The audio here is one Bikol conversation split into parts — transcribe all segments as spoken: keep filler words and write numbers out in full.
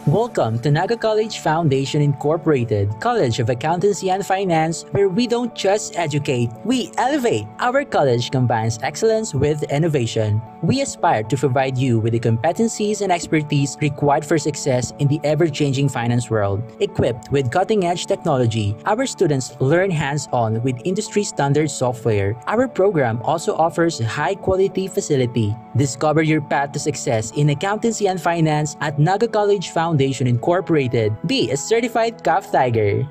Welcome to Naga College Foundation Incorporated, College of Accountancy and Finance, where we don't just educate, we elevate. Our college combines excellence with innovation. We aspire to provide you with the competencies and expertise required for success in the ever-changing finance world. Equipped with cutting-edge technology, our students learn hands-on with industry-standard software. Our program also offers high-quality facility. Discover your path to success in accountancy and finance at Naga College Foundation Incorporated. Be a certified CAF Tiger.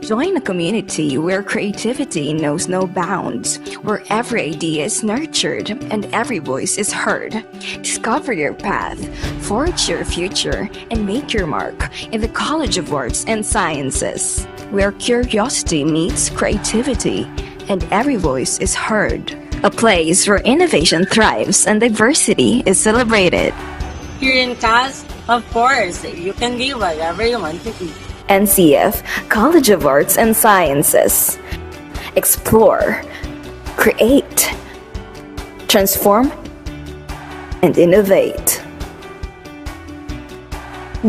Join a community where creativity knows no bounds, where every idea is nurtured and every voice is heard. Discover your path, forge your future, and make your mark in the College of Arts and Sciences, where curiosity meets creativity and every voice is heard. A place where innovation thrives and diversity is celebrated. Here in CAS, of course, you can be whatever you want to be. N C F College of Arts and Sciences. Explore, create, transform, and innovate.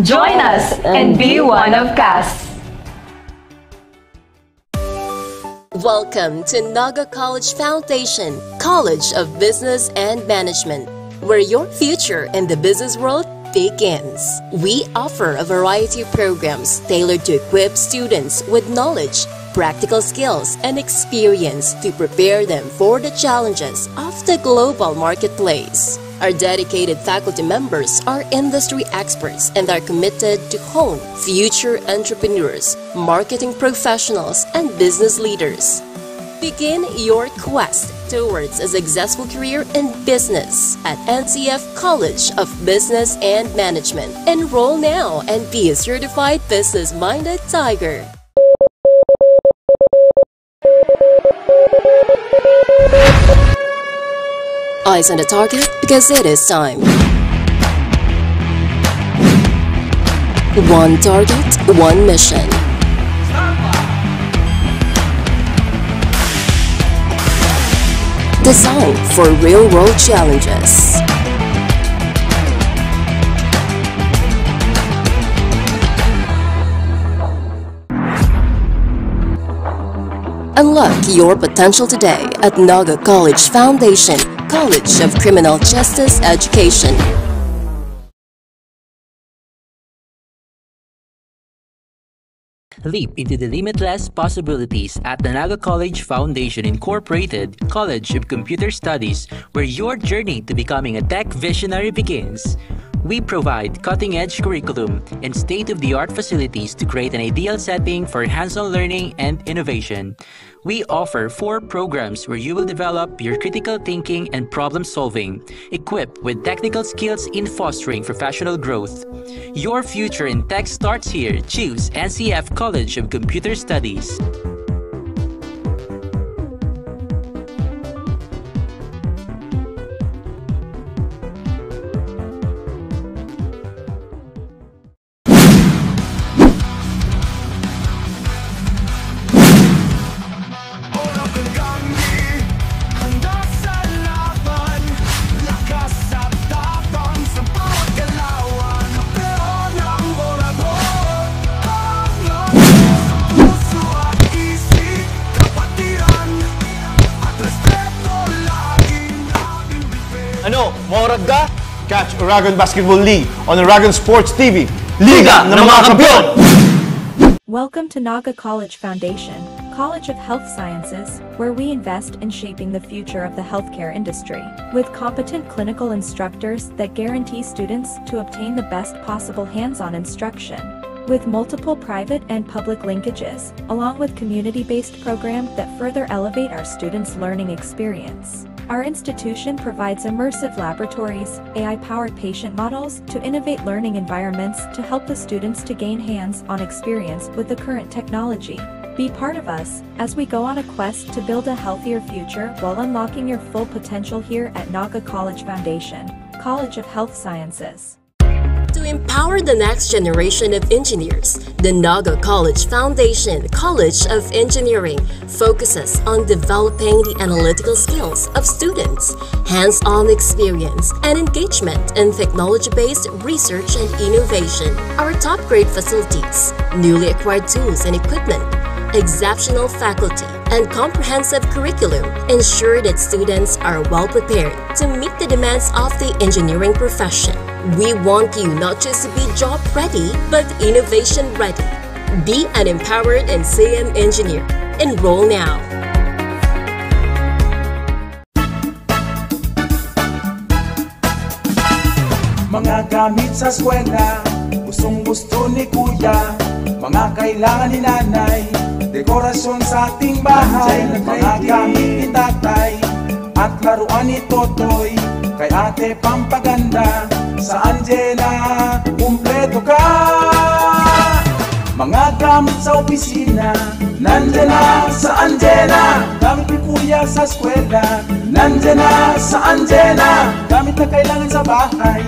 Join us and be one of CAS. Welcome to Naga College Foundation, College of Business and Management, where your future in the business world begins. We offer a variety of programs tailored to equip students with knowledge, practical skills, and experience to prepare them for the challenges of the global marketplace. Our dedicated faculty members are industry experts and are committed to hone future entrepreneurs, marketing professionals, and business leaders. Begin your quest towards a successful career in business at N C F College of Business and Management. Enroll now and be a certified business-minded tiger. Eyes on the target, because it is time. One target, one mission. Designed for real-world challenges. Unlock your potential today at Naga College Foundation, College of Criminal Justice Education. Leap into the limitless possibilities at the Naga College Foundation Incorporated College of Computer Studies, where your journey to becoming a tech visionary begins. We provide cutting-edge curriculum and state-of-the-art facilities to create an ideal setting for hands-on learning and innovation. We offer four programs where you will develop your critical thinking and problem solving, equipped with technical skills in fostering professional growth. Your future in tech starts here. Choose N C F College of Computer Studies. Ano, maurag ka? Catch Oragon Basketball League on Oragon Sports T V. Liga ng mga Kampeon! Welcome to Naga College Foundation, College of Health Sciences, where we invest in shaping the future of the healthcare industry, with competent clinical instructors that guarantee students to obtain the best possible hands-on instruction, with multiple private and public linkages, along with community-based programs that further elevate our students' learning experience. Our institution provides immersive laboratories, A I-powered patient models to innovate learning environments to help the students to gain hands-on experience with the current technology. Be part of us as we go on a quest to build a healthier future while unlocking your full potential here at Naga College Foundation, College of Health Sciences. To Empower the next generation of engineers. The Naga College Foundation College of Engineering focuses on developing the analytical skills of students, hands-on experience, and engagement in technology-based research and innovation. Our top-grade facilities, newly acquired tools and equipment, exceptional faculty, and comprehensive curriculum ensure that students are well prepared to meet the demands of the engineering profession. We want you not just to be job ready, but innovation ready. Be an empowered and C M engineer. Enroll now. Mga gamit sa eskwela, gustong gusto ni kuya. Mga kailangan ni nanay, dekorasyon sa ating bahay. Mga gamit ni tatay, at laruan ni totoy. Kay ate pampaganda, sa Anjena, kumpleto ka. Mga gamit sa opisina, nandiyan na sa Anjena. Gamit ni kuya sa eskwela, nandiyan na sa Anjena. Gamit na kailangan sa bahay,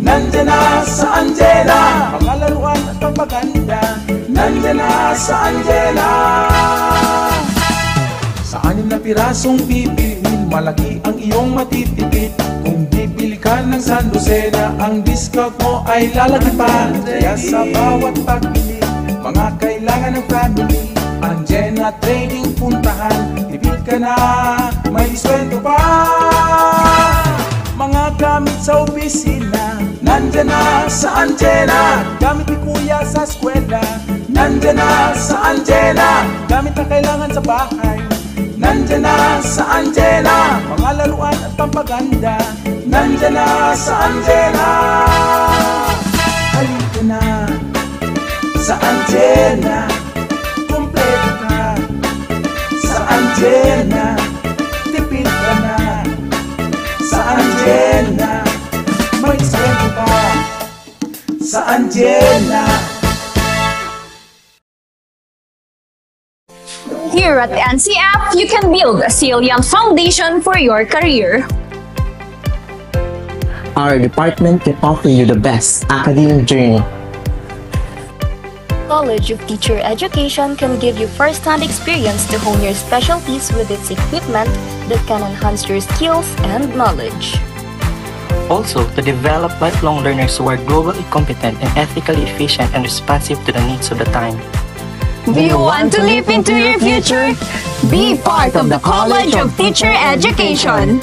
nandiyan na sa Anjena. Mga laruan at pampaganda, nandiyan na sa Anjena. Sa anim na pirasong bibilhin, malaki ang iyong matitipid. Kung bibili ka ng sandosena, ang discount mo ay lalaki pa. Kaya sa bawat pagbili, mga kailangan ng family, Anjena Trading puntahan. Tipid ka na, may diskwento pa. Mga gamit sa opisina, nandyan na sa Anjena. Gamit ni kuya sa eskwela, nandyan na sa Anjena. Gamit na kailangan sa bahay, nandyan na sa Anjena. Mga laruan at pampaganda, nandyan na sa Anjena. Halika na sa Anjena, kumpleto ka sa Anjena. Tipid ka na sa Anjena, may diskwento pa sa Anjena. Here at N C F, you can build a salient foundation for your career. Our department can offer you the best academic journey. College of Teacher Education can give you first-hand experience to hone your specialties with its equipment that can enhance your skills and knowledge. Also, to develop lifelong learners who are globally competent and ethically efficient and responsive to the needs of the time. Do you want to leap into your future? Be part of the College of Teacher Education.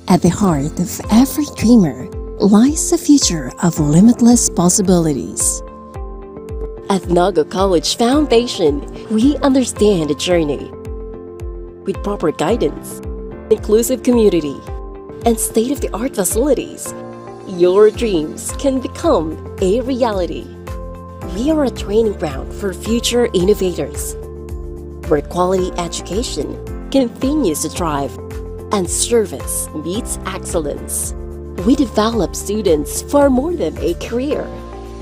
At the heart of every dreamer lies a future of limitless possibilities. At Naga College Foundation, we understand the journey. With proper guidance, inclusive community, and state-of-the-art facilities, your dreams can become a reality. We are a training ground for future innovators, where quality education continues to thrive and service meets excellence. We develop students for more than a career.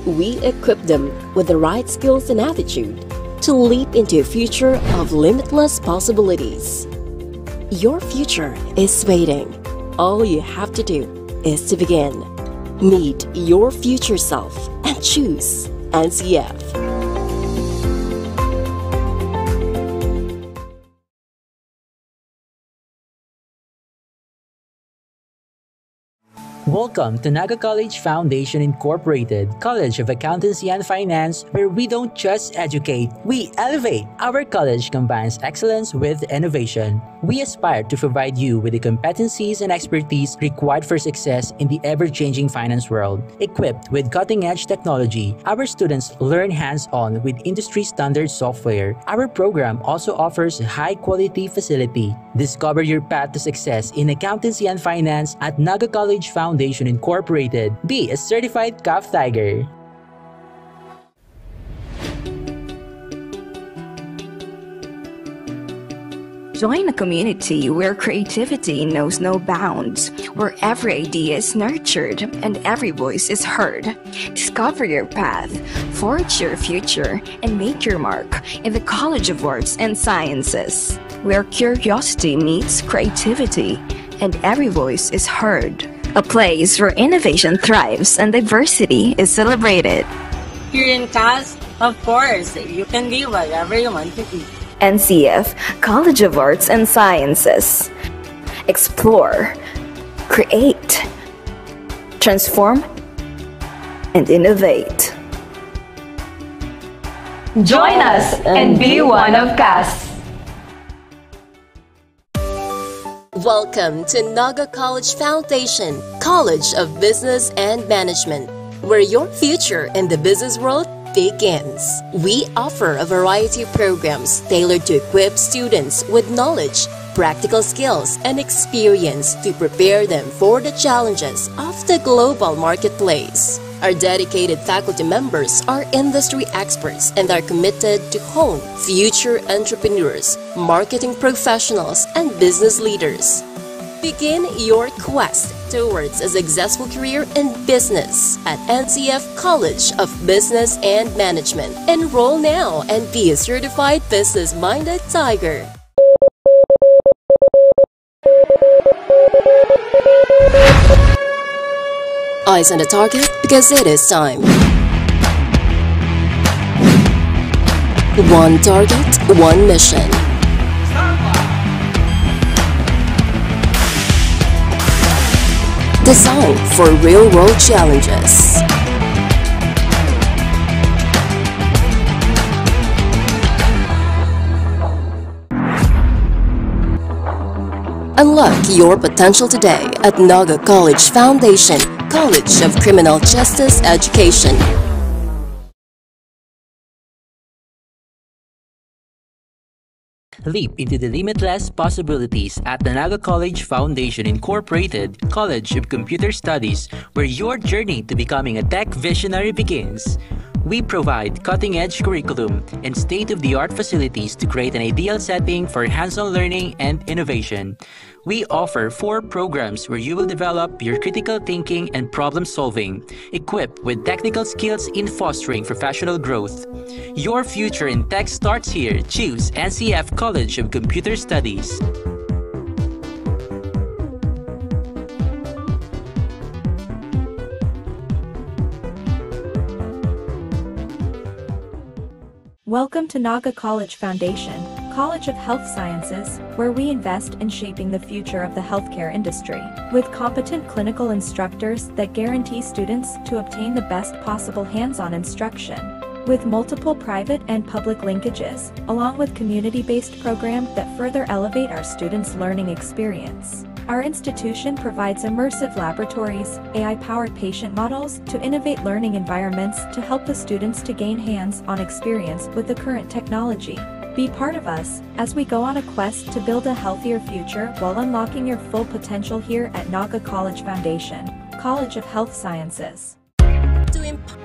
We equip them with the right skills and attitude to leap into a future of limitless possibilities. Your future is waiting. All you have to do is to begin. Meet your future self and choose N C F. Welcome to Naga College Foundation Incorporated, College of Accountancy and Finance, where we don't just educate, we elevate. Our college combines excellence with innovation. We aspire to provide you with the competencies and expertise required for success in the ever-changing finance world. Equipped with cutting-edge technology, our students learn hands-on with industry-standard software. Our program also offers high-quality facility. Discover your path to success in accountancy and finance at Naga College Foundation Incorporated. Be a certified CAF Tiger. Join a community where creativity knows no bounds, where every idea is nurtured and every voice is heard. Discover your path, forge your future, and make your mark in the College of Arts and Sciences. where curiosity meets creativity and every voice is heard. A place where innovation thrives and diversity is celebrated. Here in CAST, of course, you can be whatever you want to be. N C F, College of Arts and Sciences. Explore, create, transform, and innovate. Join us and be one of CAST. Welcome to Naga College Foundation, College of Business and Management, where your future in the business world begins. We offer a variety of programs tailored to equip students with knowledge, practical skills, and experience to prepare them for the challenges of the global marketplace. Our dedicated faculty members are industry experts and are committed to hone future entrepreneurs, marketing professionals, and business leaders. Begin your quest towards a successful career in business at N C F College of Business and Management. Enroll now and be a certified business-minded tiger. Eyes on the target, because it is time. One target, one mission. Designed for real-world challenges. Unlock your potential today at Naga College Foundation, College of Criminal Justice Education. Leap into the limitless possibilities at the Naga College Foundation Incorporated College of Computer Studies, where your journey to becoming a tech visionary begins. We provide cutting-edge curriculum and state-of-the-art facilities to create an ideal setting for hands-on learning and innovation. We offer four programs where you will develop your critical thinking and problem solving, equipped with technical skills in fostering professional growth. Your future in tech starts here. Choose N C F College of Computer Studies. Welcome to Naga College Foundation, College of Health Sciences, where we invest in shaping the future of the healthcare industry. With competent clinical instructors that guarantee students to obtain the best possible hands-on instruction. With multiple private and public linkages, along with community-based programs that further elevate our students' learning experience. Our institution provides immersive laboratories, A I-powered patient models to innovate learning environments to help the students to gain hands-on experience with the current technology. Be part of us as we go on a quest to build a healthier future while unlocking your full potential here at Naga College Foundation, College of Health Sciences. To emp-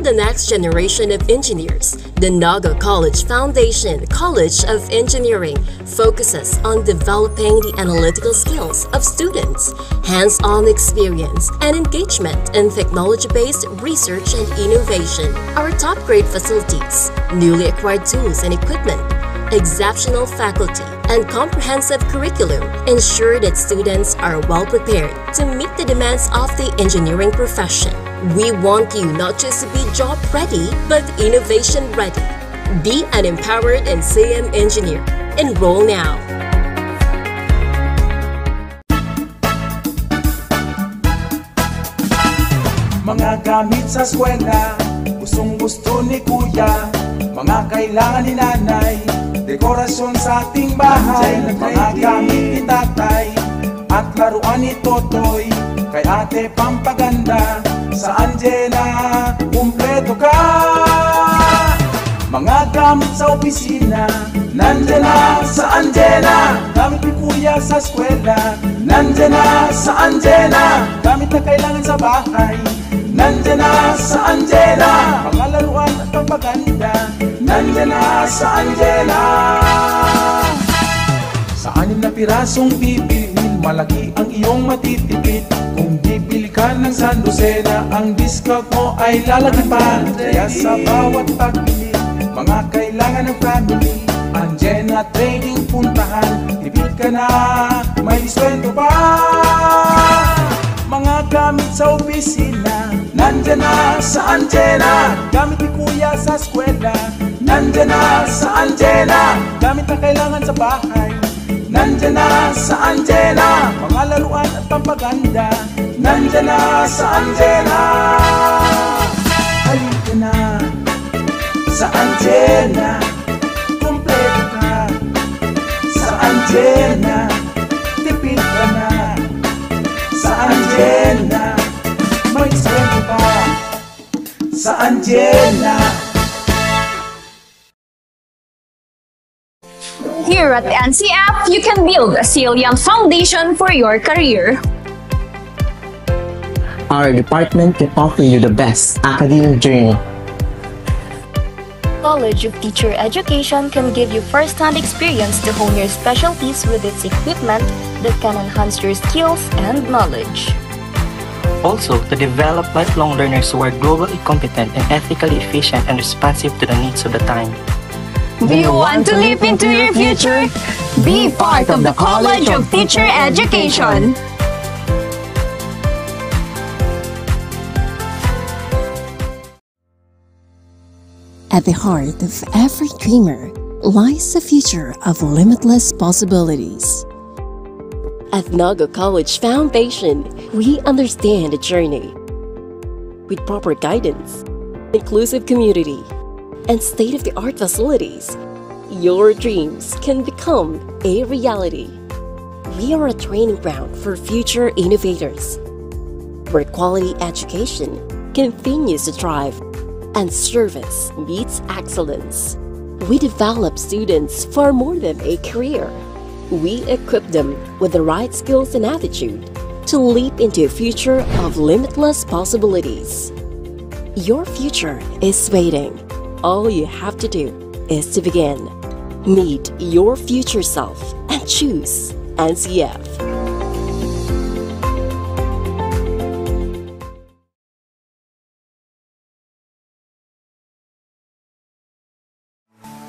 The next generation of engineers. The Naga College Foundation College of Engineering focuses on developing the analytical skills of students, hands-on experience, and engagement in technology-based research and innovation. Our top-grade facilities, newly acquired tools and equipment, exceptional faculty, and comprehensive curriculum ensure that students are well prepared to meet the demands of the engineering profession. We want you not just to be job ready, but innovation ready. Be an empowered and C M engineer. Enroll now. Mga gamit sa eskwela, gustong gusto ni kuya. Mga kailangan ni nanay, dekorasyon sa ating bahay. Mga gamit ni tatay, at laruan ni totoy. Kay ate pampaganda, sa Anjena, kumpleto ka. Mga gamit sa opisina, nandiyan na sa Anjena. Gamit ni kuya sa eskwela, nandiyan na sa Anjena. Gamit na kailangan sa bahay, nandiyan na sa Anjena. Mga laruan at pampaganda, nandiyan na sa Anjena. Sa anim na pirasong bibilhin, malaki ang iyong matitipid. Kung bibili ka ng sandosena, ang discount mo ay lalaki pa. Kaya sa bawat pagbili, mga kailangan ng family, Anjena Trading puntahan. Tipid ka na, may diskwento pa. Mga gamit sa opisina, nandiyan na sa Anjena. Gamit ni kuya sa eskwela, nandiyan na sa Anjena. Gamit na kailangan sa bahay, nandiyan na sa Anjena. Mga laruan at pampaganda, nandiyan na sa Anjena. Halika na sa Anjena, kumpleto ka sa Anjena. Tipid ka na sa Anjena, may diskwento pa sa Anjena. Here at N C F, you can build a salient foundation for your career. Our department can offer you the best academic journey. College of Teacher Education can give you first-hand experience to hone your specialties with its equipment that can enhance your skills and knowledge. Also, to develop lifelong learners who are globally competent and ethically efficient and responsive to the needs of the time. Do you want to leap into your future? Be part of the College of Teacher Education. At the heart of every dreamer lies a future of limitless possibilities. At Naga College Foundation, we understand the journey. With proper guidance, inclusive community, and state-of-the-art facilities, your dreams can become a reality. We are a training ground for future innovators, where quality education continues to thrive and service meets excellence. We develop students for more than a career. We equip them with the right skills and attitude to leap into a future of limitless possibilities. Your future is waiting. All you have to do is to begin. Meet your future self and choose N C F.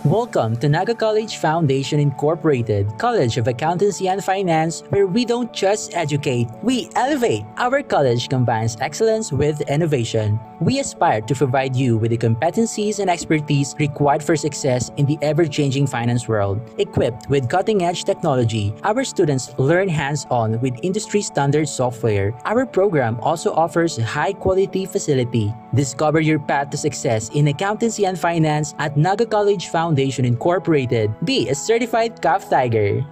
Welcome to Naga College Foundation Incorporated, College of Accountancy and Finance, where we don't just educate, we elevate. Our college combines excellence with innovation. We aspire to provide you with the competencies and expertise required for success in the ever-changing finance world. Equipped with cutting-edge technology, our students learn hands-on with industry-standard software. Our program also offers high-quality facility. Discover your path to success in accountancy and finance at Naga College Foundation Incorporated. Be a certified CAF Tiger.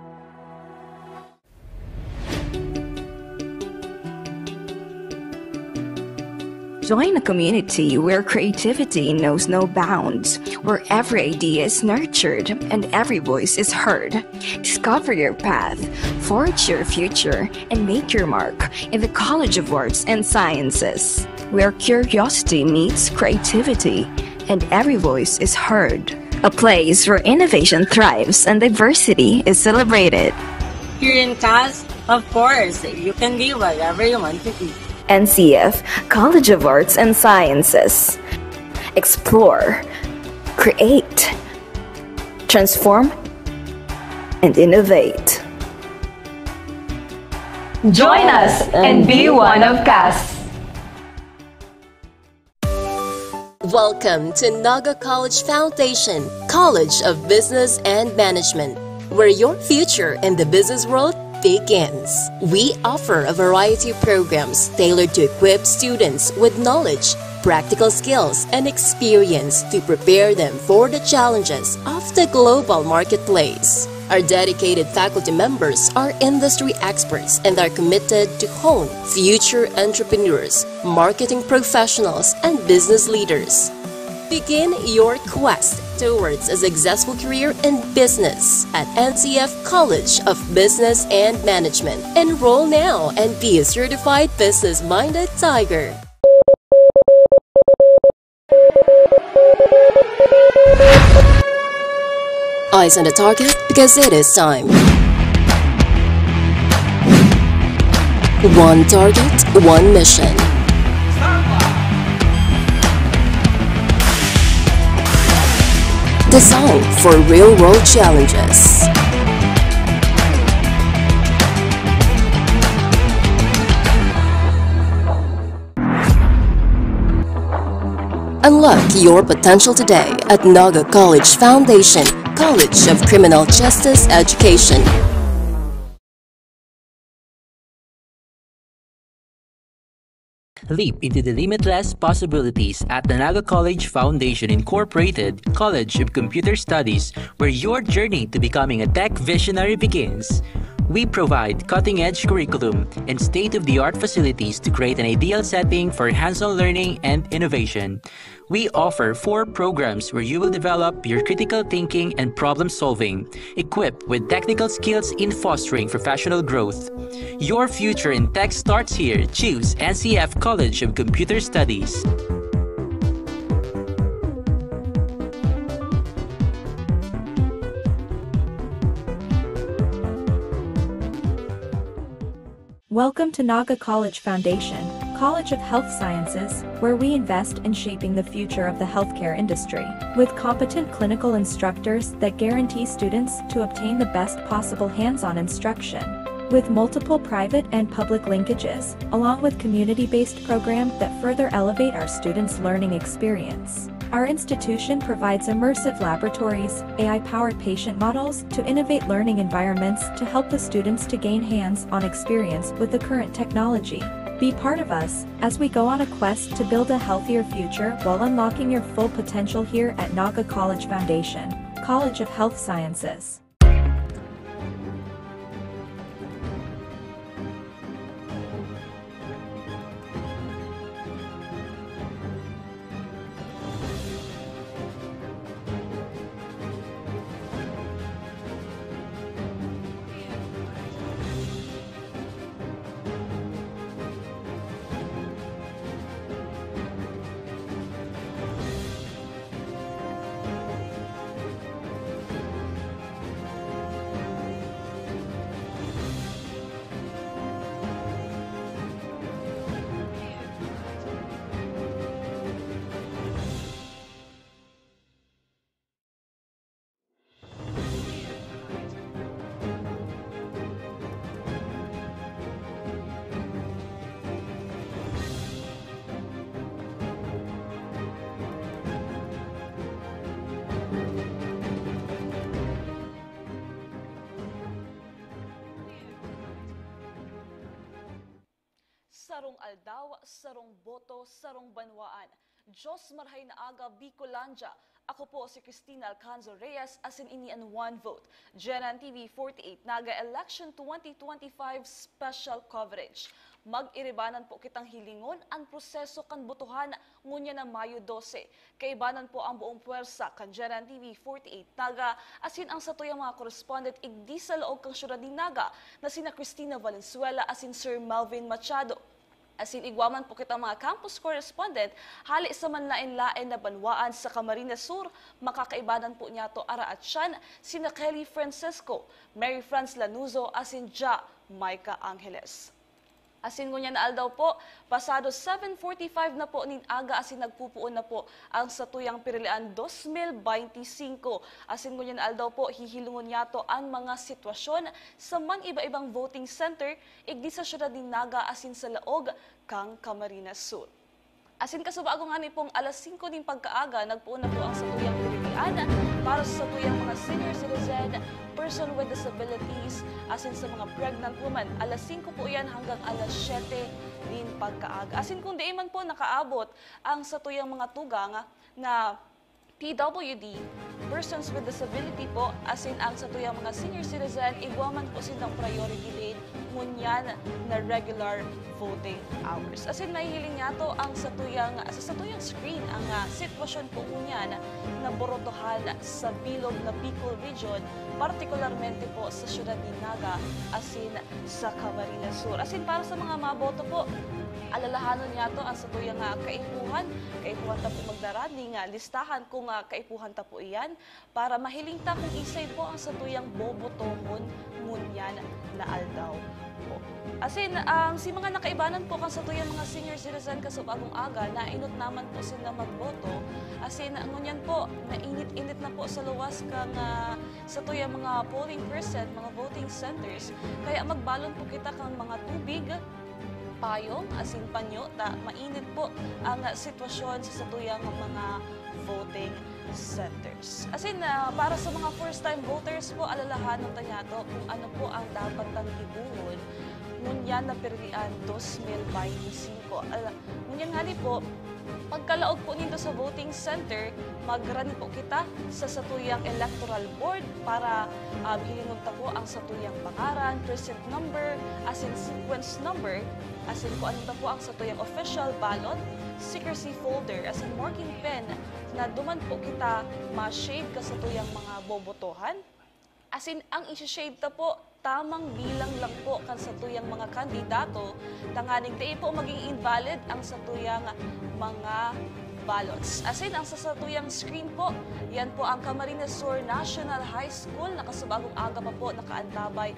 Join a community where creativity knows no bounds, where every idea is nurtured and every voice is heard. Discover your path, forge your future, and make your mark in the College of Arts and Sciences. where curiosity meets creativity and every voice is heard. A place where innovation thrives and diversity is celebrated. Here in CAS, of course, you can be whatever you want to be. N C F College of Arts and Sciences. Explore, create, transform, and innovate. Join us and be one of CAS. Welcome to Naga College Foundation, College of Business and Management, where your future in the business world begins. We offer a variety of programs tailored to equip students with knowledge, practical skills, and experience to prepare them for the challenges of the global marketplace. Our dedicated faculty members are industry experts and are committed to hone future entrepreneurs, marketing professionals, and business leaders. Begin your quest towards a successful career in business at N C F College of Business and Management. Enroll now and be a certified business-minded tiger. Eyes on the target, because it is time. One target, one mission. Designed for real-world challenges. Unlock your potential today at Naga College Foundation, College of Criminal Justice Education. Leap into the limitless possibilities at the Naga College Foundation Incorporated College of Computer Studies, where your journey to becoming a tech visionary begins. We provide cutting-edge curriculum and state-of-the-art facilities to create an ideal setting for hands-on learning and innovation. We offer four programs where you will develop your critical thinking and problem solving, equipped with technical skills in fostering professional growth. Your future in tech starts here. Choose N C F College of Computer Studies. Welcome to Naga College Foundation, College of Health Sciences, where we invest in shaping the future of the healthcare industry. With competent clinical instructors that guarantee students to obtain the best possible hands-on instruction. With multiple private and public linkages, along with community-based programs that further elevate our students' learning experience. Our institution provides immersive laboratories, A I-powered patient models to innovate learning environments to help the students to gain hands-on experience with the current technology. Be part of us as we go on a quest to build a healthier future while unlocking your full potential here at Naga College Foundation, College of Health Sciences. Sarong aldaw, sarong boto, sarong banwaan. Diyos, marhay na aga, Bicolandia. Ako po si Christina Alcanzo Reyes, asin ini an One Vote, GenNTV forty-eight Naga Election twenty twenty-five Special Coverage. Mag-iribanan po kitang hilingon an proseso kan botohan ngunyan na Mayo dose. Kaibanan po ang buong pwersa kan GenNTV forty-eight Naga, asin ang satuyang mga correspondent igdi sa laog kan syudad nin Naga na sina Christina Valenzuela asin Sir Melvin Machado. Asin igwa man po kita mga campus correspondent hali sa manlaen-laen na banwaan sa Camarines Sur, makakaibanan po niyato araatyan sina Kelly Francisco, Mary Franz Lanuzo, asin Jamaica Angeles. Asin ngunyan na aldaw po, pasado seven forty-five na po nin aga asin nagpupoon na po ang satuyang pirilian dos mil beinti singko. Asin ngunyan na aldaw po, hihilongon niyato an mga sitwasyon sa man iba-ibang voting center, igdi sa siyudad nin Naga asin sa laog kan Camarines Sur. Asin kasubago ngani pong alas singko nin pagkaaga, nagpoon na po ang satuyang pirilian para sa satuyang mga senior citizen, person with disabilities, asin sa mga pregnant woman. Alas singko po yan hanggang alas siyete nin pagkaaga. Asin kung diin man po nakaabot ang satuyang mga tugang na P W D, persons with disability po, asin ang satuyang mga senior citizen, igwa man po sindang priority lane ngunyan na regular voting hours. Asin mahihiling niyato ang satuyang, sa satuyang screen ang, ah, sitwasyon po ngunyan na borotohan sa bilog na Bicol Region, partikularmente po sa siyudad ni Naga asin sa Camarines Sur. Asin para sa mga maboto po, alalahanon niyato ang satuyang, ah, kaipuhan. Kaipuhan ta po magdara ning, ah, listahan kung, ah, kaipuhan ta po iyan para mahiling ta kung isay po ang satuyang bobotohon ngunyan na aldaw po. Asin, ang si mga nakaibanan po kan satuyang mga senior citizen kasubagong aga, nainot naman po sila magboto. Asin, ngunyan po, nainit-init na po sa luwas kan, ah, satuyang mga polling percent, mga voting centers. Kaya magbalon po kita kan mga tubig, payong, asin panyo, ta mainit po ang sitwasyon sa satuyang mga voting centers. Asin, ah, para sa mga first time voters po, alalahanon ta niyato kung ano po ang dapat tang gibohon ngunyan na pirilian dos mil beinti singko. Ala-, ngunyan ngani po, pagkalaog po nindo sa voting center, magrani po kita sa satuyang electoral board para, um, hilingon ta po ang satuyang pangaran, precinct number, asin sequence number, asin kung ano ta po ang satuyang official ballot, secrecy folder, asin marking pen na duman po kita ma-shade kan satuyang mga bobotohan. Asin ang isi-shade ta po, tamang bilang lang po kan satuyang mga kandidato, tanganing dai po maging invalid ang satuyang mga ballots. Asin ang sa satuyang screen po, yan po ang Camarines Sur National High School, na kasubagong aga pa po nakaantabay.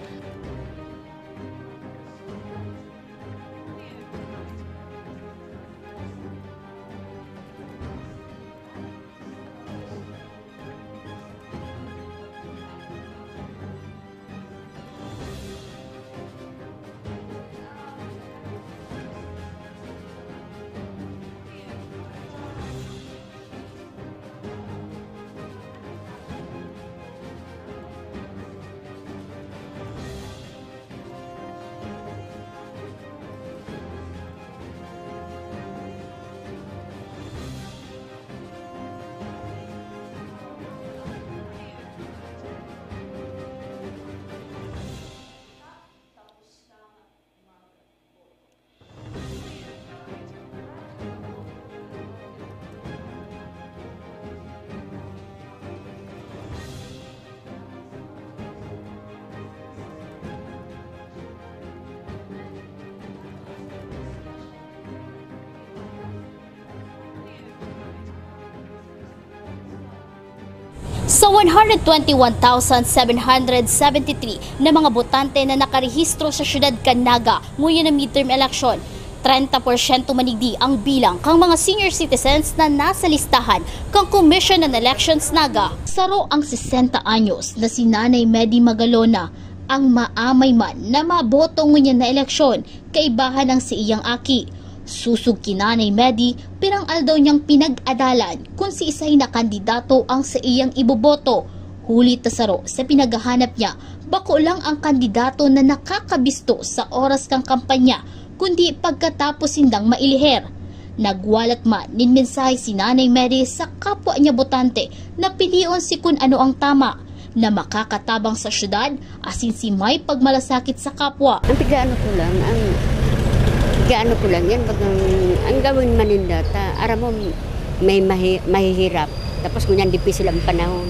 Sa one hundred twenty-one thousand seven hundred seventy-three na mga botante na nakarehistro sa siyudad kan Naga ngunyan na midterm election, treinta porsyento man digdi ang bilang kan mga senior citizens na nasa listahan kan Commission on Elections Naga. Saro ang sesenta anyos na si Nanay Medi Magalona, ang maamay man na maboto ngunyan na eleksyon, kaibahan ang saiyang aki. Sosog ki Nanay Medi, pirang aldaw niyang pinag-adalan kun siisay na kandidato ang saiyang iboboto. Huli ta saro sa pinaghahanap niya, bako lang ang kandidato na nakakabisto sa oras kan kampanya, kundi pagkatapos sindang mailiher. Nagwalat man nin mensahe si Nanay Medi sa kapwa niya botante na pilion si kun ano ang tama, na makakatabang sa syudad, asin si may pagmalasakit sa kapwa. Ang pigaano ko lang, ang pigaano ko lang yan, bagang ang gawin man ninda ta, aram mo, may mahi-, mahihirap. Tapos ngunyan, dipisil ang panahon.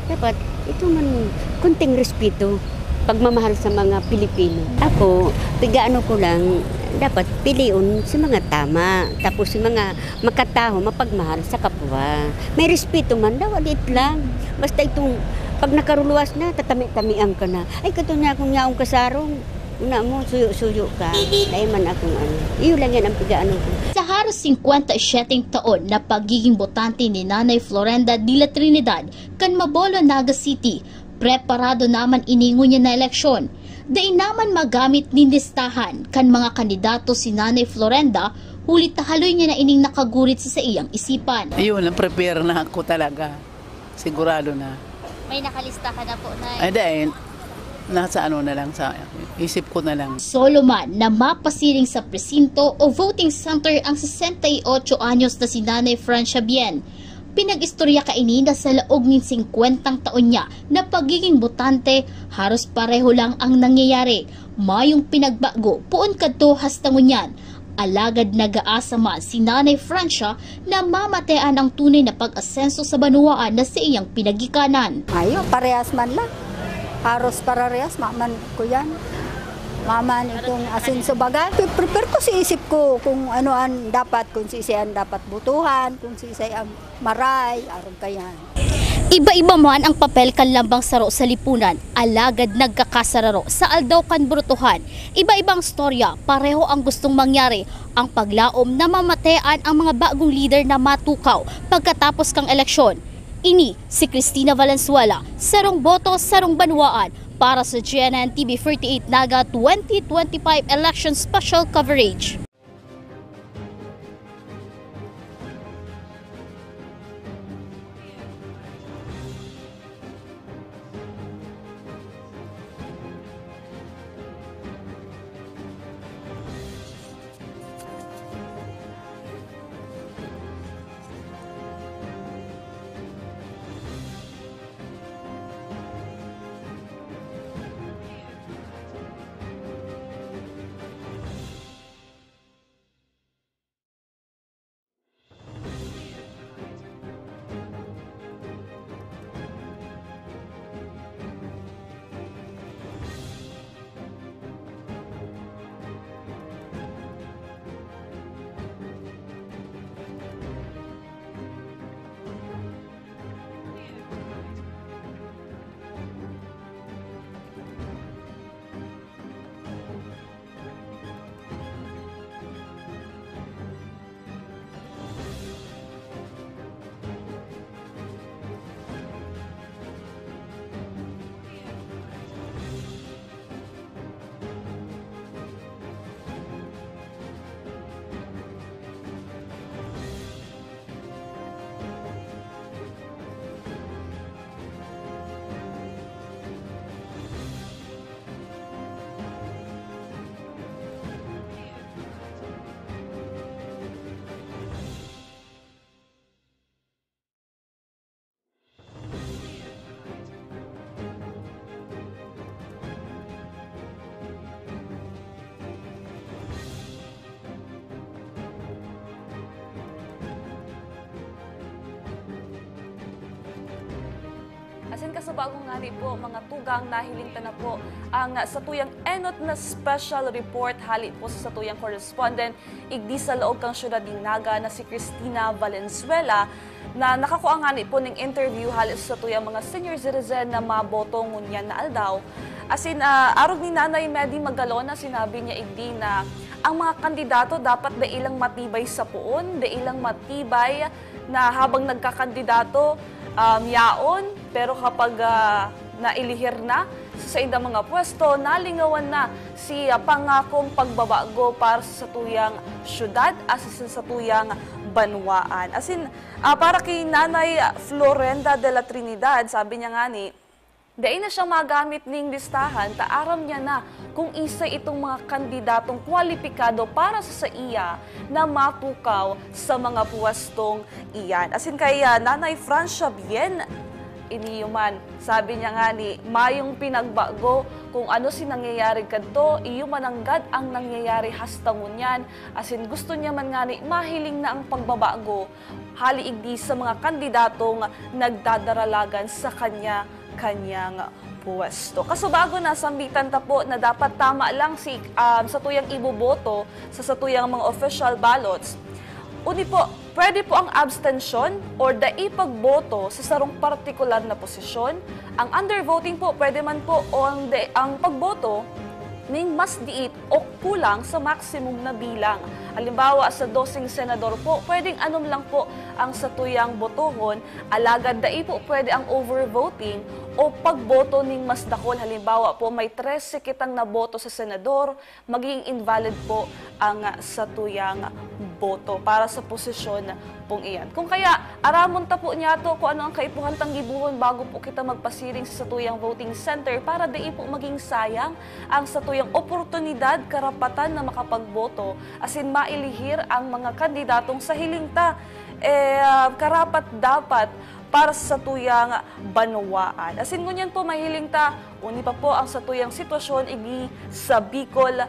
Dapat, ito man, konting respeto, pagmamahal sa mga Pilipino. Ako, pigaano ko lang, Dapat pilion si mga tama, tapos si mga makataho, mapagmahal sa kapwa. May respeto man daw, alit lang. Basta itong pag nakaruluwas na, tatami-tamian ka na. Ay, kato niya akong yaong kasarong. Una mo, suyo-suyo ka. Dahil man akong ano. Iyo lang yan ang pigaano ko. Sa haros singkwenta y siyete taon na pagiging botante ni Nanay Florenda de la Trinidad kan Mabolo, Naga City, preparado naman ini ngunyan na eleksyon. Dai naman magamit nin listahan kan mga kandidato si Nanay Florenda, huli ta haloy niya na ining nakagurit sa saiyang isipan. Ayun, prepare na ako talaga. Sigurado na. May nakalista ka na po, Nay? Ay, dahil nasa ano na lang, sa isip ko na lang. Solo man na mapasiring sa presinto o voting center ang sesenta y ocho anyos na si Nanay Francia Bien, pinag-istorya kaini na sa laog nin singkwentang taon niya na pagiging botante, haros pareho lang ang nangyayari. Mayong pinagbago poon kadto hasta ngunyan. Alagad nag-aasa man si Nanay Francia na mamatean ang tunay na pag-asenso sa banwaan na sa iyang pinagikanan. Ayo, parehas man lang. Haros parehas, maman ko yan. Maman itong asenso baga. Prepare ko sa isip ko kung ano ang dapat, kung sisay ang dapat botohan, kung sisay ang maray, arog kayan. Iba-iba man ang papel kan lambang saro sa lipunan, alagad nagkakasararo sa aldaw kan botohan. Iba-ibang storya, pareho ang gustong mangyari, ang paglaom na mamatean ang mga bagong lider na matukaw pagkatapos kan eleksyon. Ini si Cristina Valenzuela, sarong boto, sarong banwaan, para sa G N N T V forty-eight Naga twenty twenty-five Election Special Coverage. Asin kasubago ngani po, mga tugang, nahiling ta na po ang satuyang enot na special report hali po sa satuyang correspondent igdi sa laog kan syudad nin Naga na si Cristina Valenzuela, na nakakua ngani po nin interview hali sa satuyang mga senior citizen na maboto ngunyan na aldaw. Asin, ah, arog ni Nanay Medi Magalona, sinabi niya igdi na ang mga kandidato dapat dai lang matibay sa poon, dai lang matibay na habang nagkakandidato, um, yaon, pero kapag, ah, nailihir na sa saindang mga pwesto, nalingawan na si, ah, pangakong pagbabago para sa satuyang syudad asin sa satuyang banwaan. Asin, ah, para ki Nanay Florenda de la Trinidad, sabi niya ngani, dai na siya magamit ning listahan ta aram niya na kung isay itong mga kandidatong kwalipikado para sa saiya na matukaw sa mga pwestong iyan. Asin kay, ah, Nanay Francia Bien, ini iyo man, sabi niya ngani, mayong pinagbago kung ano si nangyayari kadto, iyo mananggad ang nangyayari hasta ngunyan. Asin gusto niya man ngani mahiling na ang pagbabago hali igdi sa mga kandidatong nagdadaralagan sa kanya-kanyang pwesto. Kasubago na, sambitan ta po na dapat tama lang si, um, satuyang iboboto sa satuyang mga official ballots. Uni po, pwede po ang abstention or dai pagboto sa sarong partikular na posisyon. Ang undervoting po, pwede man po o ang, di, ang pagboto ning mas diit o kulang sa maximum na bilang. Halimbawa, sa doseng senador po, pwedeng anom lang po ang satuyang botohon, alagad dai po pwede ang overvoting o pagboto ning mas dakul. Halimbawa po, may trese kitang naboto sa senador, magiging invalid po ang satuyang boto para sa posisyon pong iyan. Kung kaya, aramon ta po niyato kung ano ang kaipuhan tang gibohon bago po kita magpasiring sa satuyang voting center para dai po maging sayang ang satuyang oportunidad, karapatan na makapagboto, asin mailihir ang mga kandidatong sa hiling ta, eh, karapat-dapat para sa satuyang banwaan. Asin ngunyan po, mahiling ta, uni pa po ang satuyang sitwasyon igdi sa Bicol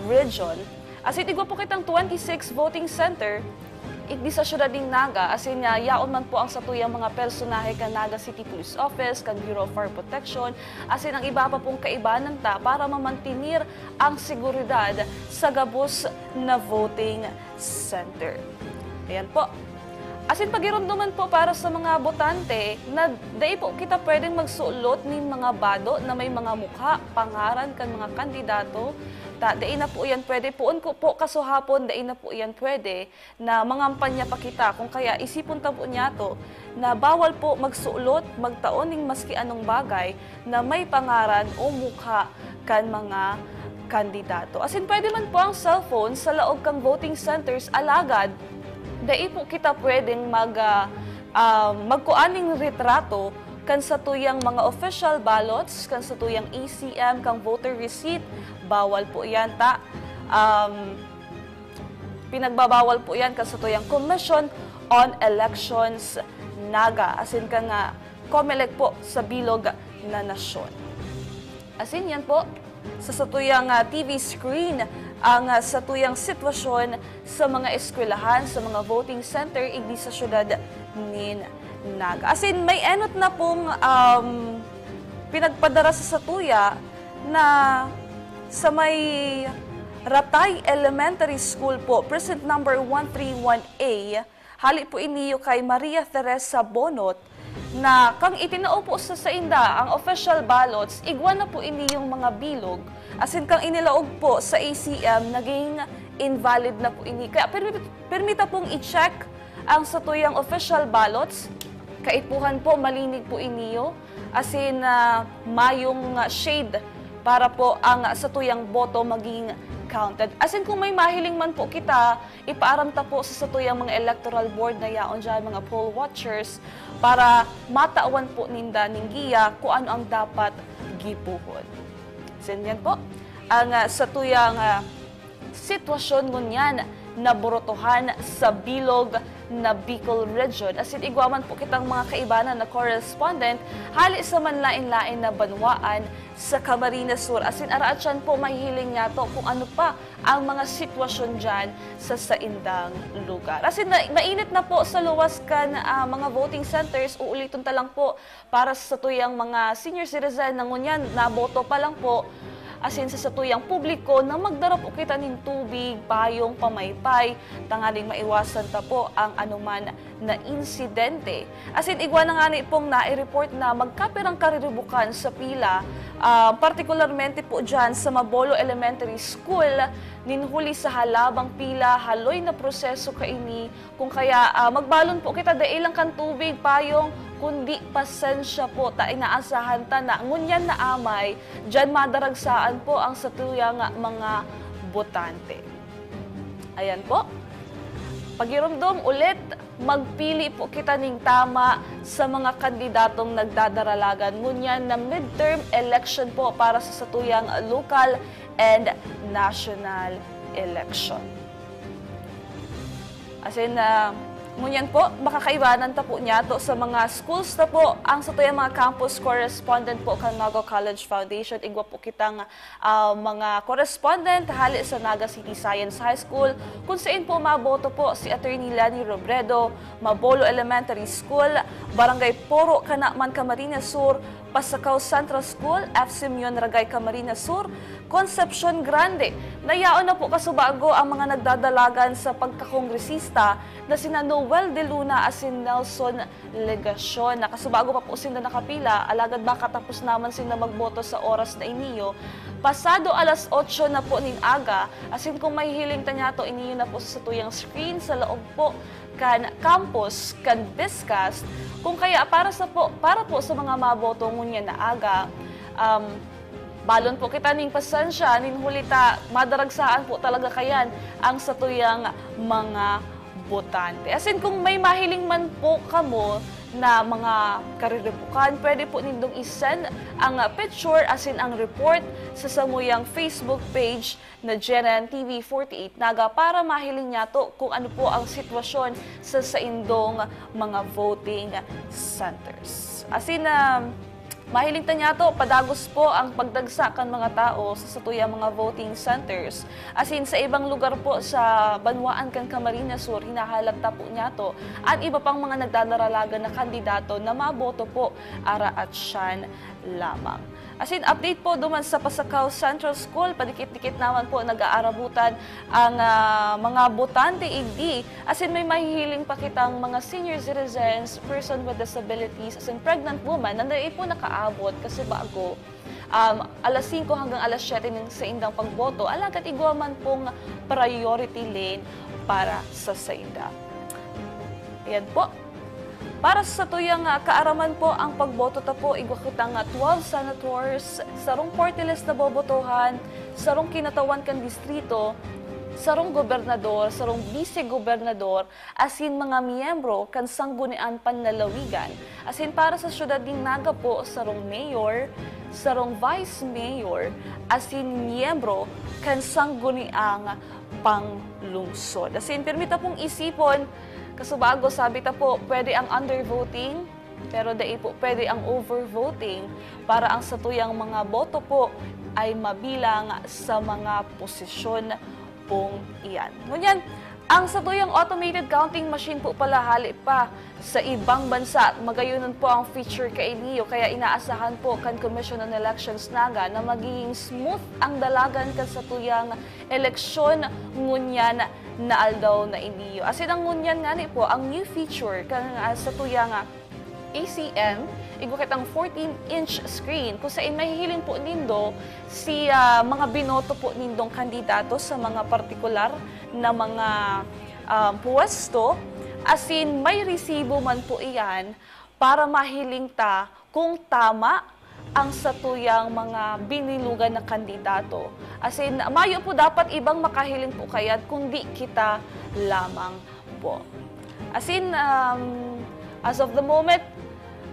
Region. Asin igwa po kitang twenty-six voting center igdi sa siyudad nin Naga, asin, ah, yaon man po ang satuyang mga personahe kan Naga City Police Office, kan Bureau of Fire Protection, asin ang iba pa pong kaibanan ta para mamantinir ang seguridad sa gabos na voting center. Ayan po. Asin pagiromdoman po para sa mga botante na dai po kita pwedeng magsulot nin mga bado na may mga mukha, pangaran kan mga kandidato. Ta, dai na po iyan pwede. Poon ko po, kasuhapon, dai na po iyan pwede na mangampanya pa kita. Kung kaya, isipon ta po niyato na bawal po magsulot, magtao nin maski anong bagay na may pangaran o mukha kan mga kandidato. Asin pwede man po ang cellphone sa laog kan voting centers, alagad dai po kita pwedeng mag, ah, ah, magkua nin retrato kan satuyang mga official ballots, kan satuyang E C M, kan voter receipt. Bawal po iyan ta. Um, pinagbabawal po iyan kan satuyang Commission on Elections, Naga, asin kan, ah, Comelec po sa bilog na nasyon. Asin yan po, sa satuyang, ah, T V screen, ang, ah, satuyang sitwasyon sa mga eskwelahan, sa mga voting center, igdi sa siyudad nin Naga. Asin may enot na pong, um, pinagpadara sa satuya na sa may Ratay Elementary School po, precinct number one three one A, hali po iniyo kay Maria Teresa Bonot, na kang itinao po sa sainda ang official ballots, igwa na po iniyong mga bilog, asin kang inilaog po sa E C M, naging invalid na po ini. Kaya pirmi, pirmi ta pong i-check ang satuyang official ballots. Kaipuhan po, malinig po iniyo, asin, ah, mayong, ah, shade para po ang satuyang boto maging counted. Asin kung may mahiling man po kita, ipaaram ta po sa satuyang mga electoral board na yaon diyan, mga poll watchers, para matawan po ninda ning giya kung ano ang dapat gibohon. Asin yan po ang, ah, satuyang, ah, sitwasyon ngunyan na borotohan sa bilog na Bicol Region. Asin igwa man po kitang mga kaibanan na correspondent hali sa manlaen-laen na banwaan sa Camarines Sur. Asin araatyan po, mahihiling niyato kung ano pa ang mga sitwasyon diyan sa saindang lugar. Asin na, mainit na po sa luwas kan, ah, mga voting centers. Uuliton ta lang po, para sa satuyang mga senior citizen na ngunyan naboto pa lang po, asin sa satuyang publiko na magdara po kita nin tubig, payong, pamaypay, tanganing maiwasan ta po ang anuman na insidente. Asin igwa na ngani pong nai-report na magkapirang kariribukan sa pila, ah, partikularmente po dyan sa Mabolo Elementary School. Nin huli sa halabang pila, haloy na proseso kaini. Kung kaya, ah, magbalon po kita, dai lang kan tubig, payong, kundi pasensya po, ta inaasahan ta na ngunyan na amay, diyan madaragsaan po ang satuyang mga botante. Ayan po. Pagiromdom ulit, magpili po kita ning tama sa mga kandidatong nagdadaralagan ngunyan na midterm election po para sa satuyang local and national election. Asin, ah, ngunyan po, makakaibanan ta po niyato sa mga schools na po ang satuyang mga campus correspondent po kan Naga College Foundation. Igwa po kitang, ah, mga correspondent hali sa Naga City Science High School, kung sain po maboto po si Attorney Leni Robredo, Mabolo Elementary School, Barangay Poro, Canaman, Camarines Sur, Pasacao Central School, F. Simeon Ragay, Camarines Sur, Concepcion Grande. Nayaon na po kasubago ang mga nagdadalagan sa pagkakongresista na sina Noel de Luna asin Nelson Legacion. Nakasubago pa po sinda nakapila, alagad baka tapos naman sinda magboto sa oras na iniyo. Pasado alas otso na po nin aga, asin kung mahihiling ta niyato, iniyo na po sa satuyang screen sa laog po kan campus kan BISCAST, kung kaya para sa po, para po sa mga maboto ngunyan na aga, um, balon po kita ning pasensya, nin huli ta madaragsaan po talaga kayan ang satuyang mga botante. Asin kung may mahiling man po kamo na mga kariripukan, pwede po nindong i-send ang picture asin ang report sa samuyang Facebook page na G N N T V forty-eight Naga para mahiling niyato kung ano po ang sitwasyon sa saindong mga voting centers. Asin, ah, mahiling ta niyato, padagos po ang pagdagsa kan mga tao sa satuyang mga voting centers. Asin, sa ibang lugar po sa banwaan kan Camarines Sur, hinahalat ta po niyato an iba pang mga nagdadaralagan na kandidato na maboto po ara at siyan lamang. Asin, update po duman sa Pasacao Central School, padikit-dikit naman po nag-aarabutan ang, ah, mga botante igdi. Asin, may mahihiling pa kitang mga senior citizens, person with disabilities, asin pregnant woman na dai po nakaabot kasi bago, um, alas singko hanggang alas siyete nin saindang pagboto, alagad igwa man pong priority lane para sa sainda. Ayan po. Para sa satuyang, ah, kaaraman po, ang pagboto ta po, igwa kitang, ah, twelve senators, sarong party list na bobotohan, sarong kinatawan kan distrito, sarong gobernador, sarong bise-gobernador, asin mga miyembro kan Sangguniang Panlalawigan. Asin para sa siyudad nin Naga po, sarong mayor, sarong vice mayor, asin miyembro kan Sangguniang Panglungsod. Asin pirmi ta pong isipon, kasubago sabi ta po, pwede ang undervoting, pero dai po pwede ang overvoting para ang satuyang mga boto po ay mabilang sa mga posisyon pong iyan. Ngunyan, ang satuyang automated counting machine po pala hali pa sa ibang bansa, magayonon po ang feature kaini, kaya inaasahan po kan Commission on Elections Naga na magiging smooth ang dalagan kan satuyang eleksyon ngunyan na aldaw na ini. Asin ang ngunyan ngani po, ang new feature kan, ah, satuyang, ah, A C M, igwa kitang fourteen inch screen, kung sain mahihiling po nindo si, ah, mga binoto po nindong kandidato sa mga partikular na mga, ah, puwesto, asin may resibo man po iyan para mahiling ta kung tama ang satuyang mga binilugan na kandidato. Asin, mayo po dapat ibang makahiling po kaiyan kundi kita lamang po. Asin, um, as of the moment,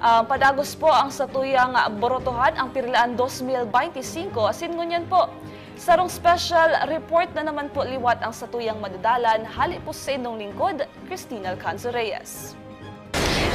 ah, padagos po ang satuyang, ah, borotohan, ang Pirilaan dos mil beinti singko. Asin ngunyan po, sarong special report na naman po liwat ang satuyang madadalan, hali po sa inyong lingkod, Christina Alcanzo Reyes.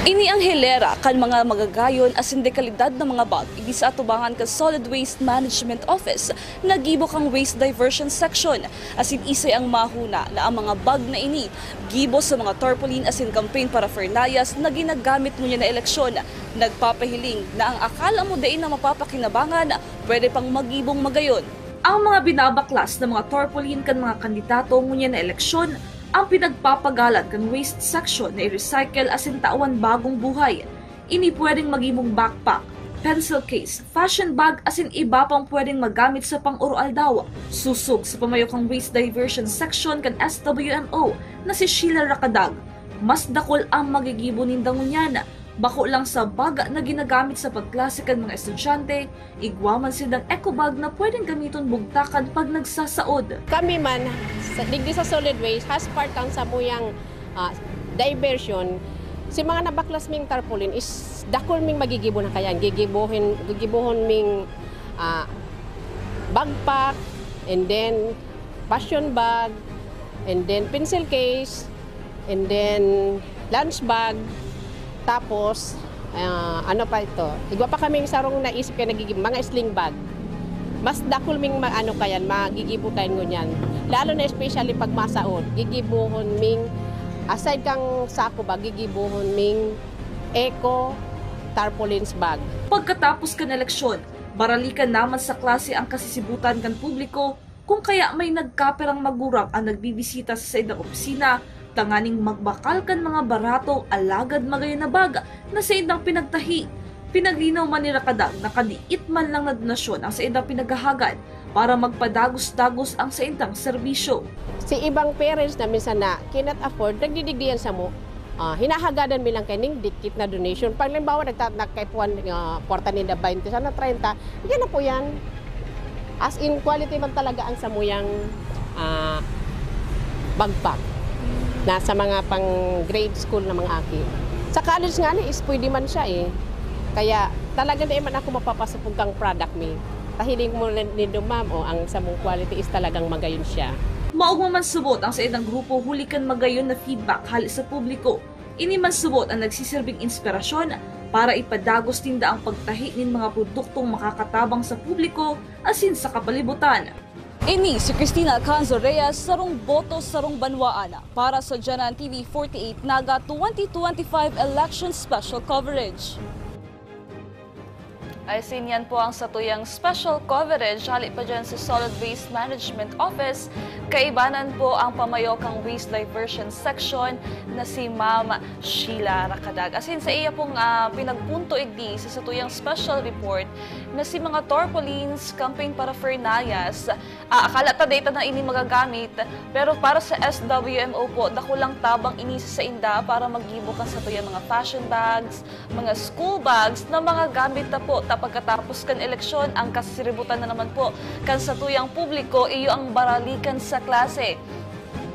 Ini ang hilera kan mga magagayon asin dekalidad na mga bag igdi sa atubangan kan Solid Waste Management Office na gibo kan Waste Diversion Section, asin isay ang mahuna na ang mga bag na ini gibo sa mga tarpaulin asin campaign paraphernalias na ginagamit ngunyan na eleksyon. Nagpapahiling na ang akala mo dai na mapapakinabangan, pwede pang magibong magayon. Ang mga binabaklas na mga tarpaulin kan mga kandidato ngunyan na eleksyon ang pinagpapagalan kan waste section na i-recycle asin tawan bagong buhay. Ini pwedeng magibong backpack, pencil case, fashion bag asin iba pang pwedeng magamit sa pang-oroaldaw. Susog sa pamayo kan waste diversion section kan S W M O na si Sheila Rakadag, mas dakul ang magigibo ninda ngunyan. Bako lang sa bag na ginagamit sa pagklase kan mga estudyante, igwa man sindang eco bag na pwedeng gamiton bugtakan pag nagsasaod. Kami man, sa, digdi sa solid waste, as part kan samuyang, ah, diversion, si mga nabaklas ming tarpaulin is dakul ming magigibo na kayan. Gigibuhin, gigibuhon ming, ah, backpack, and then fashion bag, and then pencil case, and then lunch bag, tapos, ah, ano pa ito? Igwa pa kaming sarong naisip kaya nagigib-, mga sling bag. Mas dakul ming ma-, ano kayan, magigibo kayan ngunyan. Lalo na especially pag masaod, gigibuhon ming, aside kang sako ba, gigibuhon ming eco, tarpaulins bag. Pagkatapos kan eleksyon, baralikan naman sa klase ang kasisibutan kan publiko, kung kaya may nagkapirang magurang ang nagbibisita sa saindang opisina tanganing magbakal kan mga barato alagad magayon na bag na saindang pinagtahi. Pinaglinaw man ni Rakadag na kadiit man lang na donasyon ang saindang pinaghahagad para magpadagos-dagos ang saindang serbisyo. Si ibang parents na minsan na cannot afford, nagdidigdiyan sa mo. Ah, hinahagadan mi lang kaning dikit na donation. Pag halimbawa, nagta-, nagkaipuhan, ah, kwarta ninda twenty, sana treinta, yan na po yan. As in, quality man talaga ang samuyang, ah, bagpak na sa mga pang grade school na mga aki. Sa college nga ni is pwede man siya eh. Kaya talaga di man ako mapapasupog kang product mi. Tahiling mo nindo, ma'am, o ang samong quality is talagang magayon siya. Maogma man subot ang saindang grupo huli kan magayon na feedback hali sa publiko. Ini man subot ang nagsiserbing inspirasyon para ipadagos ninda ang pagtahi nin mga produktong makakatabang sa publiko asin sa kapalibutan. Ini si Christina Alcanzo Reyes, sarong boto, sarong banwaan. Para sa Janan T V forty-eight Naga twenty twenty-five Election Special Coverage. Ay, sin yan po ang satuyang special coverage hali pa dyan sa Solid Waste Management Office. Kaibanan po ang pamayokang Waste Diversion Section na si Ma'am Sheila Rakadag. Asin sa iya pong, ah, pinagpunto igdi sa satuyang special report na si mga tarpaulins, camping paraphernalias, ah, akala ta data na ini magagamit, pero para sa S W M O po, dakulang tabang ini sa sainda para maggibo kan satuyang mga fashion bags, mga school bags na magagamit na po ta pagkatapos kan eleksyon, ang kasiributan na naman po kan satuyang publiko iyo ang baralikan sa klase.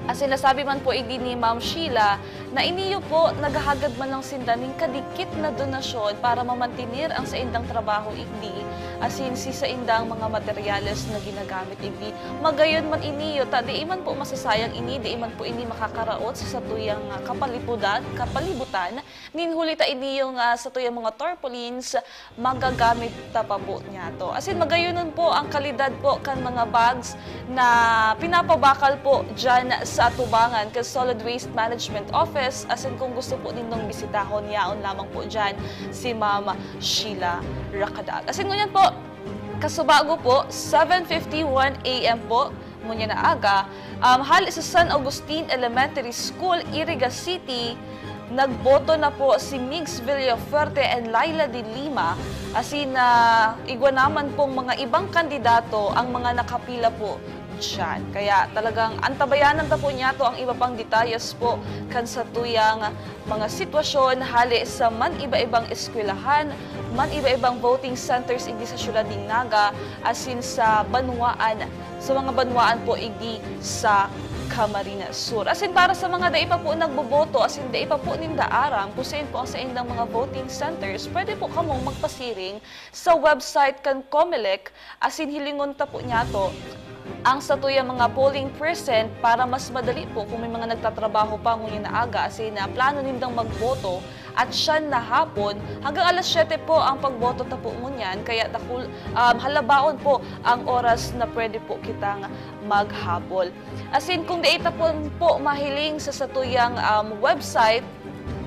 Asin nasabi man po igdi ni Ma'am Sheila na iniyo po naghahagad man lang sinda nin kadikit na donasyon para mamantener ang saindang trabaho igdi, asin si saindang mga materyales na ginagamit igdi. Magayon man iniyo ta dai man po masasayang ini, dai man po ini makakaraot sa satuyang, ah, kapalipudan, kapalibutan, nin huli ta iniyong, ah, satuyang mga tarpaulins, magagamit ta pa po niyato. Asin magayonon po ang kalidad po kan mga bags na pinapabakal po dyan sa atubangan kan Solid Waste Management Office. Asin kung gusto po nindong bisitahon, yaon lamang po dyan si Ma'am Sheila Rakadag. Asin ngunyan po, kasubago po, seven fifty-one A M po, ngunyan na aga, um, hali sa San Agustin Elementary School, Iriga City, nagboto na po si Migs Villafuerte and Laila de Lima, asin na igwa naman pong mga ibang kandidato ang mga nakapila po diyan. Kaya talagang antabayanan ta po niyato ang iba pang detalles po kan satuyang mga sitwasyon hali sa man-iba-ibang eskwelahan, man-iba-ibang voting centers igdi sa siyudad nin Naga, asin sa banwaan, sa mga banwaan po igdi sa Camarines Sur. Asin para sa mga dai pa po nagboboto, asin dai pa po ninda aram kung sain po ang saindang mga voting centers, pwede po kamong magpasiring sa website kan Comelec, asin hilingon ta po niyato ang satuyang mga polling percent para mas madali po kung may mga nagtatrabaho pa ngunyan na aga asin na plano nindang magboto at siyan na hapon hanggang alas siyete po ang pagboto ta po ngunyan, kaya dakul, um, halabaon po ang oras na pwede po kitang maghabol. Asin kung dai ta po, po mahiling sa satuyang, um, website,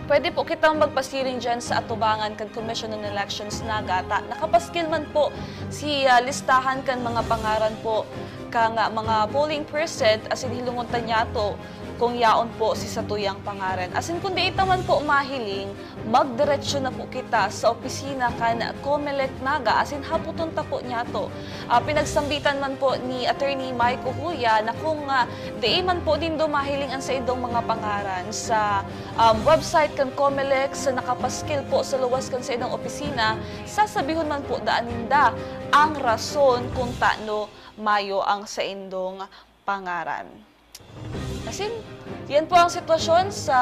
pwede po kitang magpasiring dyan sa atubangan kan Commission on Elections Naga ta nakapaskil man po si, ah, listahan kan mga pangaran po kan, ah, mga polling percent asin hilingon ta niyato kung yaon po si satuyang pangaran. Asin kung dai ta man po mahiling, magdiretso na po kita sa opisina kan Comelec Naga asin hapoton ta po niyato. Ah, pinagsambitan man po ni Attorney Mike Ohuya na kung, ah, dai man po nindo mahiling an saindong mga pangaran sa, um, website kan Comelec sa nakapaskil po sa luwas kan saindong opisina, sasabihon man po daan ninda ang rason kung tano mayo ang saindong pangaran. Asin, yan po ang sitwasyon sa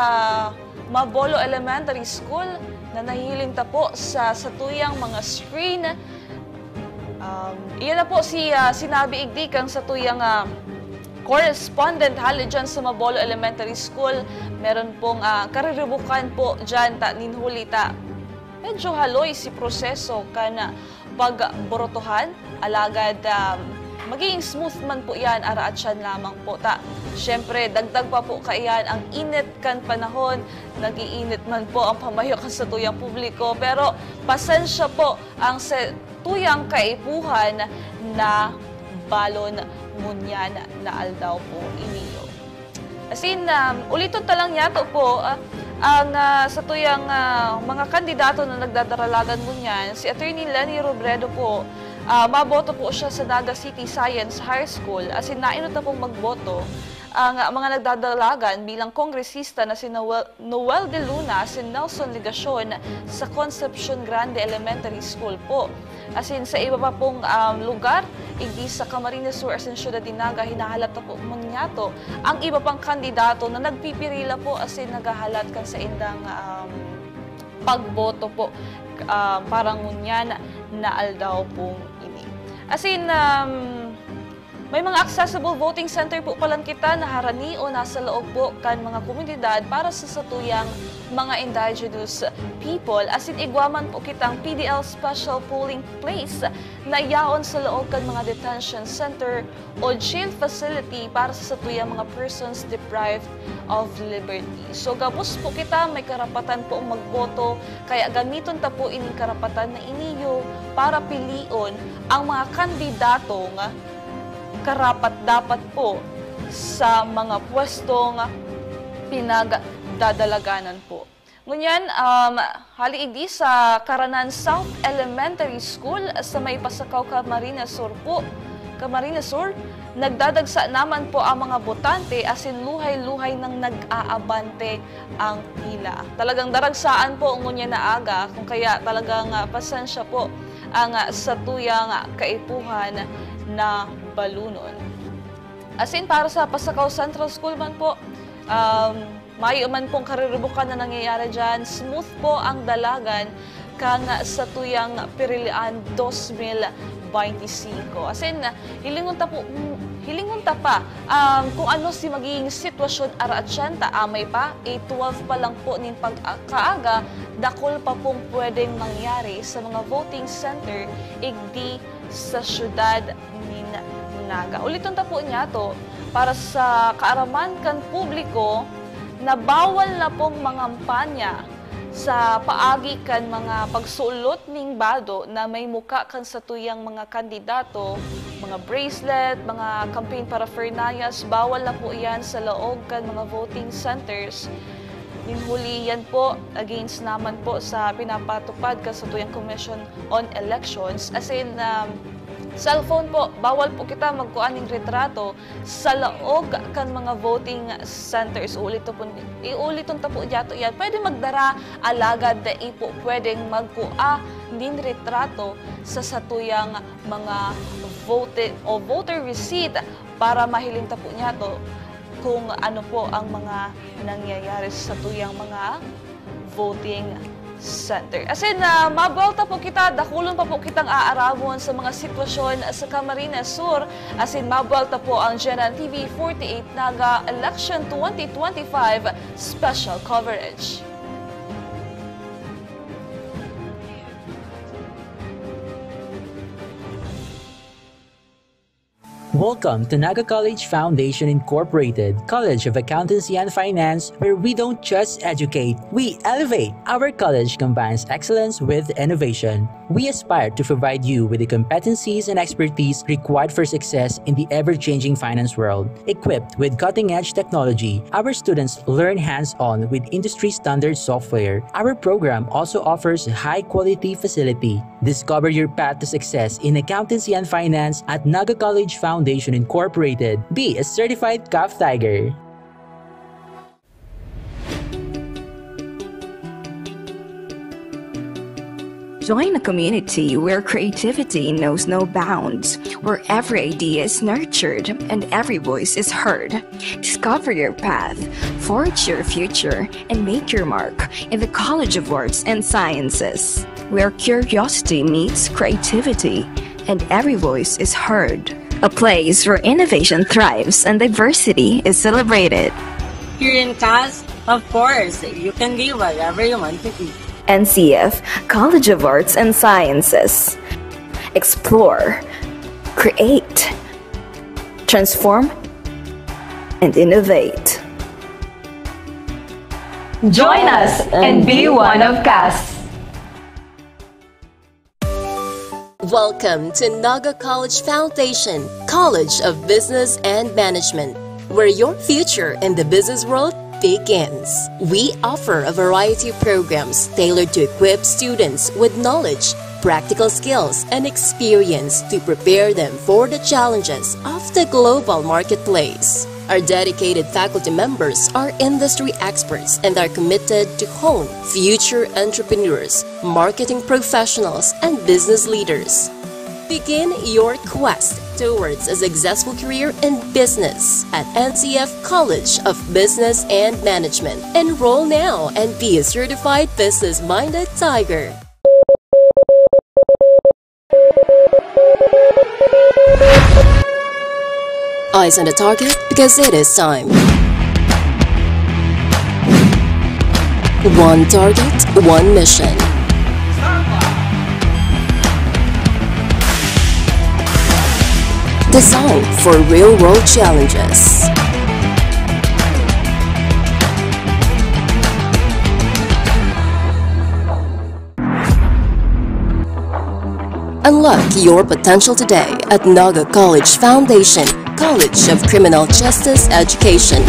Mabolo Elementary School na nahihiling ta po sa satuyang mga screen. Um, iyan na po si, ah, sinabi igdi kan satuyang, ah, correspondent hali dyan sa Mabolo Elementary School. Meron pong, ah, kariribukan po dyan ta, nin huli ta. Medyo haloy si proseso kan, ah, pagborotohan, alagad, um, magiging smooth man po yan, araat siyan lamang po ta. Siyempre, dagdag pa po kaiyan ang init kan panahon. Nag-iinit man po ang pamayo kan satuyang publiko, pero pasensya po, ang satuyang kaipuhan na balon ngunyan na aldaw po iniyo. As in, um, uliton ta lang yato po, ah, ang, ah, satuyang, ah, mga kandidato na nagdadaralagan ngunyan, si Attorney Leni Robredo po, ah, maboto po siya sa Naga City Science High School. As in, nainot na pong magboto ang, ah, mga nagdadalagan bilang kongresista na si Noel, Noel De Luna, si Nelson Legacion sa Concepcion Grande Elementary School po. As in, sa iba pa pong, um, lugar, igdi sa Camarines Sur, as in, Siyudad de Naga, hinahalat na po ngunyan yato ang iba pang kandidato na nagpipirila po, as in, naghahalat kan saindang, um, pagboto po, um, para ngunyan na aldaw pong ini. As in, um, may mga accessible voting center po palan kita na harani o nasa laog po kan mga komunidad para sa satuyang mga indigenous people. As in, igwa man po kitang P D L special polling place na yaon sa laog kan mga detention center o jail facility para sa satuyang mga persons deprived of liberty. So, gabos po kita may karapatan po magboto, kaya gamiton ta po ining karapatan na iniyo para pilion ang mga kandidatong karapat-dapat po sa mga pwestong pinagdadalaganan po. Ngunyan, um, hali igdi sa Caranan South Elementary School sa may Pasacao, Camarines Sur po. Camarines Sur, nagdadagsa naman po ang mga botante, as in luhay-luhay nang nag-aabante ang pila. Talagang daragsaan po ngunyan na aga, kung kaya talagang, ah, pasensya po ang, ah, satuyang kaipuhan na balunon. As in, para sa Pasacao Central School man po, um, mayo man pong kariribukan na nangyayari dyan. Smooth po ang dalagan kan satuyang pirilian dos mil beintisinko. As in, hilingon ta po, hilingon ta pa, um, kung ano si magiging sitwasyon ara atyenta, amay pa, eight twelve pa lang po nin pagkaaga, dakul pa pong pwedeng mangyari sa mga voting center igdi sa siyudad nin Naga. Uliton ta po niyato, para sa kaaraman kan publiko na bawal na pong mangampanya sa paagi kan mga pagsulot ning bado na may muka kan satuyang mga kandidato, mga bracelet, mga campaign paraphernalias, bawal na po iyan sa laog kan mga voting centers. Nin huli yan po, against naman po sa pinapatupad kan satuyang Commission on Elections. As in, um, cellphone po, bawal po kita magkuha ning retrato sa laog kan mga voting centers. Ulit po, iuliton ta po diyato yan. Pwede magdara, alagad dai po pwedeng magkuha nin retrato sa satuyang mga vote o voter receipt para mahiling ta po niyato kung ano po ang mga nangyayari sa satuyang mga voting center. As in, ah, mabuwelta po kita, dakulon pa po kitang aaramon sa mga sitwasyon sa Camarines Sur. As in, mabuwelta po ang G N N T V forty-eight Naga Election twenty twenty-five Special Coverage. Welcome to Naga College Foundation Incorporated, College of Accountancy and Finance, where we don't just educate, we elevate. Our college combines excellence with innovation. We aspire to provide you with the competencies and expertise required for success in the ever-changing finance world. Equipped with cutting-edge technology, our students learn hands-on with industry-standard software. Our program also offers high-quality facility. Discover your path to success in accountancy and finance at Naga College Foundation Incorporated. Be a certified CAF Tiger. Join a community where creativity knows no bounds, where every idea is nurtured and every voice is heard. Discover your path, forge your future, and make your mark in the College of Arts and Sciences, where curiosity meets creativity and every voice is heard. A place where innovation thrives and diversity is celebrated. Here in CAS, of course, you can be wherever you want to be. N C F, College of Arts and Sciences. Explore, create, transform, and innovate. Join us and be one of CAS. Welcome to Naga College Foundation, College of Business and Management, where your future in the business world begins. We offer a variety of programs tailored to equip students with knowledge, practical skills, and experience to prepare them for the challenges of the global marketplace. Our dedicated faculty members are industry experts and are committed to hone future entrepreneurs, marketing professionals, and business leaders. Begin your quest towards a successful career in business at N C F College of Business and Management. Enroll now and be a certified business-minded tiger. Eyes on the target, because it is time. One target, one mission. Designed for real-world challenges. Unlock your potential today at Naga College Foundation, College of Criminal Justice Education.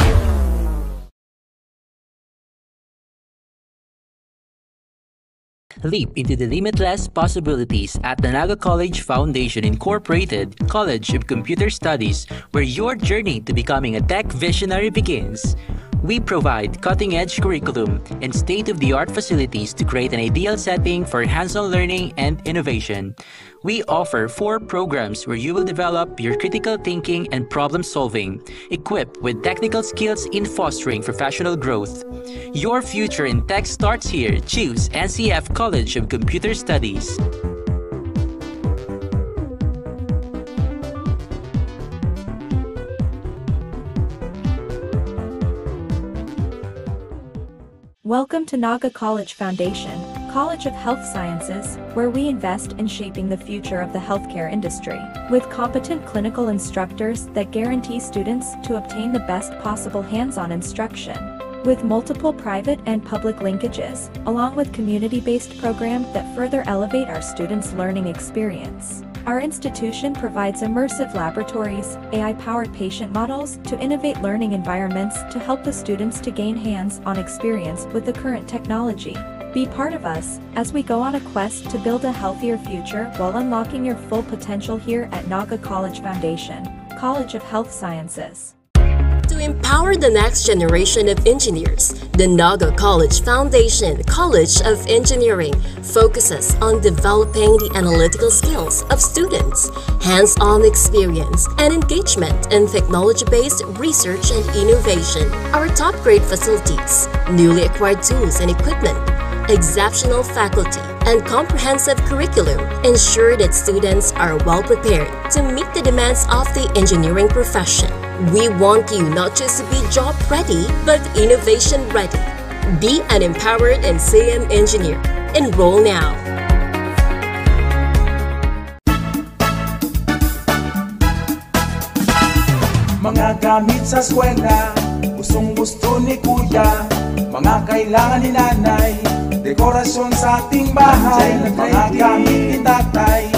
Leap into the limitless possibilities at the Naga College Foundation Incorporated College of Computer Studies, where your journey to becoming a tech visionary begins. We provide cutting-edge curriculum and state-of-the-art facilities to create an ideal setting for hands-on learning and innovation. We offer four programs where you will develop your critical thinking and problem solving, equipped with technical skills in fostering professional growth. Your future in tech starts here. Choose N C F College of Computer Studies. Welcome to Naga College Foundation, College of Health Sciences, where we invest in shaping the future of the healthcare industry, with competent clinical instructors that guarantee students to obtain the best possible hands-on instruction. With multiple private and public linkages, along with community-based programs that further elevate our students' learning experience. Our institution provides immersive laboratories, A I-powered patient models to innovate learning environments to help the students to gain hands-on experience with the current technology. Be part of us as we go on a quest to build a healthier future while unlocking your full potential here at Naga College Foundation, College of Health Sciences. To empower the next generation of engineers, the Naga College Foundation College of Engineering focuses on developing the analytical skills of students, hands-on experience, and engagement in technology-based research and innovation. Our top-grade facilities, newly acquired tools and equipment, exceptional faculty, and comprehensive curriculum ensure that students are well prepared to meet the demands of the engineering profession. We want you not just to be job ready, but innovation ready. Be an empowered and C M engineer. Enroll now. Mga gamit sa eskwela, gustong-gusto ni Kuya. Mga kailangan ni Nanay, dekorasyon sa ating bahay. Mga gamit ni Tatay,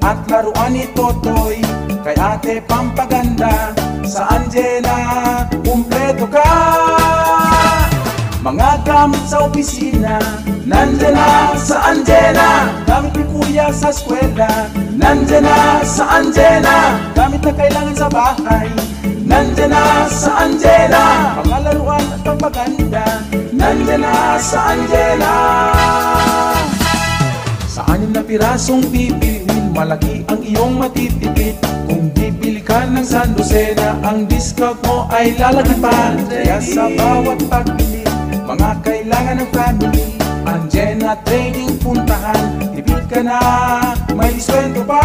at laruan ni Totoy. Kay Ate pampaganda, sa Anjena, kumpleto ka. Mga gamit sa opisina, nandiyan na sa Anjena. Gamit ni Kuya sa eskwela, nandiyan na sa Anjena. Gamit na kailangan sa bahay, nandiyan na sa Anjena. Mga laruan at pampaganda, nandiyan na sa Anjena. Sa anim na pirasong bibilhin, malaki ang iyong matitipid. Kung bibili ka ng sandosena, ang discount mo ay lalaki pa. Kaya sa bawat pagbili, mga kailangan ng family, Anjena Trading puntahan. Tipid ka na, may diskwento pa.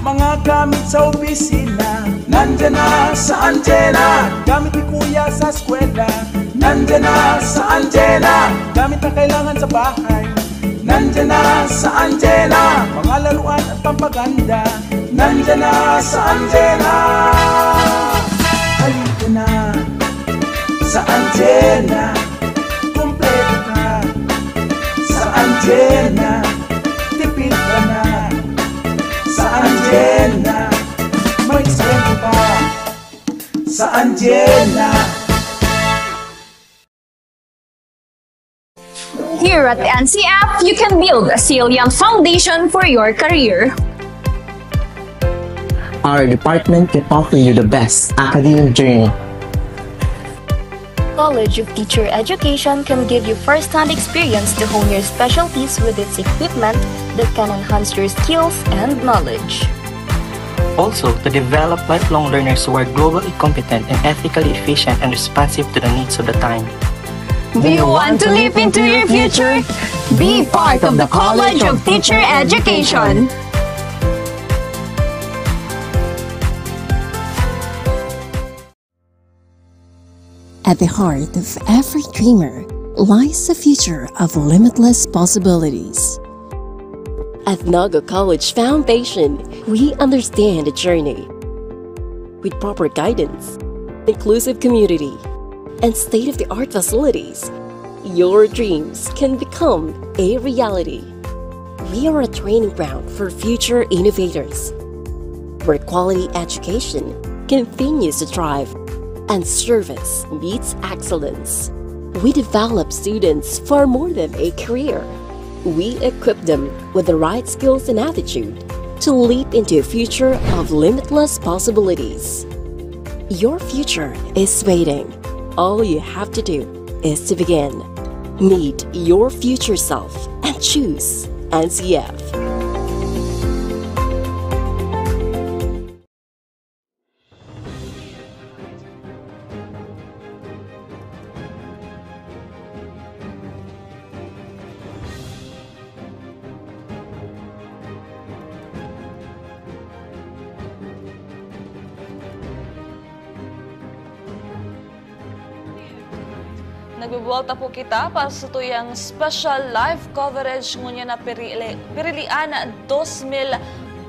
Mga gamit sa opisina, nandiyan na sa Anjena. Gamit ni Kuya sa eskwela, nandiyan na sa Anjena. Gamit na kailangan sa bahay, nandiyan na sa Anjena. Mga laruan at pampaganda, nandiyan na sa Anjena. Antenna, kumpleto ka. Sa Antenna, tipid ka na. Sa Antenna, may diskwento pa. Sa Antenna. Here at the N C F, you can build a resilient foundation for your career. Our department can offer you the best academic journey. College of Teacher Education can give you first-hand experience to hone your specialties with its equipment that can enhance your skills and knowledge. Also, to develop lifelong learners who are globally competent and ethically efficient and responsive to the needs of the time. Do you want to leap into your future? Be part of the College of Teacher Education. At the heart of every dreamer lies a future of limitless possibilities. At Naga College Foundation, we understand the journey. With proper guidance, inclusive community, and state-of-the-art facilities, your dreams can become a reality. We are a training ground for future innovators, where quality education continues to thrive and service meets excellence. We develop students for more than a career. We equip them with the right skills and attitude to leap into a future of limitless possibilities. Your future is waiting. All you have to do is to begin. Meet your future self and choose N C F. Nagbubuwalta po kita para sa tuyang special live coverage ngunyan na pirili, Pirilian dos mil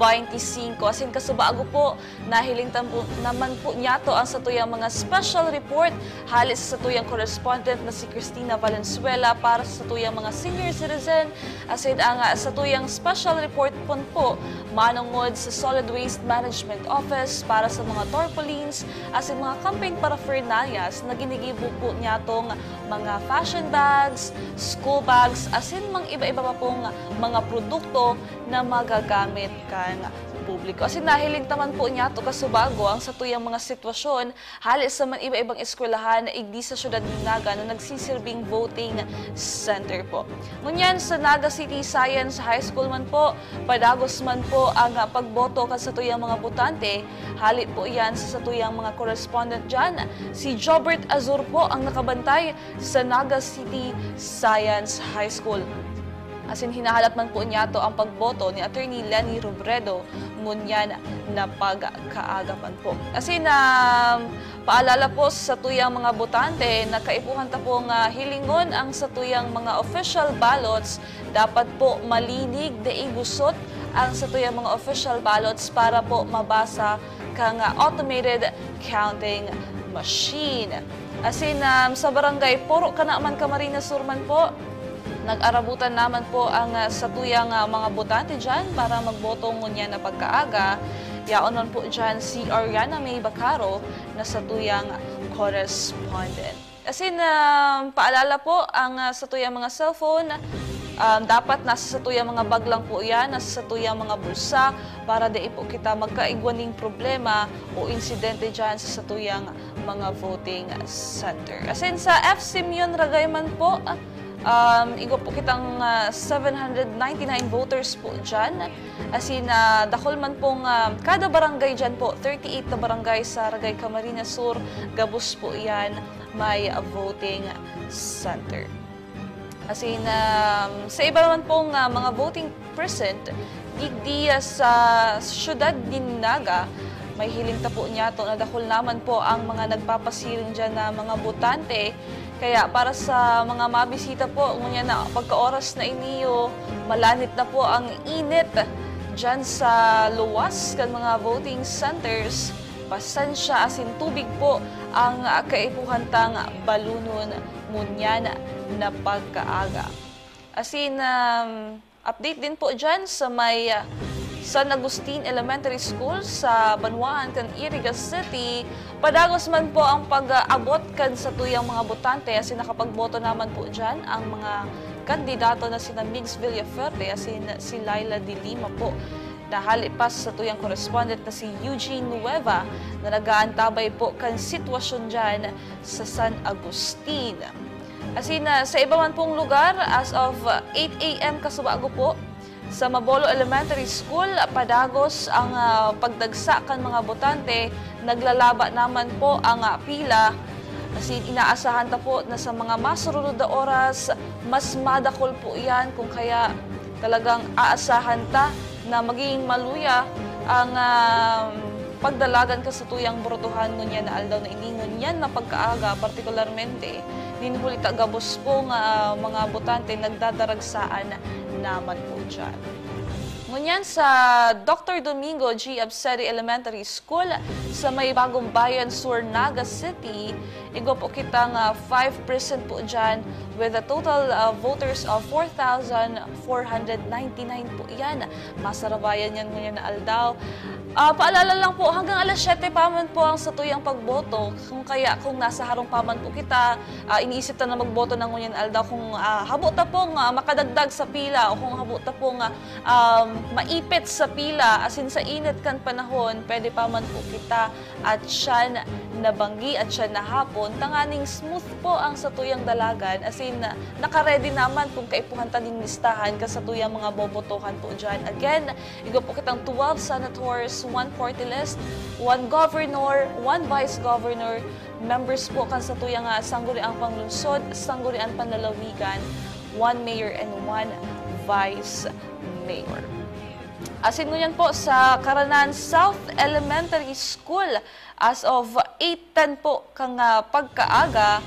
beinti singko. Asin kasubago po, nahiling tampo, naman po niyato ang satuyang mga special report hali sa satuyang correspondent na si Christina Valenzuela para sa satuyang mga senior citizen. Asin ang, ah, satuyang special report pon po manongod sa Solid Waste Management Office para sa mga tarpaulins asin mga camping paraphernalias na ginigibo po niyatong mga fashion bags, school bags, asin mga iba-iba pa pong mga produkto na magagamit kan publiko. Asin nahiling ta man po niyato kasubago ang satuyang mga sitwasyon hali sa man iba-ibang eskwelahan igdi sa siyudad nin Naga na nagsisirbing voting center po. Ngunyan sa Naga City Science High School man po, padagos man po ang, ah, pagboto kan satuyang mga botante. Hali po iyan sa satuyang mga correspondent diyan. Si Jobert Azur po ang nakabantay sa Naga City Science High School. Asin hinahalat man po niyato ang pagboto ni Attorney Leni Robredo ngunyan na pagkaaga man po. Asin, um, paalala po sa satuyang mga botante na kaipuhan ta pong, ah, hilingon ang satuyang mga official ballots. Dapat po malinig, dai gusot ang satuyang mga official ballots para po mabasa kan, ah, automated counting machine. Asin, um, sa barangay Poro Cana man, Camarines Sur man po, nag-arabutan na man po ang, ah, satuyang, ah, mga botante diyan para magboto ngunyan na pagkaaga. Yaon man po diyan si Ariana May Bacaro na satuyang correspondent. Asin, um, paalala po, ang, ah, satuyang mga cellphone, um, dapat nasa satuyang mga bag lang po iyan, nasa satuyang mga bulsa, para dai po kita magkaigwa nin problema o insidente diyan sa satuyang mga voting center. Asin sa F Simeon Ragay man po, um, igwa po kitang, ah, seven hundred ninety-nine voters po diyan. Asin, ah, dakul man pong, ah, kada barangay diyan po, thirty-eight na barangay sa Ragay, Camarines Sur, gabos po iyan may voting center. Asin, um, sa iba naman pong, ah, mga voting precinct, digdi, ah, sa siyudad nin Naga, may hiling ta po niyato na dakul naman po ang mga nagpapasiring diyan na mga botante. Kaya para sa mga mabisita po, ngunyan na pagkaoras na ini, malanit na po ang init diyan sa luwas kan mga voting centers. Pasensya asin tubig po ang kaipuhan tang balunon ngunyan na pagkaaga. Asin, um, update din po dyan sa may, ah, San Agustin Elementary School sa banwaan kan Iriga City. Padagos man po ang pag-abot kan satuyang mga botante asin nakapagboto naman po dyan ang mga kandidato na sina Migs Villafuerte asin si Laila de Lima po. Nahali pa sa satuyang correspondent na si Eugene Nueva na nag-aantabay po kan sitwasyon dyan sa San Agustin. Asin, ah, sa iba man pong lugar, as of, ah, eight A M kasubago po, sa Mabolo Elementary School, padagos ang, ah, pagdagsa kan mga botante, naglalaba naman po ang, ah, pila. Asin, inaasahan ta po na sa mga masurunod na oras, mas madakol po yan, kung kaya talagang aasahan ta na magiging maluya ang, ah, pagdalagan kan satuyang botohan ngunyan na aldaw na ini, ngunyan na pagkaaga, partikularmente nin huli ta gabos pong, ah, mga botante nagdadaragsaan naman po dyan. Ngunyan sa Doctor Domingo G. Abseri Elementary School sa may Bagong Bayan Sur, Naga City, igwa po kitang, ah, five percent po dyan with a total, ah, voters of four thousand four hundred ninety-nine po yan. Masarabayan yan ngunyan na aldaw. Ah, paalala lang po, hanggang alas siyete pa man po ang satuyang pagboto. Kung kaya, kung nasa harong pa man po kita, ah, iniisip ta na magboto na ngunyan aldaw, kung, ah, habo ta pong, ah, makadagdag sa pila o kung habo ta pong, ah, um, maipit sa pila, asin sa init kan panahon, pwede pa man po kita at siya na, nabanggi at siya nahapon, tanganing smooth po ang satuyang dalagan, asin naka-ready naman kung kaipuhan ta nin listahan kan satuyang mga bobotohan po dyan. Again, igwa po kitang twelve senators, one party list, one governor, one vice governor, members po kan satuyang, ah, sangguniang panglungsod, sangguniang panlalawigan, one mayor and one vice mayor. Asin ngunyan po sa Caranan South Elementary School, as of eight ten po kan, ah, pagkaaga,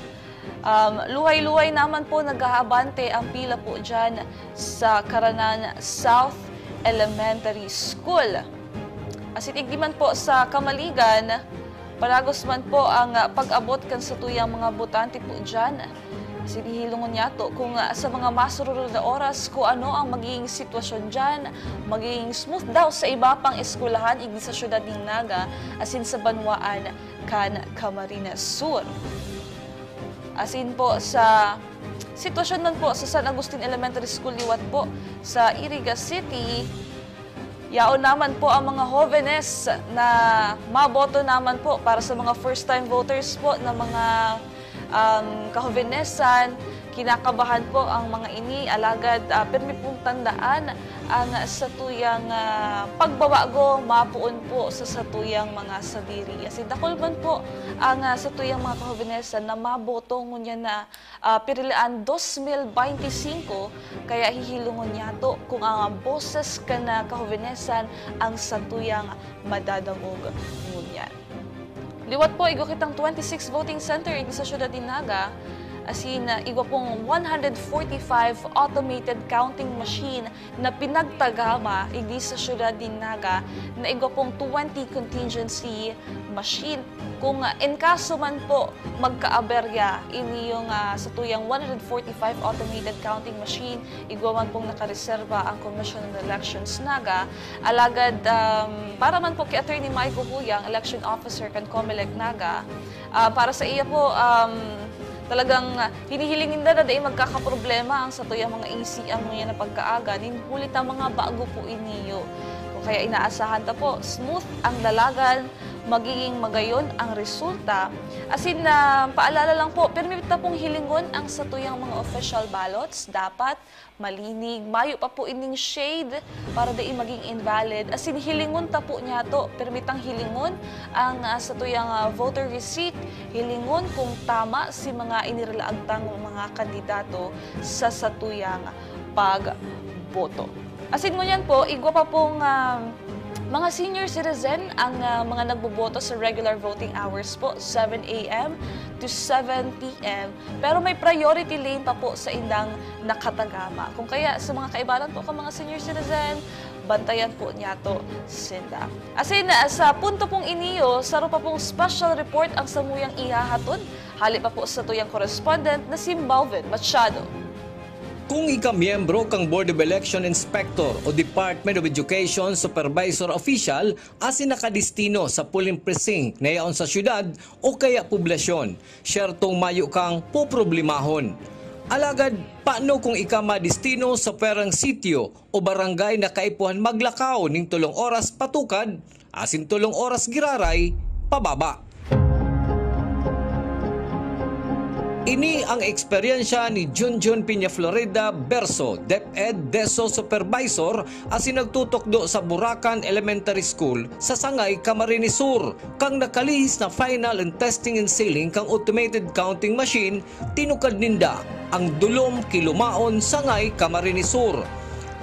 um, luhay-luhay naman po nag-aabante ang pila po dyan sa Caranan South Elementary School. Asin igdi man po sa Camaligan, padagos man po ang, ah, pag-abot kan satuyang mga botante po dyan. Asin hihilongon niyato kung, ah, sa mga masurunod na oras kung ano ang magiging sitwasyon dyan. Magiging smooth daw sa iba pang eskwelahan igdi sa siyudad nin Naga asin sa banwaan kan Camarines Sur. Asin po sa sitwasyon man po sa San Agustin Elementary School liwat po sa Iriga City, yaon naman po ang mga hovenes na maboto naman po. Para sa mga first-time voters po na mga, um, kahovenesan, kinakabahan po ang mga ini. Alagad, ah, pirmi pong tandaan ang satuyang, ah, pagbabago mapoon po sa satuyang mga sadiri. Asin dakul man po ang, ah, satuyang mga kahovenesan na maboto ngunyan na ah, pirilaan dos mil beinti singko, kaya hihilongon niyato kung ang boses kan, ah, kahobenesan ang satuyang madadangog ngunyan. Liwat po, igwa kitang twenty-six voting center igdi sa siyudad nin Naga, asin, ah, igwa pong one hundred forty-five automated counting machine na pinagtagama igdi sa siyudad nin Naga na igwa pong twenty contingency machine. Kung, ah, in kaso man po magkaaberya ini yung, ah, satuyang one hundred forty-five automated counting machine, igwa man pong nakareserba ang Commission on Elections Naga. Alagad, um, para man po kay Attorney Mike Guhuyang, election officer kan Comelec Naga, ah, para sa iya po, um, talagang, ah, hinihiling ninda na dai magkakaproblema ang satuyang mga E C M ngunyan na pagkaaga, nin huli ta mga bago po iniyo. Kung kaya inaasahan ta po, smooth ang dalagan, magiging magayon ang resulta. Asin na paalala lang po, pirmi ta pong hilingon ang satuyang mga official ballots. Dapat malinig, mayo pa po ining shade para dai maging invalid. Asin hilingon ta po niyato, pirmi tang hilingon ang, ah, satuyang, ah, voter receipt, hilingon kung tama si mga iniralaag tang mga kandidato sa satuyang pagboto. Asin ngunyan po, igwa pa pong, ah, mga senior citizen ang, ah, mga nagboboto sa regular voting hours po, seven A M to seven P M. Pero may priority lane pa po sa indang nakatagama. Kung kaya sa mga kaibanan po kan mga senior citizen, Bantayan po niyato sinda. Asin, sa punto pong iniyo, saro pa pong special report ang samuyang ihahatod. Hali pa po sa tuyang correspondent na si Malvin Machado. Kung ika miyembro kang Board of Election Inspector o Department of Education Supervisor Official asin nakadestino sa polling precinct na yaon sa syudad o kaya poblasyon, syertong mayo kang poproblemahon. Alagad, paano kung ika madestino sa pwerang sitio o barangay na kaipuhan maglakaw ning tolong oras patukad asin tolong oras giraray pababa? Ini ang eksperyensya ni Junjun Peña Florida Berso, DepEd DESO Supervisor, asin nagtutukdo sa Buracan Elementary School sa Sangay, Camarines Sur, kan nakalihis na final and testing and sealing kan automated counting machine. Tinukad ninda ang Dulom Kilumaon, Sangay, Camarines Sur.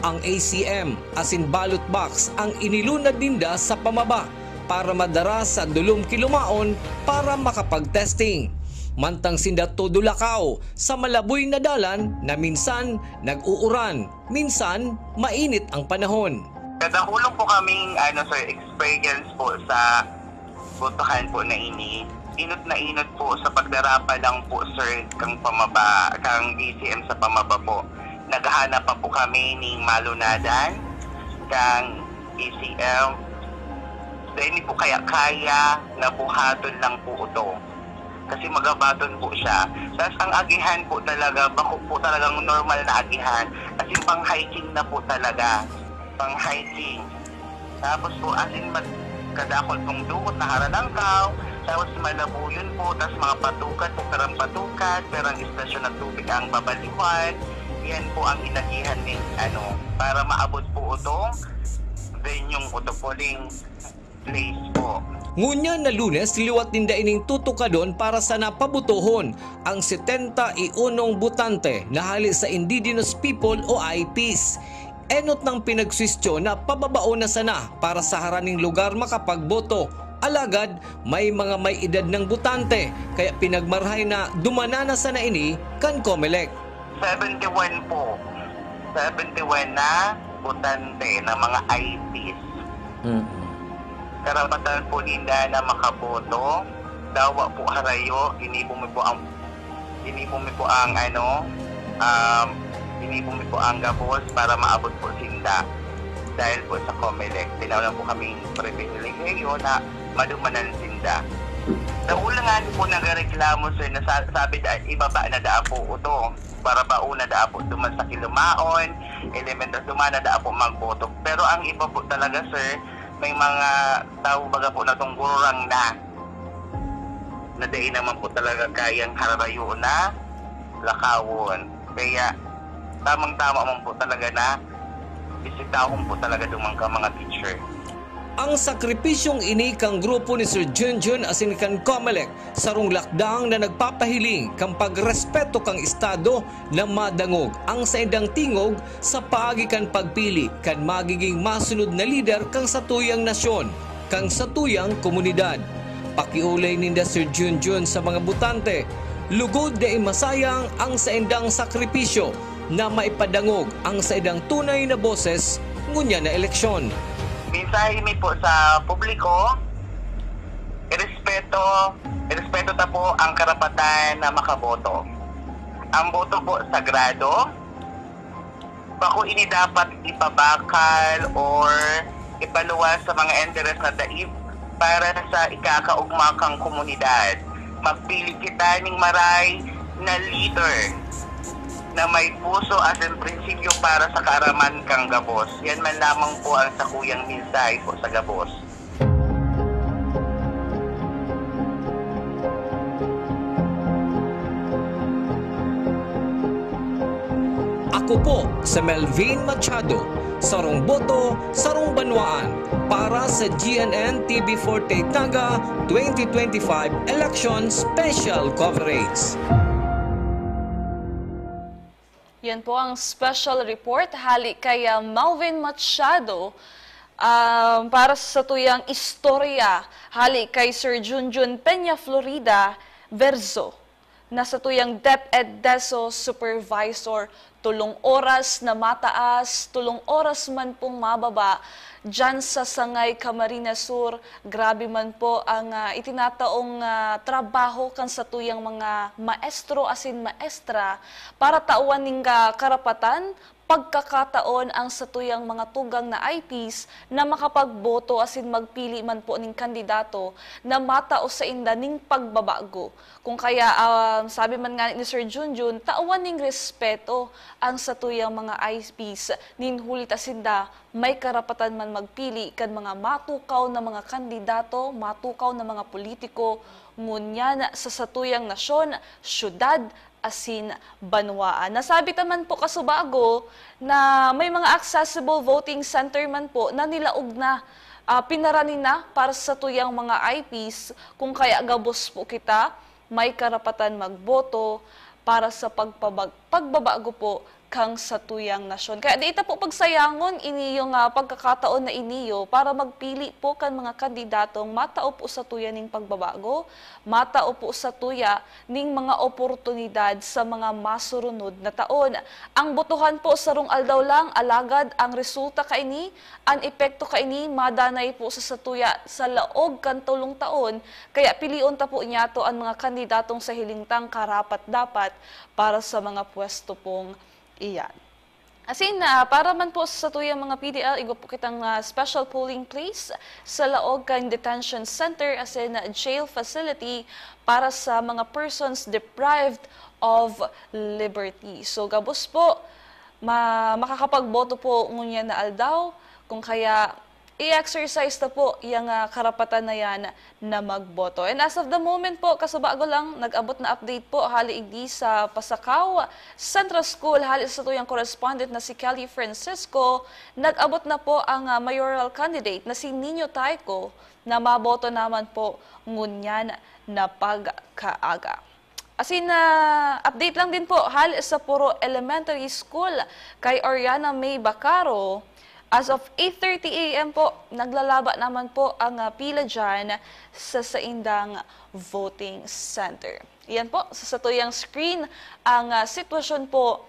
Ang A C M asin ballot box ang inilunad ninda sa pamaba para madara sa Dulom Kilumaon para makapag-testing. Mantang sinda todo lakaw sa malaboy na dalan na minsan nag-uuran, minsan mainit ang panahon. Kadakul po kaming, ano, sir, experience po sa botohan po na ini. Inot na inot po sa pagdara pa lang po, sir, kang pamaba, kang A C M sa pamaba po. Naghahanap pa po kami ning malunadan kang A C M. Dahil po kaya kaya na buhaton lang po ito. Kasi magabaton po siya. Tapos ang agihan po talaga, bako po talagang normal na agihan. As in, pang hiking na po talaga. Pang hiking. Tapos po, as in, mag-, kadakol pong dugot na haralangkaw. Tapos malabuyon po, tapos mga patukad po, perang patukad, perang istasyon na tubig ang babaliwan. Yan po ang inagihan ning, ano, para maabot po itong venyung utupuling place po. Ngunyan na Lunes, liwat ninda ining tutukadon para sana pabotohon ang setenta y unong botante na hali sa Indigenous People o I Ps. Enot nang pinagswestiyon na pababaon na sana para sa haraning lugar makapagboto. Alagad, may mga may edad ng botante, kaya pinagmarhay na dumanan na sana ini kan Comelec. Seventy-one po. Seventy-one na botante na mga I Ps. Mm. Karapatan po ninda na makaboto. Dawa po harayo, ginibo mi po ang, ginibo mi po ang, ano, um, ginibo mi po ang gabos para maabot po sinda. Dahil po sa Comelec, tinaw lang po kaming pribilehiyo na madumanan sinda. Daula nga po nagareklamo, sir, na sa-, sabi da, ibaba na daa po ito. Para bauna daa po duman sa Kilumaon, Elemental, duman na daa po magboto. Pero ang iba po talaga, sir, may mga tao baga po na tunggurang na, na dai naman po talaga kayang hararayoon na lakawon. Kaya tamang-tama man po talaga na bisitahon po talaga duman ka mga teacher. Ang sakripisyong ini kan grupo ni Sir Junjun asin kan Comelec sarong lakdang na nagpapahiling kan pagrespeto kan Estado na madangog ang saindang tingog sa paagi kan pagpili kan magiging masunod na lider kan satuyang nasyon, kan satuyang komunidad. Pakiolay ninda, Sir Junjun, sa mga botante, lugod dai masayang ang saindang sakripisyo na maipadangog ang saindang tunay na boses ngunyan na eleksyon. Mensahe mi po sa publiko, irespeto, irespeto ta po ang karapatan na makaboto. Ang boto po sagrado, bako ini dapat ipabakal or ipaluwas sa mga interes na dai para sa ikakaogma kan komunidad. Magpili kita ning maray na leader na may puso asin prinsipyo para sa kaaraman kan gabos. Yan man lamang po ang sakuyang mensahe po sa gabos. Ako po si Melvin Machado, sarong boto, sarong banwaan, para sa G N N T V forty-eight Naga twenty twenty-five Election Special Coverage. Yan po ang special report hali kay, ah, Malvin Machado, ah, para sa tuyang istorya hali kay Sir Junjun Peña Florida Verzo, na sa tuyang DepEd DESO Supervisor Tolong oras na mataas, tolong oras man pong mababa, diyan sa Sangay, Camarines Sur, grabe man po ang, ah, itinataong, ah, trabaho kan satuyang mga maestro asin maestra para tawan ning, ah, karapatan, pagkakataon ang satuyang mga tugang na I Ps na makapagboto asin magpili man po ning kandidato na matao sainda ning pagbabago. Kung kaya, ah, sabi man nga ni Sir Junjun, tawan ning respeto ang satuyang mga I Ps, nin huli ta sinda may karapatan man magpili kan mga matukaw na mga kandidato, matukaw na mga politiko, ngunyan sa satuyang nasyon, syudad, asin banwaan. Nasabi ta man po kasubago na may mga accessible voting center man po na nilaog na, ah, pinarani na para sa satuyang mga I Ps, kung kaya gabos po kita may karapatan magboto para sa pagpabag-, pagbabago po kan satuyang nasyon. Kaya di ita po pagsayangon iniyong, ah, pagkakataon na iniyo para magpili po kan mga kandidatong matao po satuya ning pagbabago, matao po satuya ning mga oportunidad sa mga masurunod na taon. Ang botohan po sarong aldaw lang, alagad ang resulta kaini, an epekto kaini, madanay po sa satuya sa laog kan tolong taon, kaya pilion ta po niyato an mga kandidatong sa hiling tang karapat-dapat para sa mga pwesto pong iyan. Asin, ah, para man po sa satuyang mga P D L, igwa po kitang, ah, special polling place sa laog kan detention center asin jail facility para sa mga persons deprived of liberty. So, gabos po, ma-, makakapagboto po ngunyan na aldaw, kung kaya i-exercise ta po yang, ah, karapatan na yan na magboto. And as of the moment po, kasubago lang, nag-abot na update po hali igdi sa Pasacao Central School, hali sa tuyang correspondent na si Kelly Francisco, nag-abot na po ang, ah, mayoral candidate na si Nino Taico na maboto naman po ngunyan na pagkaaga. Asin, ah, update lang din po, hali sa Poro Elementary School kay Oriana May Bacaro, as of eight thirty A M po, naglalaba naman po ang, ah, pila dyan sa saindang voting center. Iyan po, sa satuyang screen, ang, ah, sitwasyon po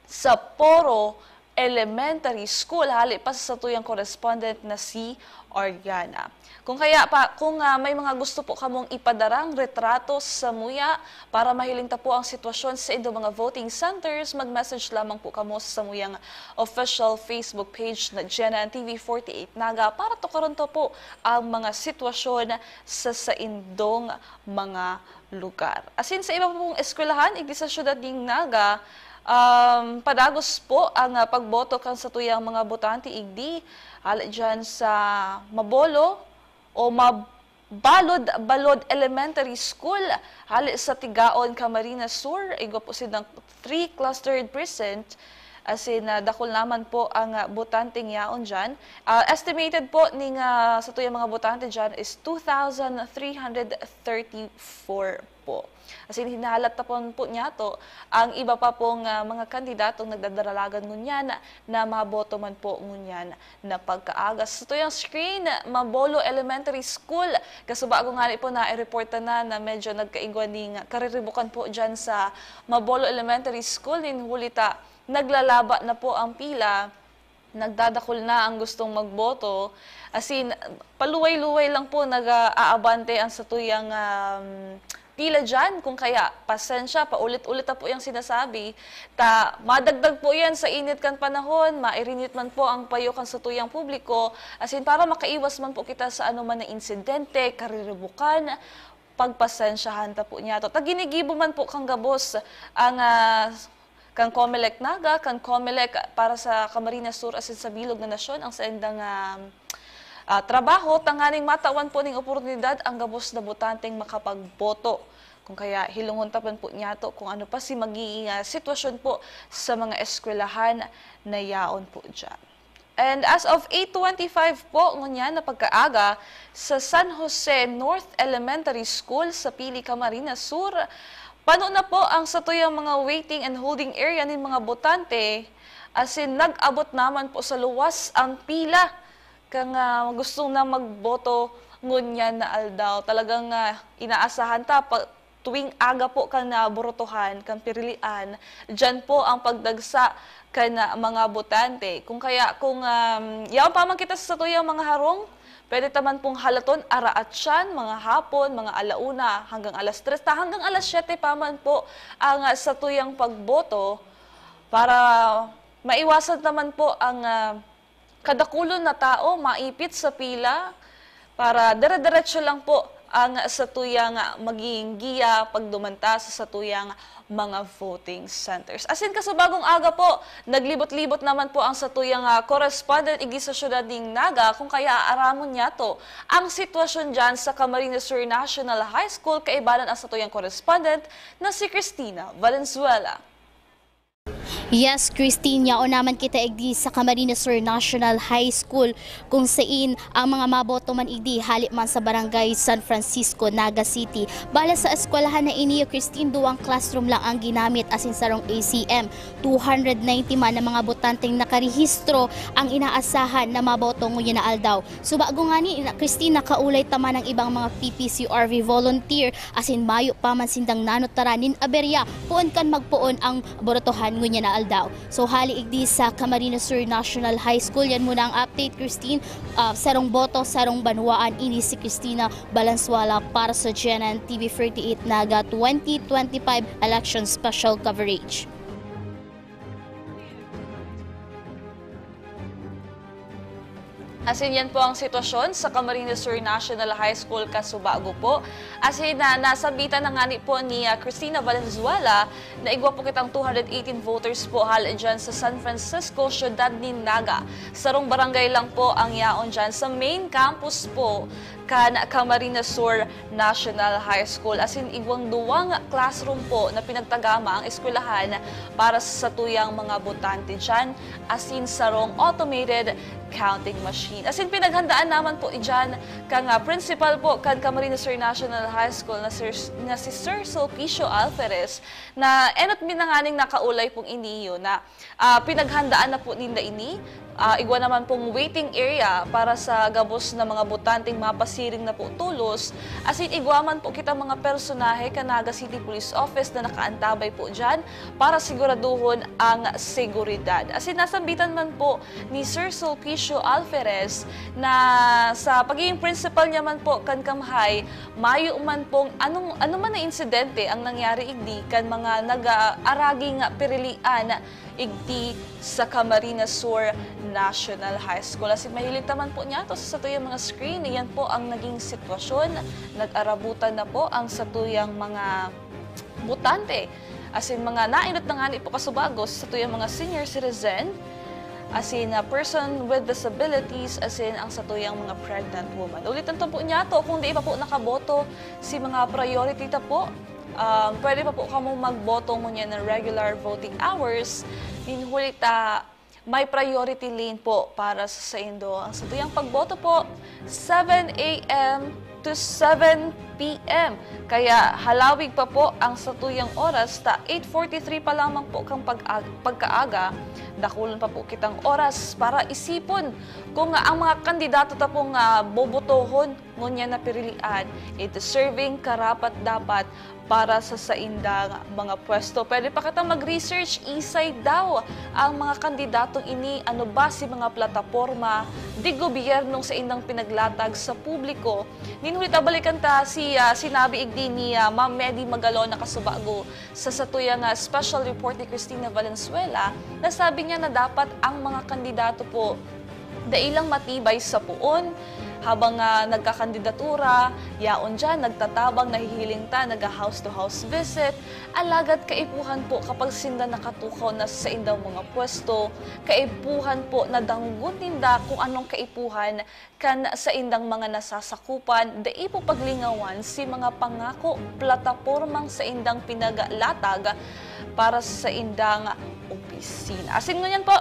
sa Poro Elementary School, hali pa sa satuyang correspondent na si Oriana. Kung kaya pa, kung, ah, may mga gusto po kamong ipadarang retrato samuya para mahiling ta po ang sitwasyon sa indo mga voting centers, mag-message lamang po kamo sa samuyang official Facebook page na G N N T V forty-eight Naga para tukaron ta po ang mga sitwasyon sa saindong mga lugar. Asin sa iba pong eskwelahan, igdi sa siyudad nin Naga, um, padagos po ang, ah, pagboto kan satuyang mga botante igdi, hali dyan sa Mabolo o Mab-, Balod, Balod Elementary School, hali sa Tigaon, Camarines Sur, igwa po silang three clustered precinct, asin, ah, dakul naman po ang, ah, botanteng yaon dyan. Ah, estimated po ning, ah, satuyang mga botante dyan is two thousand three hundred thirty-four po. Asin hinahalat ta pon po niyato ang iba pa pong, ah, mga kandidatong nagdadaralagan ngunyan na maboto man po ngunyan na pagkaaga. Sa tuyang screen, Mabolo Elementary School. Kasubago ngani po na i-report na, na medyo nagkaigwa ning kariribukan po dyan sa Mabolo Elementary School. Nin huli ta, naglalaba na po ang pila. Nagdadakul na ang gustong magboto. Asin, paluway-luway lang po nag-aabante ang satuyang, um, pila diyan. Kung kaya, pasensya, paulit-ulit na po yang sinasabi. Ta, madagdag po yan sa init kan panahon, mairinit man po ang payo kan satuyang publiko. Asin, para makaiwas man po kita sa anuman na insidente, kariribukan, pagpasensyahan ta po niyato. Ta ginigibo man po kan gabos ang, ah, kan Comelec Naga, kan Comelec para sa Camarines Sur asin sa bilog na nasyon ang saindang, ah, ah, trabaho, tanganing matawan po ning oportunidad ang gabos na botanteng makapagboto. Kung kaya, hilongon ta man po niyato kung ano pa si magiging, ah, sitwasyon po sa mga eskwelahan na yaon po diyan. And as of eight twenty-five po, ngunyan na pagkaaga, sa San Jose North Elementary School sa Pili, Camarines Sur, pano na po ang satuyang mga waiting and holding area nin mga botante, asin nag-abot naman po sa luwas ang pila kan, ah, gustong na magboto ngunyan na aldaw. Talagang, ah, inaasahan ta pa, tuwing aga po kan, ah, borotohan, kan pirilian, diyan po ang pagdagsa kan, ah, mga botante. Kung kaya, kung, um, yaon pa man kita sa satuyang mga harong, pwede ta man pong halaton, araatyan, mga hapon, mga ala una hanggang alas tres, ta hanggang alas siyete pa man po ang, ah, satuyang pagboto para maiwasan naman po ang, ah, kadakulon na tao maipit sa pila para dire-diretso lang po ang satuyang magiging giya pagduman ta sa satuyang mga voting centers. Asin kasubagong aga po, naglibot-libot naman po ang satuyang, ah, correspondent igdi sa siyudad ning Naga, kung kaya aramon niyato ang sitwasyon diyan sa Camarines Sur National High School, kaibanan ang satuyang correspondent na si Christina Valenzuela. Yes, Christine, yaon naman kita igdi sa Camarines Sur National High School, kung sain ang mga maboto man igdi hali man sa Barangay San Francisco, Naga City. Bala sa eskwelahan na ini, Christine, duwang classroom lang ang ginamit asin sarong A C M. Two hundred ninety man na mga botanteng nakarehistro ang inaasahan na maboto ngunyan na aldaw. Subago ngani, Christine, nakaulay ta man ang ibang mga P P C R V volunteer asin mayo pa man sindang nanutaran nin aberya poon kan magpoon ang borotohan ngunyan na aldaw. So, hali igdi sa Camarines Sur National High School, yan muna ang update, Christine. Ah, sarong boto, sarong banwaan, ini si Christina Balansuala para sa G N N T V thirty-eight Naga twenty twenty-five Election Special Coverage. Asin yan po ang sitwasyon sa Camarines Sur National High School kasubago po. Asin na nasabitan na ngani po ni, ah, Christina Valenzuela na igwa po kitang two hundred eighteen voters po hali dyan sa San Francisco, siyudad nin Naga. Sarong barangay lang po ang yaon dyan sa main campus po kan Camarines Sur National High School. Asin igwang duwang classroom po na pinagtagama ang eskwelahan para sa satuyang mga botante dyan, asin sarong automated counting machine. Asin pinaghandaan naman po iyan kang, ah, principal po kan Camarines Sur National High School na, Sir, na si Sir Sulpicio Alferez, na enot mi na nganing nakaulay pong iniyo na, ah, pinaghandaan na po ninda ini. Ah, igwa naman pong waiting area para sa gabos na mga botanteng mapasiring na po tolos, asin igwa man po kita mga personahe kan Naga City Police Office na nakaantabay po diyan para siguraduhon ang seguridad. Asin nasambitan man po ni Sir Sulpicio Alferez na sa pagiging principal niya man po kan Kamhay, mayo man pong anong, ano man na insidente ang nangyari igdi kan mga nag-aaraging pirilian igdi sa Camarines Sur National High School. Asin mahilig ta man po niyato sa satuyang mga screen, iyan po ang naging sitwasyon. Nag-arabutan na po ang satuyang mga botante. Asin mga nainot na ngani po kasubago sa satuyang mga senior citizen, asin, ah, person with disabilities, asin ang satuyang mga pregnant woman. Ulitan ta po niyato, kung di pa po nakaboto si mga priority ta po, um, pwede pa po kamo magboto ngunyan ng regular voting hours. Nin huli ta, may priority lane po para sa saindo. Ang satuyang pagboto po, seven a m to seven p m. Kaya halawig pa po ang satuyang oras, ta eight forty-three pa lamang po kang pag-, pagkaaga. Dakulon pa po kitang oras para isipon kung ang mga kandidato ta pong, ah, bobotohon ngunyan na pirilian, it serving karapat-dapat para sa saindang mga pwesto. Pwede pa kita mag-research, isay daw ang mga kandidatong ini, ano ba si mga plataporma di gobyernong saindang pinaglatag sa publiko. Nin huli ta balikan ta si, ah, sinabi igdi ni, ah, Ma'am Medi Magalona kasubago sa satuyang, ah, special report ni Christina Valenzuela, na sabi niya na dapat ang mga kandidato po dai lang matibay sa poon, habang, ah, nagkakandidatura, yaon diyan, nagtatabang, nahihiling ta, naga-house to house visit, alagad kaipuhan po kapag sinda nakatukaw na sa saindang mga pwesto, kaipuhan po na danggon ninda kung anong kaipuhan kan saindang mga nasasakupan, dai po paglingawan si mga pangako, platapormang saindang pinaglatag para sa saindang opisina. Asin ngunyan po,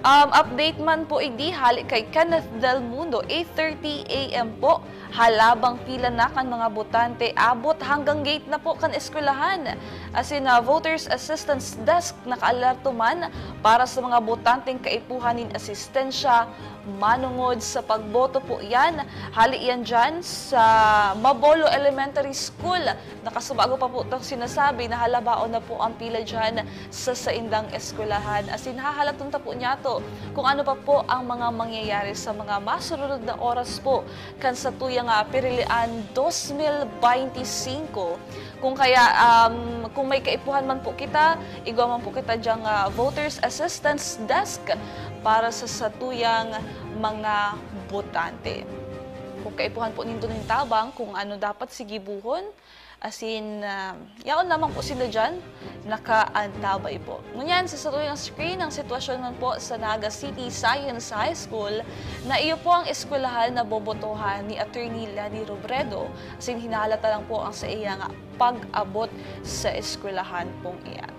um, update man po igdi hali kay Kenneth Del Mundo, eight thirty a m po, halabang pila na kan mga botante, abot hanggang gate na po kan eskwelahan. Asin, ah, Voters Assistance Desk, nakaalerto man para sa mga botanteng kaipuhan nin asistensya manongod sa pagboto po yan. Hali yan dyan sa Mabolo Elementary School. Nakasubago pa po itong sinasabi na halabaon na po ang pila dyan sa saindang eskwelahan. Asin hahalaton ta po niyato kung ano pa po ang mga mangyayari sa mga masurunod na oras po kan satuyang ah, Pirilian dos mil beintisinko. Kung kaya, um, kung may kaipuhan man po kita, igwa man po kita dyang ah, Voters Assistance Desk para sa satuyang mga botante. Kung kaipuhan po nindo nin tabang kung ano dapat sigibuhon, asin, ah, yaon lamang po sila dyan, nakaantabay po. Ngunyan, sa satuyang screen, ang sitwasyon man po sa Naga City Science High School, na iyo po ang eskwelahan na bobotohan ni Attorney Leni Robredo, asin hinahalata lang po ang saiyang pag-abot sa eskwelahan pong iyan.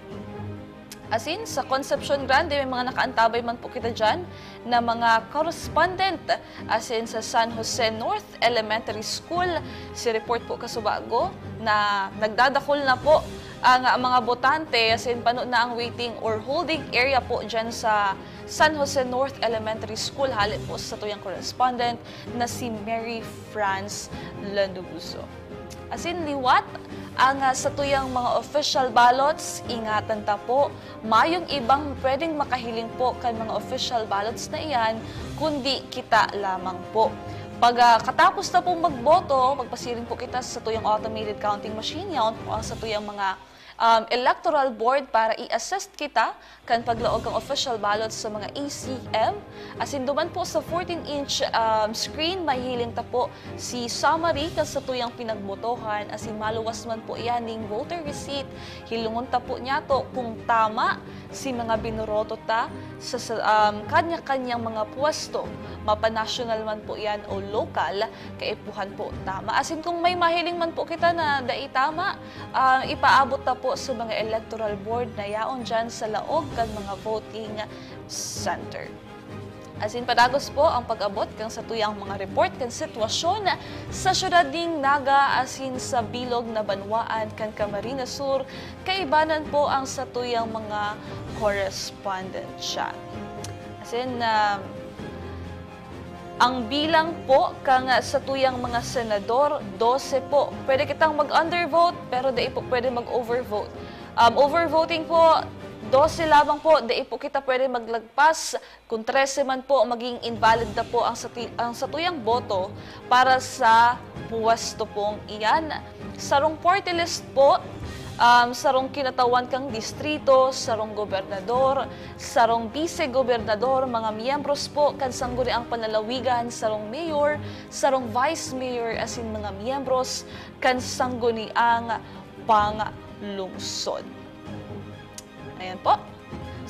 Asin, sa Concepcion Grande, may mga nakaantabay man po kita dyan na mga correspondent. Asin, sa San Jose North Elementary School, si report po kasubago na nagdadakul na po ang mga botante. Asin, pano na ang waiting or holding area po dyan sa San Jose North Elementary School. Hali po sa satuyang correspondent na si Mary France Lanuso. Asin liwat ang ah, satuyang mga official ballots, ingatan ta po, mayong ibang pwedeng makahiling po kan mga official ballots na iyan, kundi kita lamang po. Pag ah, katapos na pong magboto, magpasiring po kita sa satuyang automated counting machine, yaon po ang satuyang mga um, electoral board para i-assist kita kan paglaog kan official ballots sa mga A C M. Asin duman po sa fourteen-inch um, screen, mahihiling ta po si summary kan satuyang pinagbotohan, asin maluwas man po iyan ning voter receipt. Hilongon ta po niyato kung tama si mga binoroto ta sa, sa um, kanya-kanyang mga pwesto, mapa-national man po iyan o local, kaipuhan po tama. Asin kung may mahiling man po kita na dai tama, ah, ipaabot ta po sa mga electoral board na yaon dyan sa laog kan mga voting center. Asin padagos po ang pag-abot kan satuyang mga report kan sitwasyon sa syudad ning Naga asin sa bilog na banwaan kan Camarines Sur, kaibanan po ang satuyang mga correspondent dyan. Asin, ah, ang bilang po kan satuyang mga senador, dose po. Pwede kitang mag-undervote, pero dai po pwede mag-overvote. Um, overvoting po, dose lamang po, dai po kita pwede maglagpas. Kung trese man po, maging invalid na po ang, sati- ang satuyang boto para sa puwesto pong iyan. Sarong party list po, um, sarong kinatawan kang distrito, sarong gobernador, sarong bise-gobernador, mga miyembros po kan Sangguniang Panlalawigan, sarong mayor, sarong vice mayor, asin mga miyembros kan Sangguniang Panglungsod. Ayan po.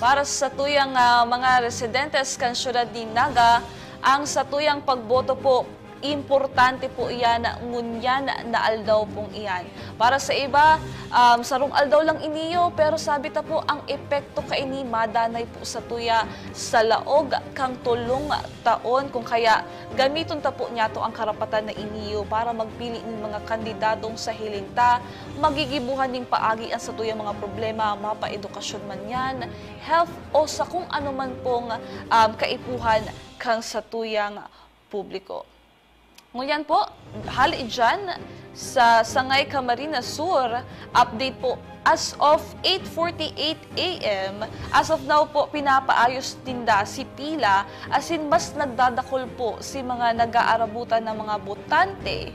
Para sa tuyang ah, mga residentes kan siyudad ni Naga, ang satuyang pagboto po, importante po iyan ngunyan na aldaw pong iyan. Para sa iba, um, sarong aldaw lang iniyo, pero sabi ta po, ang epekto kaini madanay po sa tuya sa laog kang tolong taon. Kung kaya, gamiton ta po niyato ang karapatan na iniyo para magpili nin mga kandidatong sa hiling ta magigibuhan nin paagi ang satuyang mga problema, mapaedukasyon man yan, health o sa kung ano man pong um, kaipuhan kang satuyang publiko. Ngunyan po, hali dyan sa Sangay Camarines Sur, update po, as of eight forty-eight a m, as of now po, pinapaayos ninda si pila, asin mas nagdadakul po si mga nag-aarabutan na mga botante.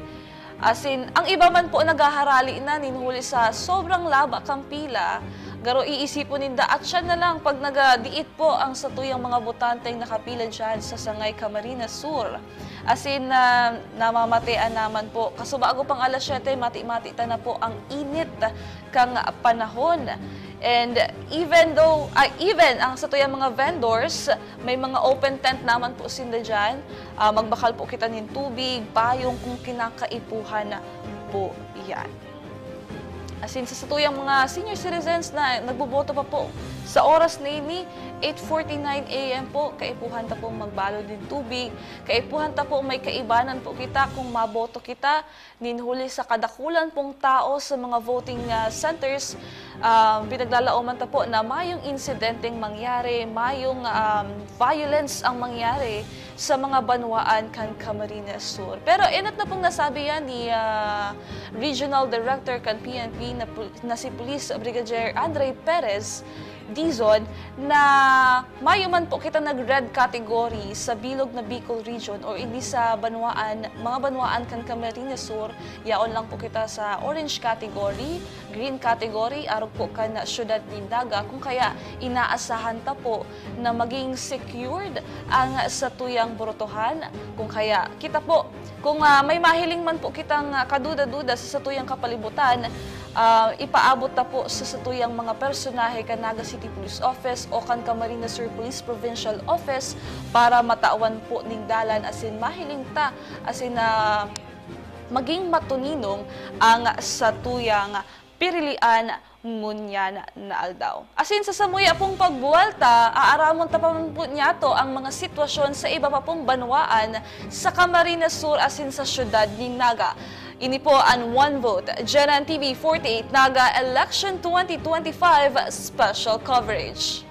Asin, ang iba man po naghaharali na nin huli sa sobrang laba kan pila. Garo iisipon ninda, at siya na lang pag nagadiit po ang satuyang mga botanteng nakapila dyan sa Sangay Camarines Sur. Asin, ah, namamatean naman po. Kasubago pang alas siyete, mati-mati ta na po ang init kang panahon. And even though, ah, even ang satuyang mga vendors, may mga open tent naman po sinda dyan. Ah, magbakal po kita nin tubig, payong kung kinakaipuhan po yan. Asin sa satuyang mga senior citizens na nagboboto pa po sa oras na ini, eight forty-nine a m po, kaipuhan ta pong magbalod nin tubig, kaipuhan ta po may kaibanan po kita kung maboto kita nin huli sa kadakulan pong tao sa mga voting ah, centers. Ah, pinaglalaoman ta po na mayong insidenteng mangyari, mayong um, violence ang mangyari sa mga banwaan kan Camarines Sur. Pero enot na pong nasabi yan ni, ah, Regional Director kan P N P na pul-, na si Police Brigadier Andre Perez Dizon na mayo man po kita nag-red category sa bilog na Bicol Region or ini sa banwaan, mga banwaan kan Camarines Sur, yaon lang po kita sa orange category, green category, arog po kan siyudad nin Naga, kung kaya inaasahan ta po na maging secured ang satuyang burutohan. Kung kaya, kita po, kung, ah, may mahiling man po kitang, ah, kaduda-duda sa satuyang kapalibutan, ah, ipaabot ta po sa satuyang mga personahe kan Naga City Police Office o kan Camarines Sur Police Provincial Office para matawan po ning dalan asin mahiling ta asin, ah, maging matuninong ang satuyang pirilian ngunyan na aldaw. Asin sa samuya pong pagbuwalta, aaramon ta pa man po niyato ang mga sitwasyon sa iba pa pong banwaan sa Camarines Sur asin sa siyudad nin Naga. Ini po an One Vote, Genan T V forty-eight Naga Election twenty twenty-five Special Coverage.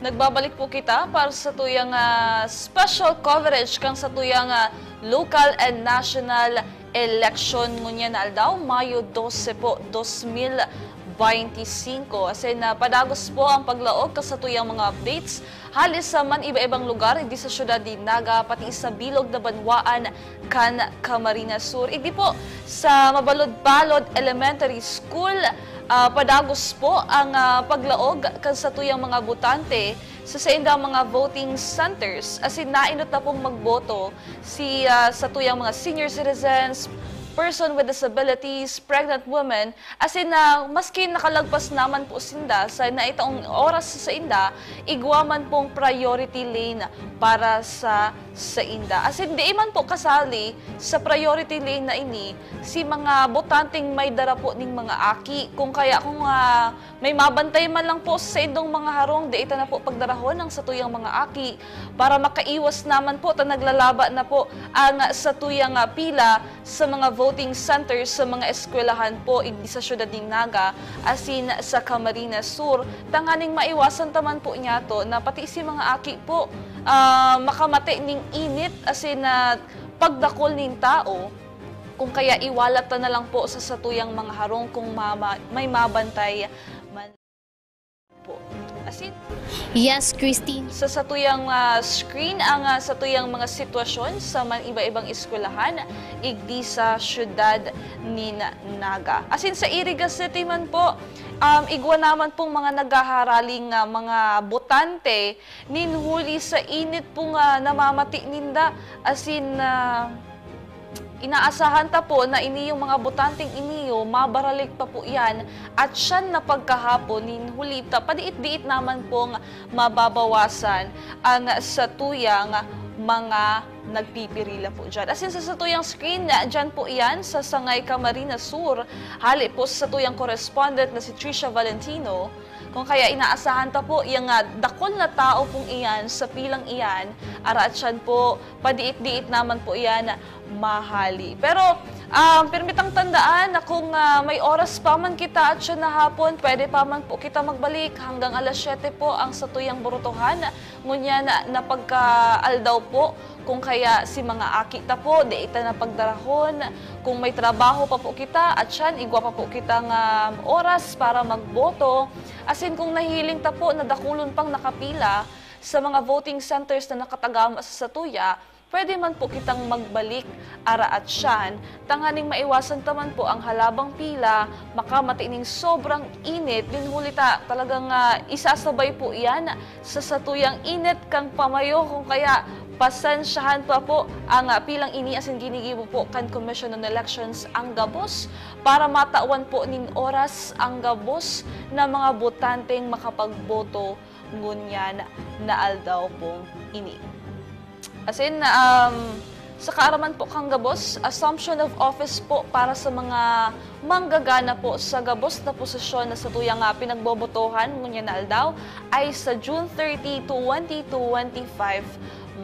Nagbabalik po kita para sa tuyang, ah, special coverage kan sa tuyang, ah, local and national election ngunyan na aldaw, Mayo dose po, dos mil beinti singko. Asin, ah, padagos po ang paglaog kan sa tuyang mga updates hali sa man iba-ibang lugar, di sa syudad nin Naga, pati sa bilog na banwaan kan Camarines Sur. Igdi po sa Mabalod-Balod Elementary School, ah, padagos po ang, ah, paglaog kan satuyang mga botante sa saindang mga voting centers, asin nainot na pong magboto si, ah, satuyang mga senior citizens, person with disabilities, pregnant women, asin na maski nakalagpas naman po sinda sa naitaong oras sa sainda, igwa man pong priority lane para sa sainda. Asin dai man po kasali sa priority lane na ini si mga botanteng may dara po ning mga aki. Kung kaya, kung, ah, may mabantay man lang po sa saindong mga harong, dai ta na po pagdarahon ang satuyang mga aki para makaiwas naman po ta naglalaba na po ang satuyang, ah, pila sa mga voting centers sa mga eskwelahan po, igdi sa syudad nin Naga, asin sa Camarines Sur, tanganing maiwasan ta man po niyato na pati si mga aki po, ah, makamate ning init, asin na pagdakol nin tao. Kung kaya, iwalat ta na lang po sa satuyang mga harong kung mama-, may mabantay man po. Asin, Yes, Christine. Sa satuyang, ah, screen ang, ah, satuyang mga sitwasyon sa man iba-ibang eskwelahan, igdi sa syudad nin Naga. Asin sa Iriga City man po, um, igwa naman pong mga naghaharaling, ah, mga botante nin huli sa init pong, ah, namamati ninda. Asin, ah, inaasahan ta po na iniyong mga botanteng iniyo, mabaralik pa po iyan, at siyan na pagkahapon nin huli ta, padiit-diit naman pong mababawasan ang satuyang mga nagpipirila po diyan. Asin sa satuyang screen, diyan po iyan sa Sangay Camarines Sur, hali po sa satuyang correspondent na si Trisha Valentino. Kung kaya inaasahan ta po, yang, ah, dakul na tao pong iyan sa pilang iyan, araat siyan po, padiit-diit naman po iyan mahali. Pero, ah, pirmi tang tandaan na kung, ah, may oras pa man kita at siya na hapon, pwede pa man po kita magbalik. Hanggang alas siyete po ang satuyang burutuhan. Ngunyan na, na pagkaaldaw po, kung kaya si mga aki ta po, di ita na pagdarahon. Kung may trabaho pa po kita, at siyan, igwa pa po kita nga oras para magboto. Asin kung nahiling ta po na dakulon pang nakapila sa mga voting centers na nakatagama sa satuya, pwede man po kitang magbalik ara at siyan, tanganing maiwasan ta man po ang halabang pila, makamati ning sobrang init, din huli ta talagang, ah, isasabay po iyan sa satuyang init kan pamayo, kung kaya pasensyahan pa po ang, ah, pilang ini asin ginigibo po kan Commission on Elections ang gabos para matawan po nin oras ang gabos na mga botanteng makapagboto ngunyan na aldaw pong ini. Asin, um, sa kaaraman po kang gabos, assumption of office po para sa mga manggagana po sa gabos na posisyon na satuyang, ah, pinagbobotohan ngunyan na aldaw ay sa June thirty, twenty twenty-five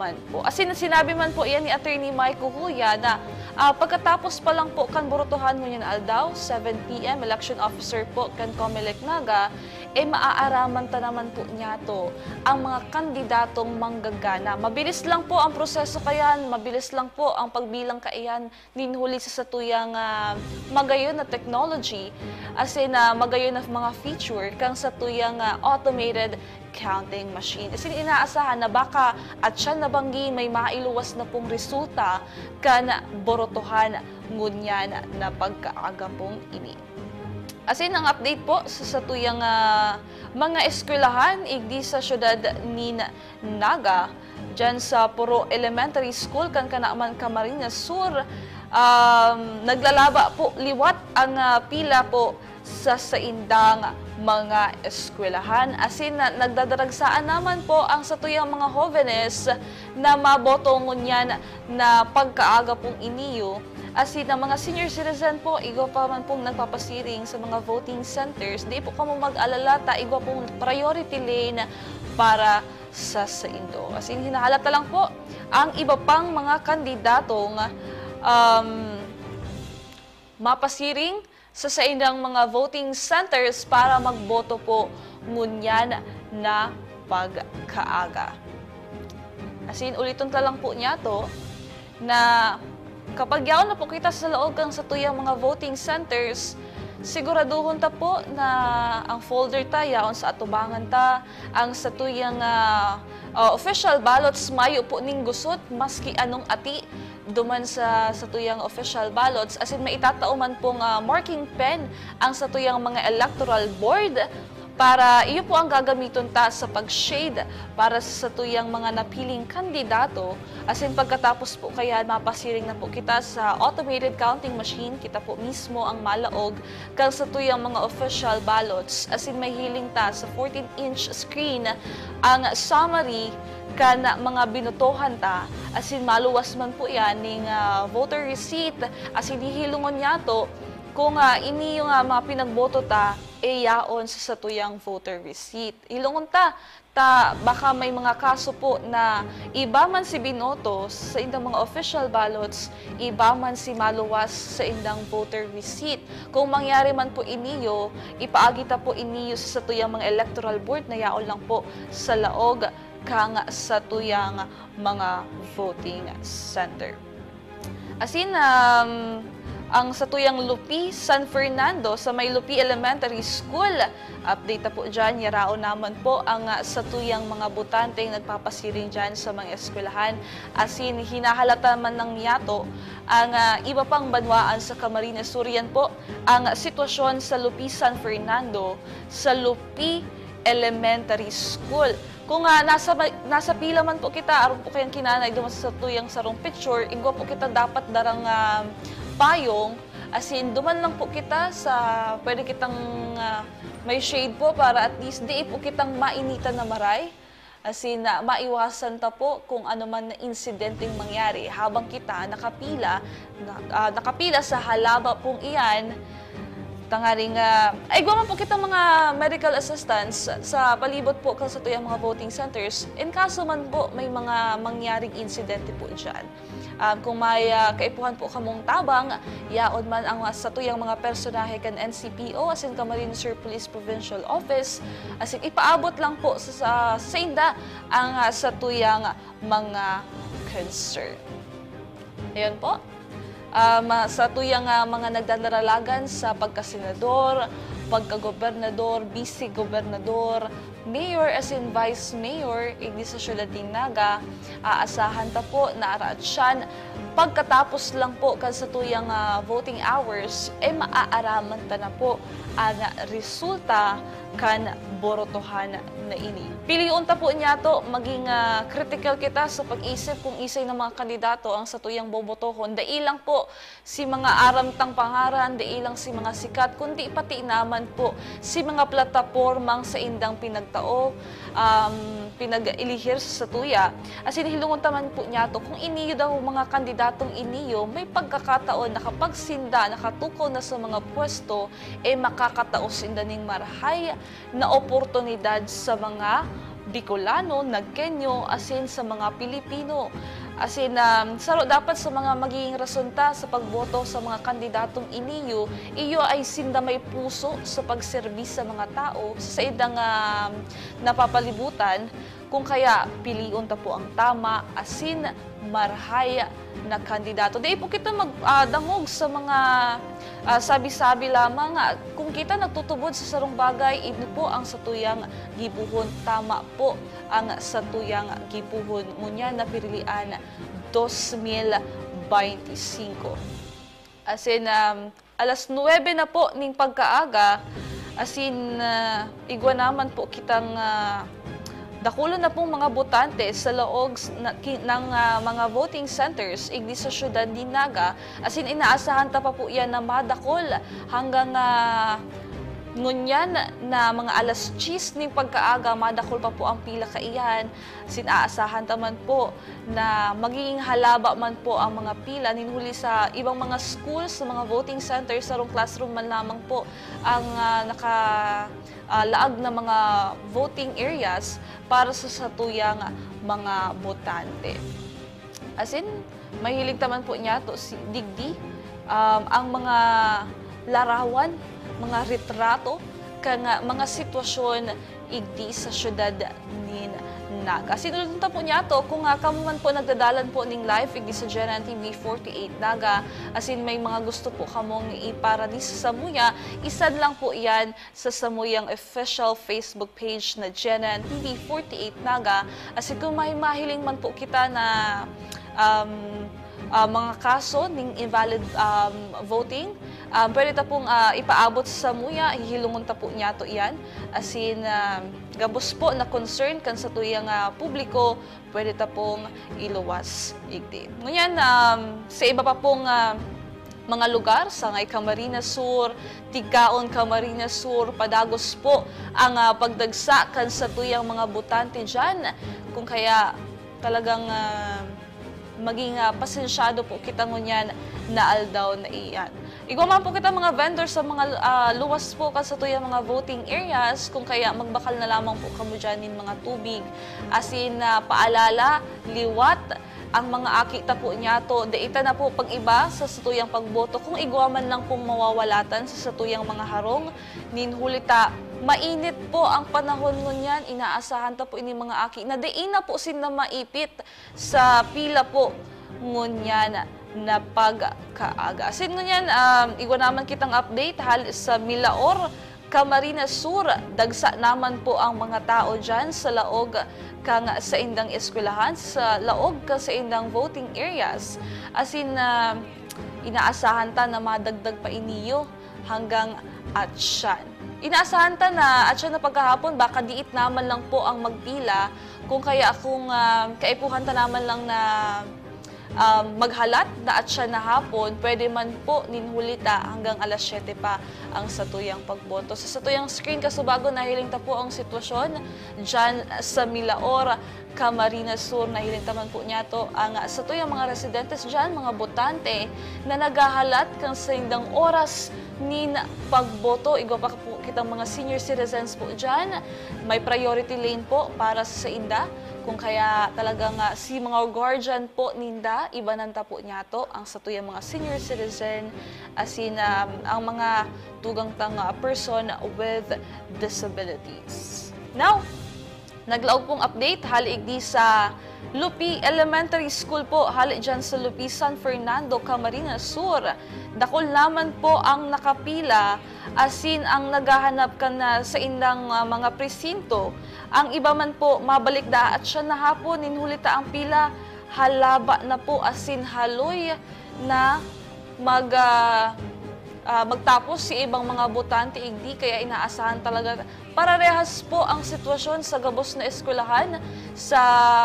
man po. Asin sinabi man po iyan ni Attorney Mike Cucuya na, ah, pagkatapos pa lang po kan burutuhan ngunyan na aldaw, seven P M, election officer po kan Comelec Naga, eh, maaaraman ta naman po niyato ang mga kandidatong manggagana. Mabilis lang po ang proseso kayan, mabilis lang po ang pagbilang kaiyan nin huli sa satuyang, ah, magayon na technology, asin na magayon na mga feature kang satuyang, ah, automated counting machine. Asin inaasahan na baka at siya nabanggi may mailuwas na pong resulta kan borotohan ngunyan na pagkaaga pong ini. Asin ang update po sa satuyang, ah, mga eskwelahan igdi sa syudad nin Naga, dyan sa Puro Elementary School kan Kanaman, Camarines Sur, um, naglalaba po liwat ang, ah, pila po sa saindang mga eskwelahan. Asin na nagdadaragsaan naman po ang satuyang mga hovenes na maboto ngunyan na pagkaaga pong iniyo. Asin ang mga senior citizen po, igwa pa man pong nagpapasiring sa mga voting centers. Di po kamo mag-alala ta igwa pong priority lane para sa saindo. Asin hinahalat na lang po ang iba pang mga kandidatong, um, mapasiring sa saindang mga voting centers para magboto po ngunyan na pagkaaga. Asin uliton ta lang po niyato na kapag yaon na po kita sa laog kan satuyang mga voting centers, siguraduhon ta po na ang folder ta yaon sa atubangan ta, ang satuyang, ah, ah, official ballots mayo po ning gusot maski anong ati duman sa satuyang official ballots, asin maitatao man pong, ah, marking pen ang satuyang mga electoral board para iyo po ang gagamiton ta sa pag-shade para sa satuyang mga napiling kandidato. Asin pagkatapos po kaya mapasiring na po kita sa automated counting machine, kita po mismo ang malaog kan satuyang mga official ballots. Asin mahiling ta sa fourteen inch screen ang summary kan mga binotohan ta. Asin maluwas man po yan ning, ah, voter receipt. Asin hihilongon niyato kung, ah, ini yung, ah, mga pinagboto ta, e yaon sa satuyang voter receipt. Hilongon ta, ta baka may mga kaso po na iba man si binoto sa indang mga official ballots, iba man si maluwas sa indang voter receipt. Kung mangyari man po iniyo, ipaagi ta po iniyo sa satuyang mga electoral board na yaon lang po sa laog kan satuyang mga voting center. Asin, um, ang satuyang Lupi San Fernando sa may Lupi Elementary School. Update ta po dyan, yaraon naman po ang, ah, satuyang mga botanteng nagpapasiring dyan sa mga eskwelahan. Asin, hinahalata man ng niyato ang, ah, iba pang banwaan sa Camarines Sur. Yan po ang sitwasyon sa Lupi San Fernando, sa Lupi Elementary School. Kung, ah, nasa, nasa pila man po kita, aron po kayang kinanay duman sa satuyang sarong picture, igwa po kita dapat darang, ah, payong, asin duman lang po kita sa, pwede kitang, ah, may shade po para at least di po kitang mainitan na maray. Asin, ah, maiwasan ta po kung ano man na insidenteng mangyari habang kita nakapila, na, ah, nakapila sa halaba pong iyan. Tanganing, ah, ay, igwa man po kitang mga medical assistance sa palibot po kan satuyang mga voting centers. In kaso man po may mga mangyaring insidente po dyan. Um, kung may, ah, kaipuhan po kamong tabang, yaon man ang satuyang mga personahe kan N C P O asin Camarines Sur Police Provincial Office, asin ipaabot lang po sa, sa, sa inda ang, ah, satuyang mga concern. Ayun po. Um, ah, satuyang, ah, mga nagdadaralagan sa pagkasenador, pagkagobernador, bise-gobernador, mayor asin vice mayor, igdi sa siyudad nin Naga, aasahan ta po na araat siyan pagkatapos lang po kan satuyang, ah, voting hours, e maaaraman ta na po an resulta kan borotohan na ini. Pilion ta po niyato, maging, ah, critical kita sa pag-isip kung isay na mga kandidato ang satuyang bobotohon. Dai lang po si mga aram tang pangaran, dai lang si mga sikat, kundi pati naman po si mga platapormang saindang pinagtao, um, pinag-ilihir sa satuya. Asin hilongon ta man po niyato kung iniyo daw mga kandidatong iniyo may pagkakataon na kapag sinda nakatukaw na sa mga pwesto, e makakatao sinda ning marahay na oportunidad sa mga Bicolano, Nagkenyo, asin sa mga Pilipino. Asin, um, saro dapat sa mga magiging rason ta sa pagboto sa mga kandidatong iniyo, iyo ay sinda may puso sa pagserbi sa mga tao sa saindang, um, napapalibutan. Kung kaya, pilion ta po ang tama asin marahay na kandidato. Dai po kita mag-, ah, dangog sa mga, ah, sabi-sabi lamang. Ah, kung kita nagtutubod sa sarong bagay, ini po ang satuyang gibohon. Tama po ang satuyang gibohon. Ngunyan na pirilian, dos mil beinti singko. Asin, um, alas nuwebe na po ning pagkaaga, asin, ah, igwa naman po kitang, ah, dakulon na pong mga botante sa laog s-, na, ki-, ng, ah, mga voting centers igdi sa siyudad nin Naga, asin inaasahan ta pa po yan na madakol hanggang, ah, ngunyan na mga alas diyes ning pagkaaga, madakol pa po ang pila kaiyan. Asin aasahan ta man po na magiging halaba man po ang mga pila nin huli sa ibang mga schools, sa mga voting centers, sarong classroom man lamang po ang, ah, naka, ah, laag na mga voting areas para sa satuyang mga botante. Asin, mahiling ta man po niyato si, digdi, um, ang mga larawan, mga retrato, kan mga sitwasyon igdi sa siyudad Naga. Sinulod ta po niya to, kung, ah, kamo man po nagdadalan po ning live igdi sa G N N T V forty-eight Naga, asin may mga gusto po kamong iparadis sa samuya, isend lang po yan sa samuyang official Facebook page na G N N T V forty-eight Naga. Asin kung may mahiling man po kita na, um, ah, mga kaso ning invalid, um, voting, um, pwede ta pong, ah, ipaabot sa samuya, hihilongon ta po niya to iyan. Asin, um, gabos po na concern kan satuyang, ah, publiko, pwede ta pong iluwas igdi. Ngunyan, um, sa iba pa pong, ah, mga lugar, sangay Camarines Sur, Tigkaon, Camarines Sur, padagos po ang, ah, pagdagsa kan satuyang mga botante diyan. Kung kaya talagang, ah, maging, ah, pasensyado po kita ngunyan na aldaw na iyan. Igwa man po kita mga vendor sa mga, ah, luwas po kan satuyang mga voting areas, kung kaya magbakal na lamang po kamo diyan nin mga tubig. Asin, ah, paalala, liwat ang mga aki ta po niyato, dai ta na po pag-iba sa satuyang pagboto kung igwa man lang pong mawawalatan sa satuyang mga harong. Nin huli ta, mainit po ang panahon ngunyan, inaasahan ta po ini mga aki na dai na po sinda maipit sa pila po ngunyan na pagkaaga. Asin ngunyan, um, igwa naman kitang update hali sa Milaor, Camarines Sur. Dagsa naman po ang mga tao diyan sa laog kan saindang eskwelahan, sa laog kan saindang voting areas. Asin, ah, inaasahan ta na madagdag pa iniyo hanggang atyan. Inaasahan ta na atyan na pagkahapon, baka diit naman lang po ang magpila. Kung kaya, kung, ah, kaipuhan ta naman lang na, ah, maghalat na atyan na hapon, pwede man po nin huli ta hanggang alas siyete pa ang satuyang pagboto. Sa satuyang screen, kasubago, nahiling ta po ang sitwasyon diyan sa Milaor, Camarines Sur. Nahiling ta man po niyato ang satuyang mga residentes diyan, mga botante na naghahalat kan saindang oras nin pagboto. Igwa pa po kitang mga senior citizens po diyan. May priority lane po para sa sainda. Kung kaya talagang, ah, si mga guardian po ninda, ibanan ta po niyato ang satuyang mga senior citizen, asin, um, ang mga tugang tang, ah, person with disabilities. Now, naglaog pong update hali igdi sa Lupi Elementary School po, hali dyan sa Lupi, San Fernando, Camarines Sur. Dakul naman po ang nakapila, asin ang naghahanap kan, ah, saindang, ah, mga presinto. Ang iba man po, mabalik da atyan na hapon, nin huli ta ang pila halaba na po, asin haloy na mag, ah, ah, magtapos si ibang mga botante igdi, kaya inaasahan talaga. Pararehas po ang sitwasyon sa gabos na eskwelahan sa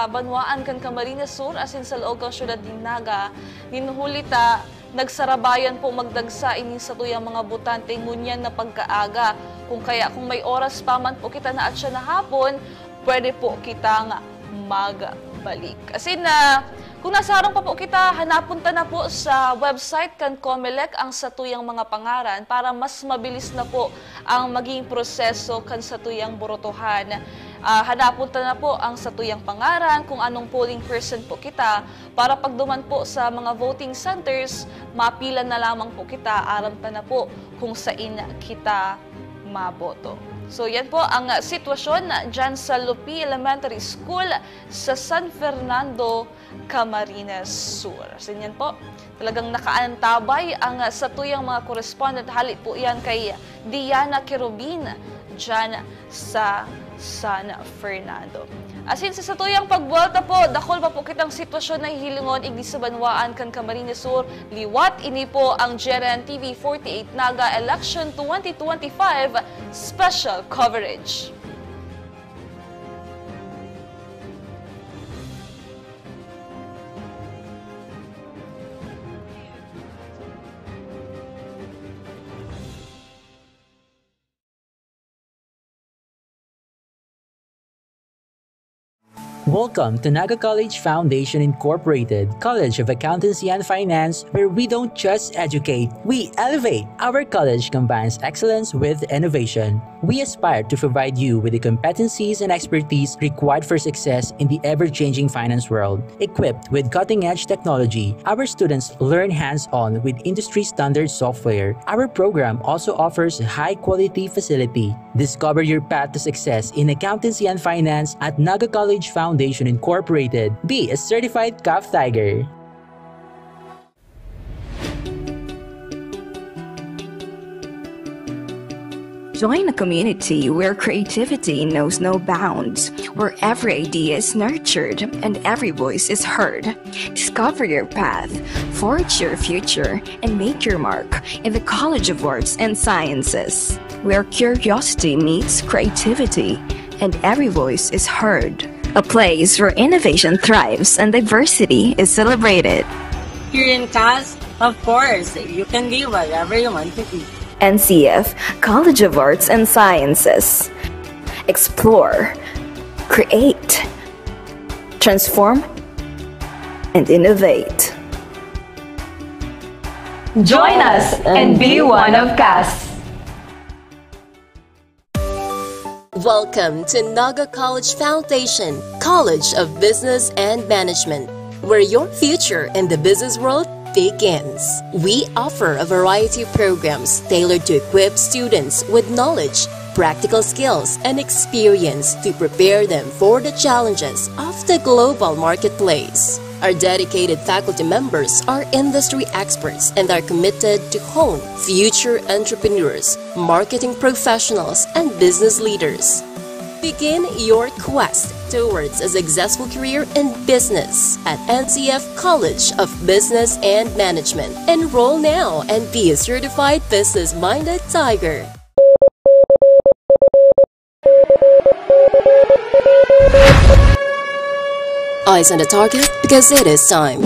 banwaan kan Camarines Sur asin sa laog kan syudad nin Naga. Nin huli ta, nagsarabayan po magdagsa ini satuyang mga botante ngunyan na pagkaaga. Kung kaya, kung may oras pa man po kita na atyan na hapon, pwede po kitang magbalik. Asin, ah, kung nasa harong pa po kita, hanapon ta na po sa website kan Comelec ang satuyang mga pangaran para mas mabilis na po ang maging proseso kan satuyang borotohan. Ah, hanapon ta na po ang satuyang pangaran, kung anong polling percent po kita, para pagduman po sa mga voting centers, mapila na lamang po kita, aram ta na po kung sain kita maboto. So, yan po ang, ah, sitwasyon dyan sa Lupi Elementary School sa San Fernando, Camarines Sur. So, yan po, talagang nakaantabay ang, ah, satuyang mga correspondent. Hali po yan kay Diana Querubin dyan sa San Fernando. Asin sa satuyang pagbuwelta po, dakul pa po kitang sitwasyon na hihilingon igdi sa banwaan kan Camarines Sur. Liwat, ini po ang G N N T V forty-eight Naga Election twenty twenty-five Special Coverage. Welcome to Naga College Foundation Incorporated, College of Accountancy and Finance, where we don't just educate, we elevate. Our college combines excellence with innovation. We aspire to provide you with the competencies and expertise required for success in the ever-changing finance world. Equipped with cutting-edge technology, our students learn hands-on with industry-standard software. Our program also offers high-quality facility. Discover your path to success in accountancy and finance at Naga College Foundation Incorporated. Be a certified CAF Tiger. Join a community where creativity knows no bounds, where every idea is nurtured and every voice is heard. Discover your path, forge your future, and make your mark in the College of Arts and Sciences, where curiosity meets creativity and every voice is heard. A place where innovation thrives and diversity is celebrated. Here in CAS, of course, you can be whatever you want to be. N C F College of Arts and Sciences. Explore, create, transform, and innovate. Join us and be one of CAS. Welcome to Naga College Foundation, College of Business and Management, where your future in the business world begins. We offer a variety of programs tailored to equip students with knowledge, practical skills, and experience to prepare them for the challenges of the global marketplace. Our dedicated faculty members are industry experts and are committed to hone future entrepreneurs, marketing professionals, and business leaders. Begin your quest towards a successful career in business at N C F College of Business and Management. Enroll now and be a certified business-minded tiger. Eyes on the target, because it is time.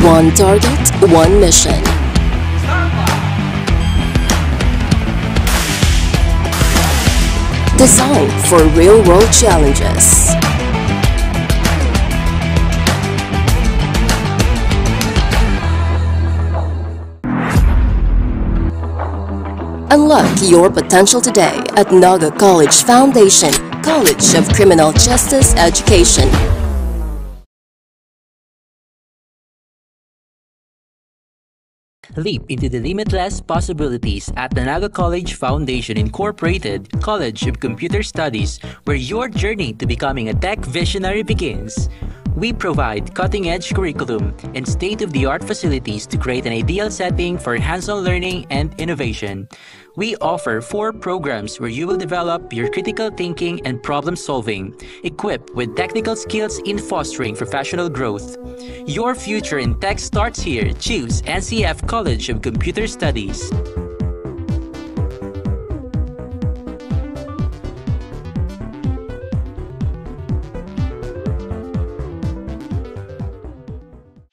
One target, one mission. Designed for real-world challenges. Unlock your potential today at Naga College Foundation, College of Criminal Justice Education. Leap into the limitless possibilities at the Naga College Foundation Incorporated College of Computer Studies, where your journey to becoming a tech visionary begins. We provide cutting-edge curriculum and state-of-the-art facilities to create an ideal setting for hands-on learning and innovation. We offer four programs where you will develop your critical thinking and problem solving, equipped with technical skills in fostering professional growth. Your future in tech starts here. Choose N C F College of Computer Studies.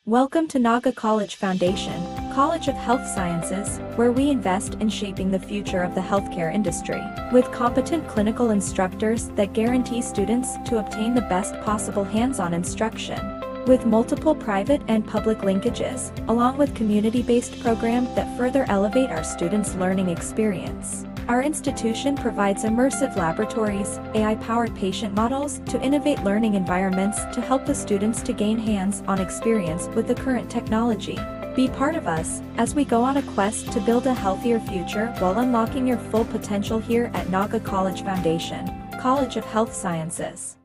Welcome to Naga College Foundation, College of Health Sciences, where we invest in shaping the future of the healthcare industry, with competent clinical instructors that guarantee students to obtain the best possible hands-on instruction. With multiple private and public linkages, along with community-based programs that further elevate our students' learning experience. Our institution provides immersive laboratories, A I-powered patient models to innovate learning environments to help the students to gain hands-on experience with the current technology. Be part of us as we go on a quest to build a healthier future while unlocking your full potential here at Naga College Foundation, College of Health Sciences.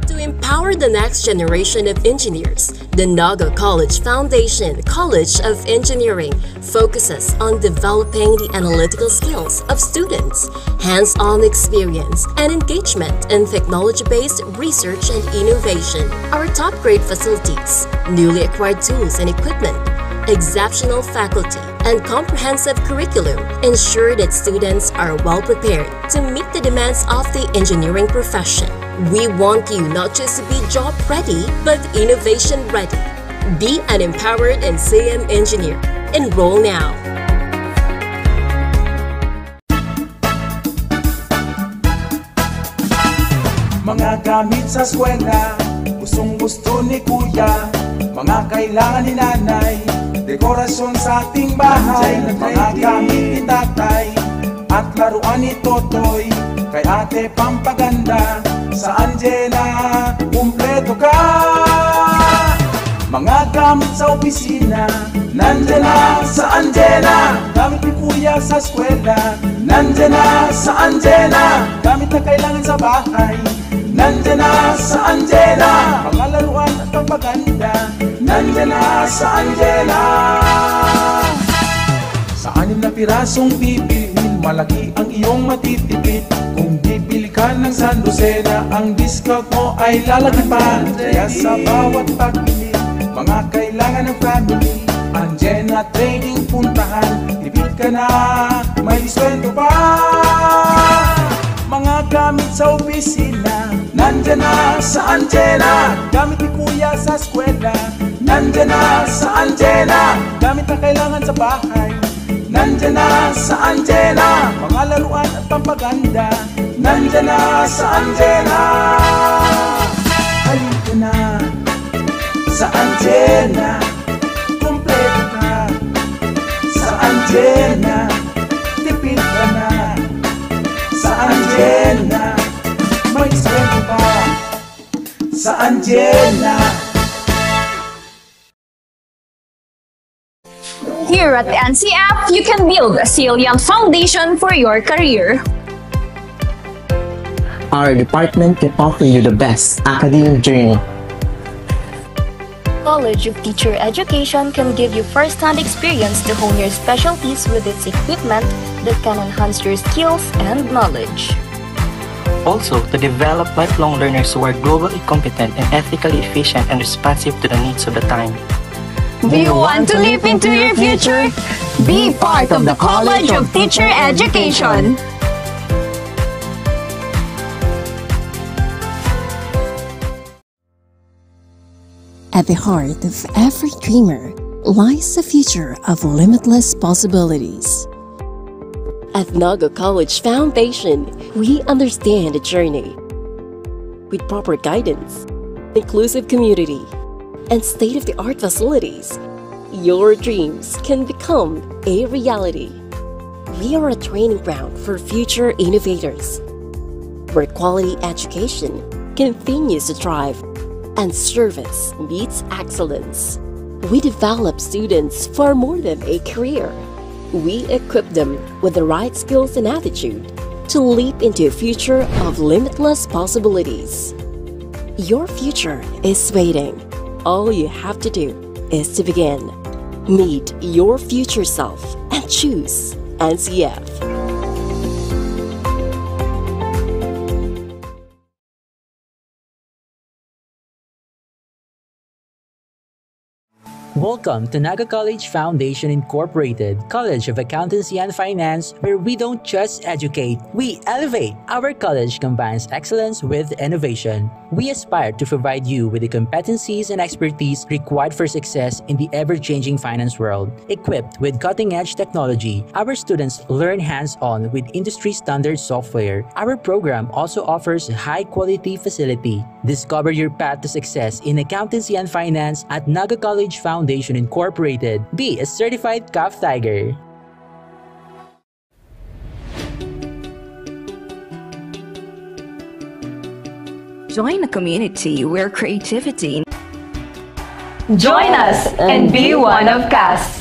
To empower the next generation of engineers, the Naga College Foundation College of Engineering focuses on developing the analytical skills of students, hands-on experience, and engagement in technology-based research and innovation. Our top-grade facilities, newly acquired tools and equipment, exceptional faculty, and comprehensive curriculum ensure that students are well prepared to meet the demands of the engineering profession. We want you not just to be job ready, but innovation ready. Be an empowered and C M engineer. Enroll now. Mga gamit sa eskwela, gustong-gusto ni Kuya. Mga kailangan ni Nanay, dekorasyon sa ating bahay. Mga gamit ni Tatay, at laruan ni Totoy. Kay Ate, pampaganda, sa Anjena, kumpleto ka. Mga gamit sa opisina, nandiyan na sa Anjena. Gamit ni Kuya sa eskwela, nandiyan na sa Anjena. Gamit na kailangan sa bahay, nandiyan na sa Anjena. Mga laruan at pampaganda, nandiyan na sa Anjena. Sa anim na pirasong bibilhin, malaki ang iyong matitipid. Kung bibili ka ng sandosena, ang discount mo ay lalagipan. Kaya sa bawat pagbili, mga kailangan ng family, Anjena Trading puntahan. Tipid ka na, may diskwento pa. Mga gamit sa opisina, nandiyan na sa Anjena. Gamit ni Kuya sa eskwela, nandiyan na sa Anjena. Gamit na kailangan sa bahay, nandiyan na sa Anjena. Mga laruan at pampaganda, nandiyan na sa Anjena. Halika na sa Anjena. Kompleto ka sa Anjena. Tipid ka na sa Anjena. May diskwento pa sa Anjena. Here at N C F, you can build a salient foundation for your career. Our department can offer you the best academic journey. College of Teacher Education can give you first-hand experience to hone your specialties with its equipment that can enhance your skills and knowledge. Also, to develop lifelong learners who are globally competent and ethically efficient and responsive to the needs of the time. Do you want to leap into your future? Be part of the College of Teacher Education. At the heart of every dreamer lies a future of limitless possibilities. At Naga College Foundation, we understand the journey. With proper guidance, inclusive community, and state-of-the-art facilities, your dreams can become a reality. We are a training ground for future innovators, where quality education continues to thrive and service meets excellence. We develop students for more than a career. We equip them with the right skills and attitude to leap into a future of limitless possibilities. Your future is waiting. All you have to do is to begin. Meet your future self and choose N C F. Welcome to Naga College Foundation Incorporated, College of Accountancy and Finance, where we don't just educate, we elevate. Our college combines excellence with innovation. We aspire to provide you with the competencies and expertise required for success in the ever-changing finance world. Equipped with cutting-edge technology, our students learn hands-on with industry-standard software. Our program also offers high-quality facility. Discover your path to success in accountancy and finance at Naga College Foundation Incorporated. Be a certified CAF Tiger. Join a community where creativity. Join us and be one of CAS.